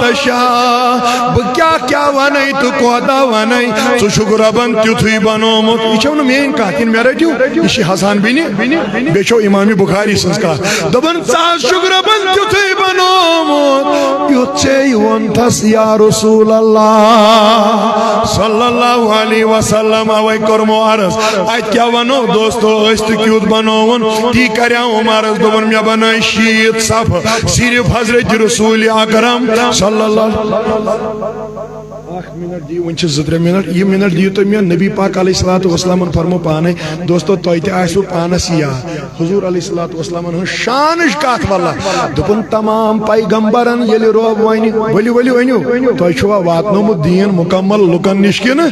تشاء۔ بہٕ کیٛاہ کیٛاہ وَنَے تہٕ کوتاہ وَنَے، ژٕ چھُکھ رۄبَن تیُتھُے بنومُت۔ یہِ چھَو نہٕ میٛٲنۍ کَتھ، یہِ مےٚ رٔٹِو، یہِ چھِ حسن بِنہِ، بیٚیہِ چھَو اِمام بُخاری سٕنٛز کَتھ۔ دوٚپُن، ژٕ حظ چھُکھ رۄبَن تیُتھُے بنومُت، یُتھ ژےٚ ووٚنتھَس یا رسول اللہ صلی اللہ علیہ وسلم۔ اَوَے کوٚرمو عرض، اَتہِ کیٛاہ وَنو دوستو، أسۍ تہٕ کیُتھ بنووُن؟ تی کریاوُم عرض، دوٚپُن، مےٚ بنٲے شیٖتھ صفہٕ صرف حضرت رسول اکرم صلی اللہ علیہ وسلم۔ اکھ منٹ دِیِو، وۄنۍ چھِ زٕ ترٛےٚ منٹ۔ یہِ منٹ دِیِو تُہۍ مےٚ۔ نبی پاک علیہ الصلوۃ والسلامن فرمو پانے، دوستو، تۄہہِ تہِ آسِوٕ پانس یاد حضور علیہ الصلوۃ والسلامن ہٕنٛز شانٕچ کتھ۔ واللہ، دوٚپُن، تمام پیغمبرن ییٚلہِ رۄب ونہِ، ؤلِو، ؤلِو، أنِو، تۄہہِ چھُوا واتنومُت دیٖن مکمل لُکن نِش کِنہٕ؟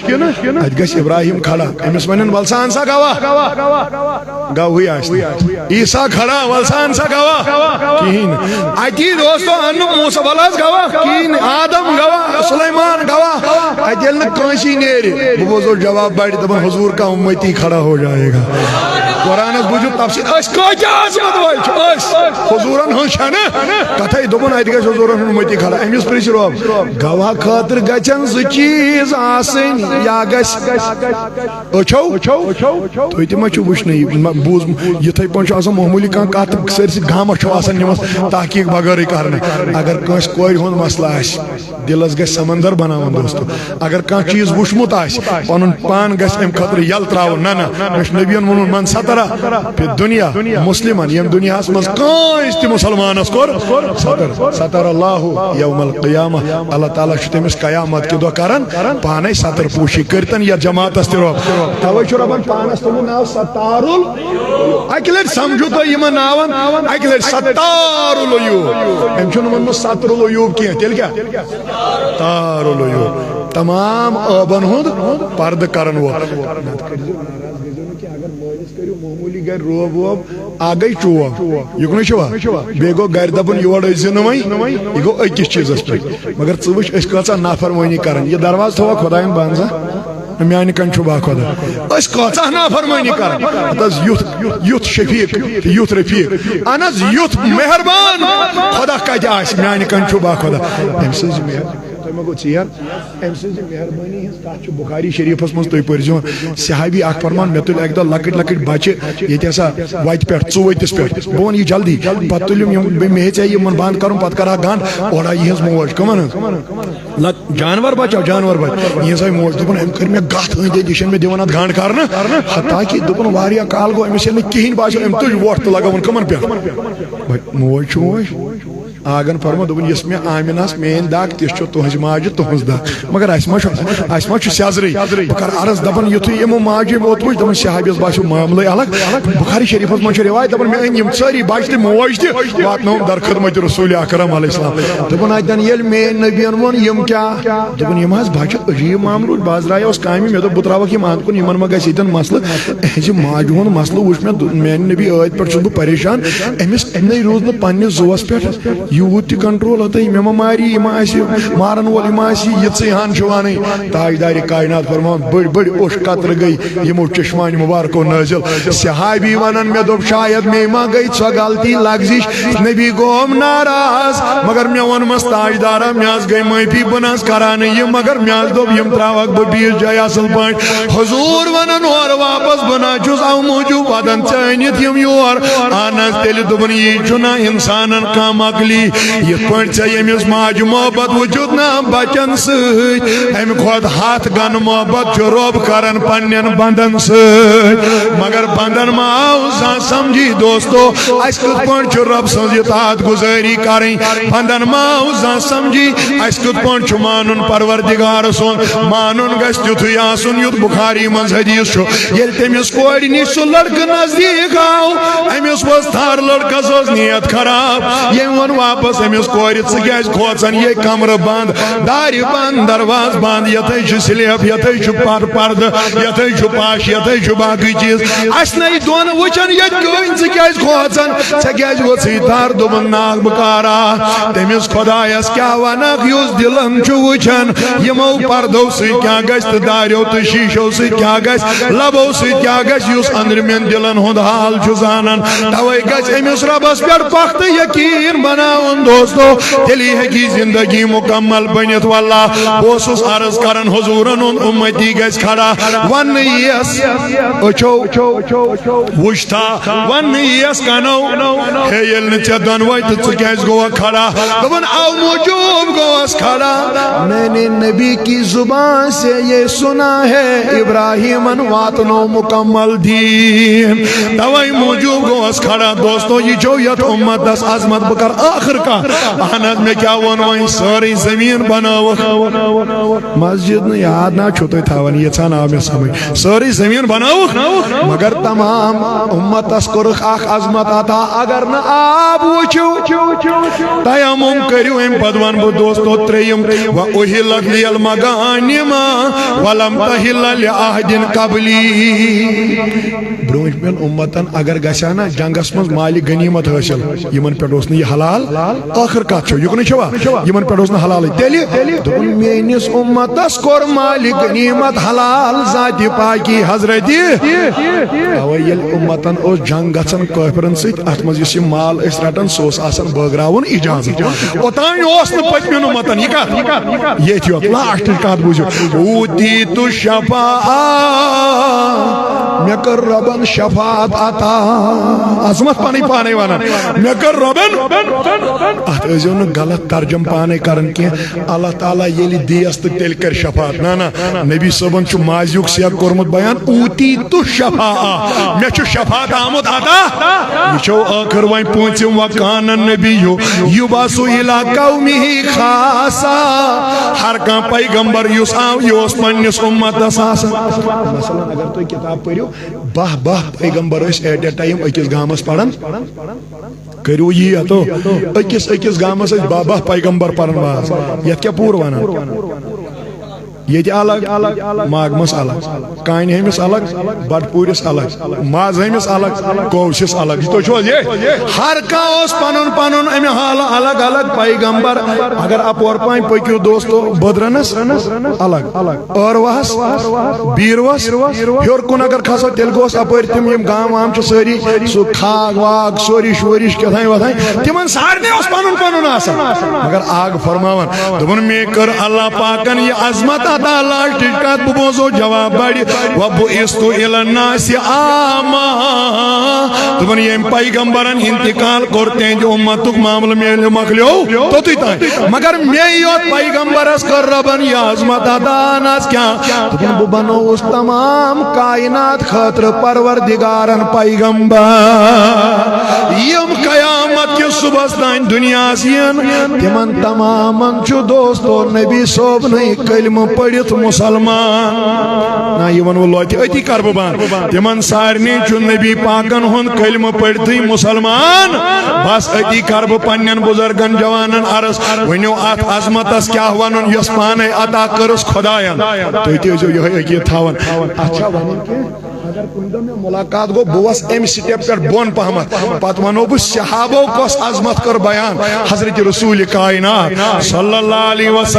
اتہِ گژھِ ابراہیم کھڑا، أمِس ونن، ول سا، ان سا گواہ۔ گواہٕے آسہِ نہٕ۔ عیسیٰ کھڑا، ول سا، ان سا گواہ۔ کِہیٖنۍ نہٕ۔ اتی دوستو، ان نہٕ موسیٰ، ول حظ گواہ۔ کِہیٖنۍ نہٕ۔ آدم گواہ، سلیمان گواہ۔ اتہِ ییٚلہِ نہٕ کٲنٛسی نیرِ، بہٕ بوزو جواب بڑِ، دپان، حضور کا امتی کھڑا ہو جائے گا۔ قرآنس بوٗزِو تفسیٖر، أسۍ کۭتیٛاہ عظمت وٲلۍ چھِ أسۍ؟ حضوٗرن ہٕنٛز چھنہٕ کتھے۔ دوٚپُن، اتہِ گژھِ حضوٗرن ہُنٛد امتی کھڑا۔ أمِس پرژھِ رۄب، گواہ خٲطرٕ گژھن زٕ چیٖز آسٕنۍ، یا گژھِ أچھو، تُہۍ تہِ ما چھِو وٕچھنٕے؟ یہِ ما-، بوٗز، یِتھَے پٲٹھۍ چھُ آسان معموٗلی کانٛہہ کَتھ، سٲرسٕے گامَس چھُ آسان نِمَژ تحقیٖق بغٲرٕے کَرنہٕ۔ اگر کٲنٛسہِ کورِ ہُنٛد مسلہٕ آسہِ، دِلَس گژھِ سمندر بناوُن، دوستو۔ اگر کانٛہہ چیٖز وٕچھمُت آسہِ، پَنُن پان گژھِ اَمہِ خٲطرٕ یَلہٕ ترٛاوُن۔ نہ، نہ، مےٚ چھُ نبیَن ووٚنمُت، "من سترہ فی الدنیا مسلمن"، ییٚمہِ دُنیاہَس منٛز کٲنٛسہِ تہِ مُسلمانَس کوٚر ستر، ستر اللہ یوم القیامہ، اللہ تعالیٰ چھُ تٔمِس قیامت کہِ دۄہ کران پانے ستر پوشی۔ کٔرتن یتھ جماعتس تہِ رۄب۔ توے چھُ رۄبن پانس تھوٚومُت ناو ستار ال-، اکہِ لٹہِ سمجھو تُہۍ یِمن ناون، اکہِ لٹہِ ستار العیوب۔ أمۍ چھُنہٕ ووٚنمُت ستر العیوب کینٛہہ، تیٚلہِ کیٛاہ؟ ستار العیوب۔ تمام عٲبن ہُنٛد پردٕ کرن وول۔ نتہٕ کٔرۍزیو ناراض، گٔژھۍزیو نہٕ کینٛہہ۔ اگر مٲلِس کٔرِو معموٗلی گرِ روب ووب، اکھ گٔے چوب، یُکنُے چھُوا؟ بیٚیہِ گوٚو گرِ دَپُن، "یور ٲسۍ زِ نہٕ وۄنۍ"، یہِ گوٚو أکِس چیٖزَس پٮ۪ٹھ۔ مگر ژٕ وٕچھ، أسۍ کۭژاہ نافرمٲنی کران۔ یہِ دروازٕ تھوٚوا خۄدایَن بنٛد زانٛہہ؟ میٛانہِ کَنہِ چھُ با خۄدا۔ أسۍ کۭژاہ نافرمٲنی کران۔ اَتھ حظ یُتھ، یُتھ شفیق تہٕ یُتھ رفیق۔ اَہن حظ، یُتھ مہربان خۄدا کَتہِ آسہِ؟ میٛانہِ کَنہِ چھُ با خۄدا۔ أمۍ سٕنٛز یہِ مہر-، تۄہہِ ما گوٚو ژیر؟ أمۍ سٕنٛزِ مہربٲنی ہٕنٛز کتھ چھِ بخاری شریفس منٛز، تُہۍ پٔرۍزیون۔ صحابی اکھ فرمان، مےٚ تُلۍ اکہِ دۄہ لۄکٕٹۍ لۄکٕٹۍ بچہِ ییٚتہِ ہسا وتہِ پٮ۪ٹھ، ژُ ؤتِس پٮ۪ٹھ۔ بہٕ ونہٕ یہِ جلدی، پتہٕ تُلِم یِم، مےٚ، مےٚ ہیٚژے یِمن بند کرُن، پتہٕ کرٕ ہا گنڈ۔ اورٕ آیہِ یِہٕنٛز موج، کٕمن ہٕنٛز؟ لۄک-، جانور بچو، جانور بچ۔ یِہٕنٛز آیہِ موج، دوٚپُن، أمۍ کٔر مےٚ گتھ أنٛدۍ أنٛدۍ، یہِ چھَنہٕ مےٚ دِوان اتھ گنڈ کرنہٕ۔ حتیٰ کہِ دوٚپُن، واریاہ کال گوٚو أمِس ییٚلہِ نہٕ کِہیٖنۍ باسیو، أمۍ تُج وۄٹھ تہٕ لگٲوٕن کٕمن پٮ۪ٹھ؟ موج چھُ وۄنۍ۔ آگن فرمو، دوٚپُن، "یُس مےٚ آمنس میٲنۍ دگ، تِژھ چھو تُہنٛزِ ماجہِ تُہنٛز دگ۔" مگر اسہِ ما چھُ، اسہِ ما چھُ سیزرٕے؟ بہٕ کرٕ عرض، دپان، یُتھُے یِمو ماجہِ یِم اوٚت وٕچھ، دپان، صحابیس باسیو معاملے الگ۔ بخاری شریفس منٛز چھِ رِوایت، دپان، مےٚ أنۍ یِم سٲری بچہِ تہِ موج تہِ، واتنٲوٕم در خدمت رسول اکرم علیہ السلام۔ دوٚپُن، اتٮ۪ن ییٚلہِ میٲنۍ نبین ووٚن، یِم کیٛاہ؟ دوٚپُن، یِم حظ بچہِ عجیب معاملہٕ روٗد، بہٕ حظ درٛایاوس کامہِ، مےٚ دوٚپ، بہٕ ترٛاوکھ یِم اند کُن، یِمن ما گژھِ ییٚتٮ۪ن مسلہٕ؟ اہنٛزِ ماجہِ ہُنٛد مسلہٕ وٕچھ مےٚ، دو-، میانہِ نبی، ٲدۍ پٮ۪ٹھ چھُس بہٕ پریشان، أمِس أمۍ نَے روٗز نہٕ پننِس زُوَس پٮ۪ٹھ یوٗت تہِ کنٹرول، ہتٕے مےٚ ما ماری، یہِ ما آسہِ مارن وول، یہِ ما آسہِ یِژٕے ہن چھُ وَنٕنۍ۔ تاجدارِ کائنات فرماوان، بٔڑۍ بٔڑۍ اوٚش قطرٕ گٔے یِمو چشمانہِ مبارکو نٲزِل۔ صحابی ونان، مےٚ دوٚپ، شاید مے ما گٔے سۄ غلطی لگزِش، نبی گوم ناراض، مگر مےٚ ووٚنمس، تاجدارا، مےٚ حظ گٔے معٲفی، بہٕ نہ حظ کران یہِ، مگر مےٚ حظ دوٚپ، یِم ترٛاوکھ بہٕ بیٚیِس جایہِ اصل پٲٹھۍ۔ حضور ونان اورٕ واپس، بہٕ نہ چھُس امہِ موٗجوٗب ودان ژےٚ أنِتھ یِم یور۔ اہن حظ، تیٚلہِ دوٚپُن، یی چھُنہ انسانن کم عقلی، یِتھ پٲٹھۍ ژےٚ ییٚمِس ماجہِ محبت وُچھُتھ نہ بچن سۭتۍ، امہِ کھۄتہٕ ہتھ گن محبت چھُ رۄب کران پننٮ۪ن بندن سۭتۍ۔ مگر بندن ما آو زانٛہہ سمجھی، دوستو، اسہِ کِتھ پٲٹھۍ چھُ رۄب سٕنٛز اطاعت گُزٲری کرٕنۍ؟ بندن ما آو زانٛہہ سمجھی، اسہِ کِتھ پٲٹھۍ چھُ مانُن پروردگار سُنٛد؟ مانُن گژھِ تیُتھُے آسُن، یُتھ بخاری منٛز حدیث چھُ، ییٚلہِ تٔمِس کورِ نِش سُہ لڑکہٕ نزدیٖک آو، أمِس ؤژھ تھر، لڑکس ٲس نیت خراب۔ ییٚمۍ ووٚن واپس أمِس کورِ، "ژٕ کیازِ کھوژان؟ یے کمرٕ بند، دارِ بند، دروازٕ بند، یتھے چھُ سلیب، یتھے چھُ پر-، پردٕ، یتھے چھُ پش، یتھے چھُ باقٕے چیٖز۔ اسہِ نَے دۄن وٕچھان ییٚتہِ کٕہٕنۍ، ژٕ کیازِ کھوژان؟ ژےٚ کیازِ ؤژھٕے تھر؟" دوٚپُن، ناگ بکارا، تٔمِس خۄدایس کیٛاہ ونکھ، یُس دِلن چھُ وٕچھان؟ یِمو پردو سۭتۍ کیٛاہ گژھِ تہٕ داریو تہٕ شیٖشو سۭتۍ کیٛاہ گژھِ، لبو سۭتۍ کیٛاہ گژھِ، یُس أنٛدرِمٮ۪ن دِلن ہُنٛد حال چھُ زانان؟ توے گژھِ أمِس رۄبس پٮ۪ٹھ پختہٕ یقیٖن بناوُن، دوستو، تیٚلی ہیٚکہِ یہِ زندگی مکمل بٔنِتھ۔ واللہ، بہٕ اوسُس عرض کران، حضوٗرن ہُنٛد اُمتی گژھِ کھڑا، وننہٕ یِیَس أچھو، وٕچھ تھا، وننہٕ یِیَس کنو، ہے، ییٚلہِ نہٕ ژےٚ دۄنوَے تہٕ ژٕ کیٛازِ گوٚوکھ کھڑا؟ دوٚپُن، او موٗجوٗب گوٚوس کھڑا، میں نے نبی کی زبان سے یہ سنا ہے، ابراہیمن واتنو مکمل دین۔ توے موجوب گوس کھڑا۔ دوستو، یہ چھو یتھ امتس عظمت۔ بہ کر آخر کا۔ اہن حظ، مے کیا ون وۄنۍ؟ سٲرٕے زمین بناوکھ۔ مسجد نہ یاد نہ چھو تُہۍ تھاوان، یژھان آو مے سمجھ۔ سٲرٕے زمین بناوکھ، مگر تمام امتس کوٚرُکھ اکھ عظمت عطا۔ اگر نہ آب وٕچھِو، تیمم کٔرِو۔ امہِ پتہٕ ونہٕ بہٕ دوستو ترٛیٚیِم، وَأُحِلَّتْ لِيَ الْمَغَانِمُ وَلَمْ تَحِلَّ لِأَحَدٍ قَبْلِي۔ برونٛٹھمٮ۪ن امتن اگر گژھِ ہا نا جنگس منٛز مالِ غنیمت حٲصِل، یِمن پٮ۪ٹھ اوس نہٕ یہِ حلال۔ ٲخٕر کتھ چھو، یُکنُے چھوا؟ یِمن پٮ۪ٹھ اوس نہٕ حلالٕے۔ تیٚلہِ دوٚپُن، میٲنِس امتس کوٚر مالِ غنیمت حلال ذاتِ پاکی حضرتِ۔ توے ییٚلہِ امتن اوس جنگ گژھان کٲفرن سۭتۍ، اتھ منٛز یُس یہِ مال ٲسۍ رٹان، سُہ اوس آسان بٲگراوُن اجازت۔ اوٚتام اوس نہٕ پٔتمٮ۪ن امتن۔ یہِ کتھ؟ ییٚتھۍ یوت لاسٹٕچ کتھ بوٗزِو۔ اوٗتیٖتُ شفاعہ، مےٚ کٔر رۄبن شفاعت عطا۔ عظمت پنٕنۍ پانے ونان، مےٚ کٔر رۄبن۔ اتھ ٲسۍزیو نہٕ غلط ترجمہٕ پانے کران کینٛہہ۔ اللہ تعالیٰ ییٚلہِ دِیَس تہٕ تیٚلہِ کرِ شفاعت۔ نہ، نہ، نبی صٲبن چھُ ماضیُک سیاق کوٚرمُت بیان، اوٗتیٖتُ شفاعہ، مےٚ چھُ شفاعت آمُت عطا۔ یہِ چھو ٲخٕر وۄنۍ پوٗنٛژِم، وَكَانَ النَّبِيُّ يُبْعَثُ إِلَىٰ قَوْمِهِ خَاصَّةً۔ ہر کانٛہہ پیغمبر یُس آو، یہِ اوس پننِس امتس آسان۔ مثلاً اگر تُہۍ کتاب پٔرِو، باہ باہ پیغمبر ٲسۍ at a time أکِس گامس پران۔ کٔرِو یی ہتو، أکِس أکِس گامس ٲسۍ باہ باہ پیغمبر پران واز۔ یتھ کیٛاہ پوٗرٕ ونان؟ ییٚتہِ الگ، ماگمس الگ، کانہِ ہٲمِس الگ، بٹپوٗرِس الگ، ماز ہٲمِس الگ، کوسِس الگ۔ یہِ تُہۍ چھِو حظ یہِ؟ ہر کانٛہہ اوس پنُن پنُن امہِ حالہٕ الگ الگ پیغمبر۔ اگر اپور پانۍ پٔکِو دوستو، بٲدرنس الگ، ٲروہس، بیٖروس، ہیوٚر کُن اگر کھسو، تیٚلہِ گوٚژھ اپٲرۍ تِم یِم گام وام چھِ سٲری، سُہ کھاگ واگ، سورِش وورِش، کیٛاہ تام وۄتھان، تِمن سارنٕے اوس پنُن پنُن آسان۔ مگر آگ فرماوان، دوٚپُن، مےٚ کٔر اللہ پاکن یہِ عظمت عطا۔ لاسٹٕچ کتھ بہٕ بوزو جواب بڑِ، وَبُعِثْتُ إِلَى النَّاسِ عَامَّةً۔ دوٚپُن، ییٚمۍ پیغمبرن انتقال کوٚر، تِہنٛدِ اُمتُک معاملہٕ میلہِ مۄکلیو توٚتُے تام۔ مگر مے یوت پیغمبرس کٔر رۄبن یہِ عظمت عطا۔ نہ کیٛاہ؟ دوٚپُن، بہٕ بنووُس تمام کائنات خٲطرٕ پروردگارن پیغمبر، یِم قیامت کِس صبحس تام دُنیاہس یِن، تِمن تمامن چھُ دوستو نبی صٲبنٕے کلمہٕ پٔرِتھ مسلمان۔ نہ، یہِ ووٚن وۄنۍ لوتہِ، أتی کرٕ بہٕ بند۔ تِمن سارنٕے چھُ نبی پاکن ہُنٛد کلمہٕ پٔرِتھٕے مسلمان۔ بس أتی کرٕ بہٕ پننٮ۪ن بزرگن جوانن عرض، ؤنِو اتھ عظمتس کیٛاہ ونُن یۄس پانے عطا کٔرٕس خداین۔ تُہۍ تہِ ٲسِو یِہوٚے عقیٖدٕ تھاوان۔ اتھ چھا ونُن کینٛہہ؟ اگر کُنہِ دۄہ مےٚ ملاقات گوٚو، بہٕ وَسہٕ اَمہِ سٹیپ پٮ۪ٹھ بۄن پہمتھ، پتہٕ وَنو بہٕ صحابو کۄس عظمت کٔر بیان، حضرت رسول کائنات صلی اللہ علیہ وسلم۔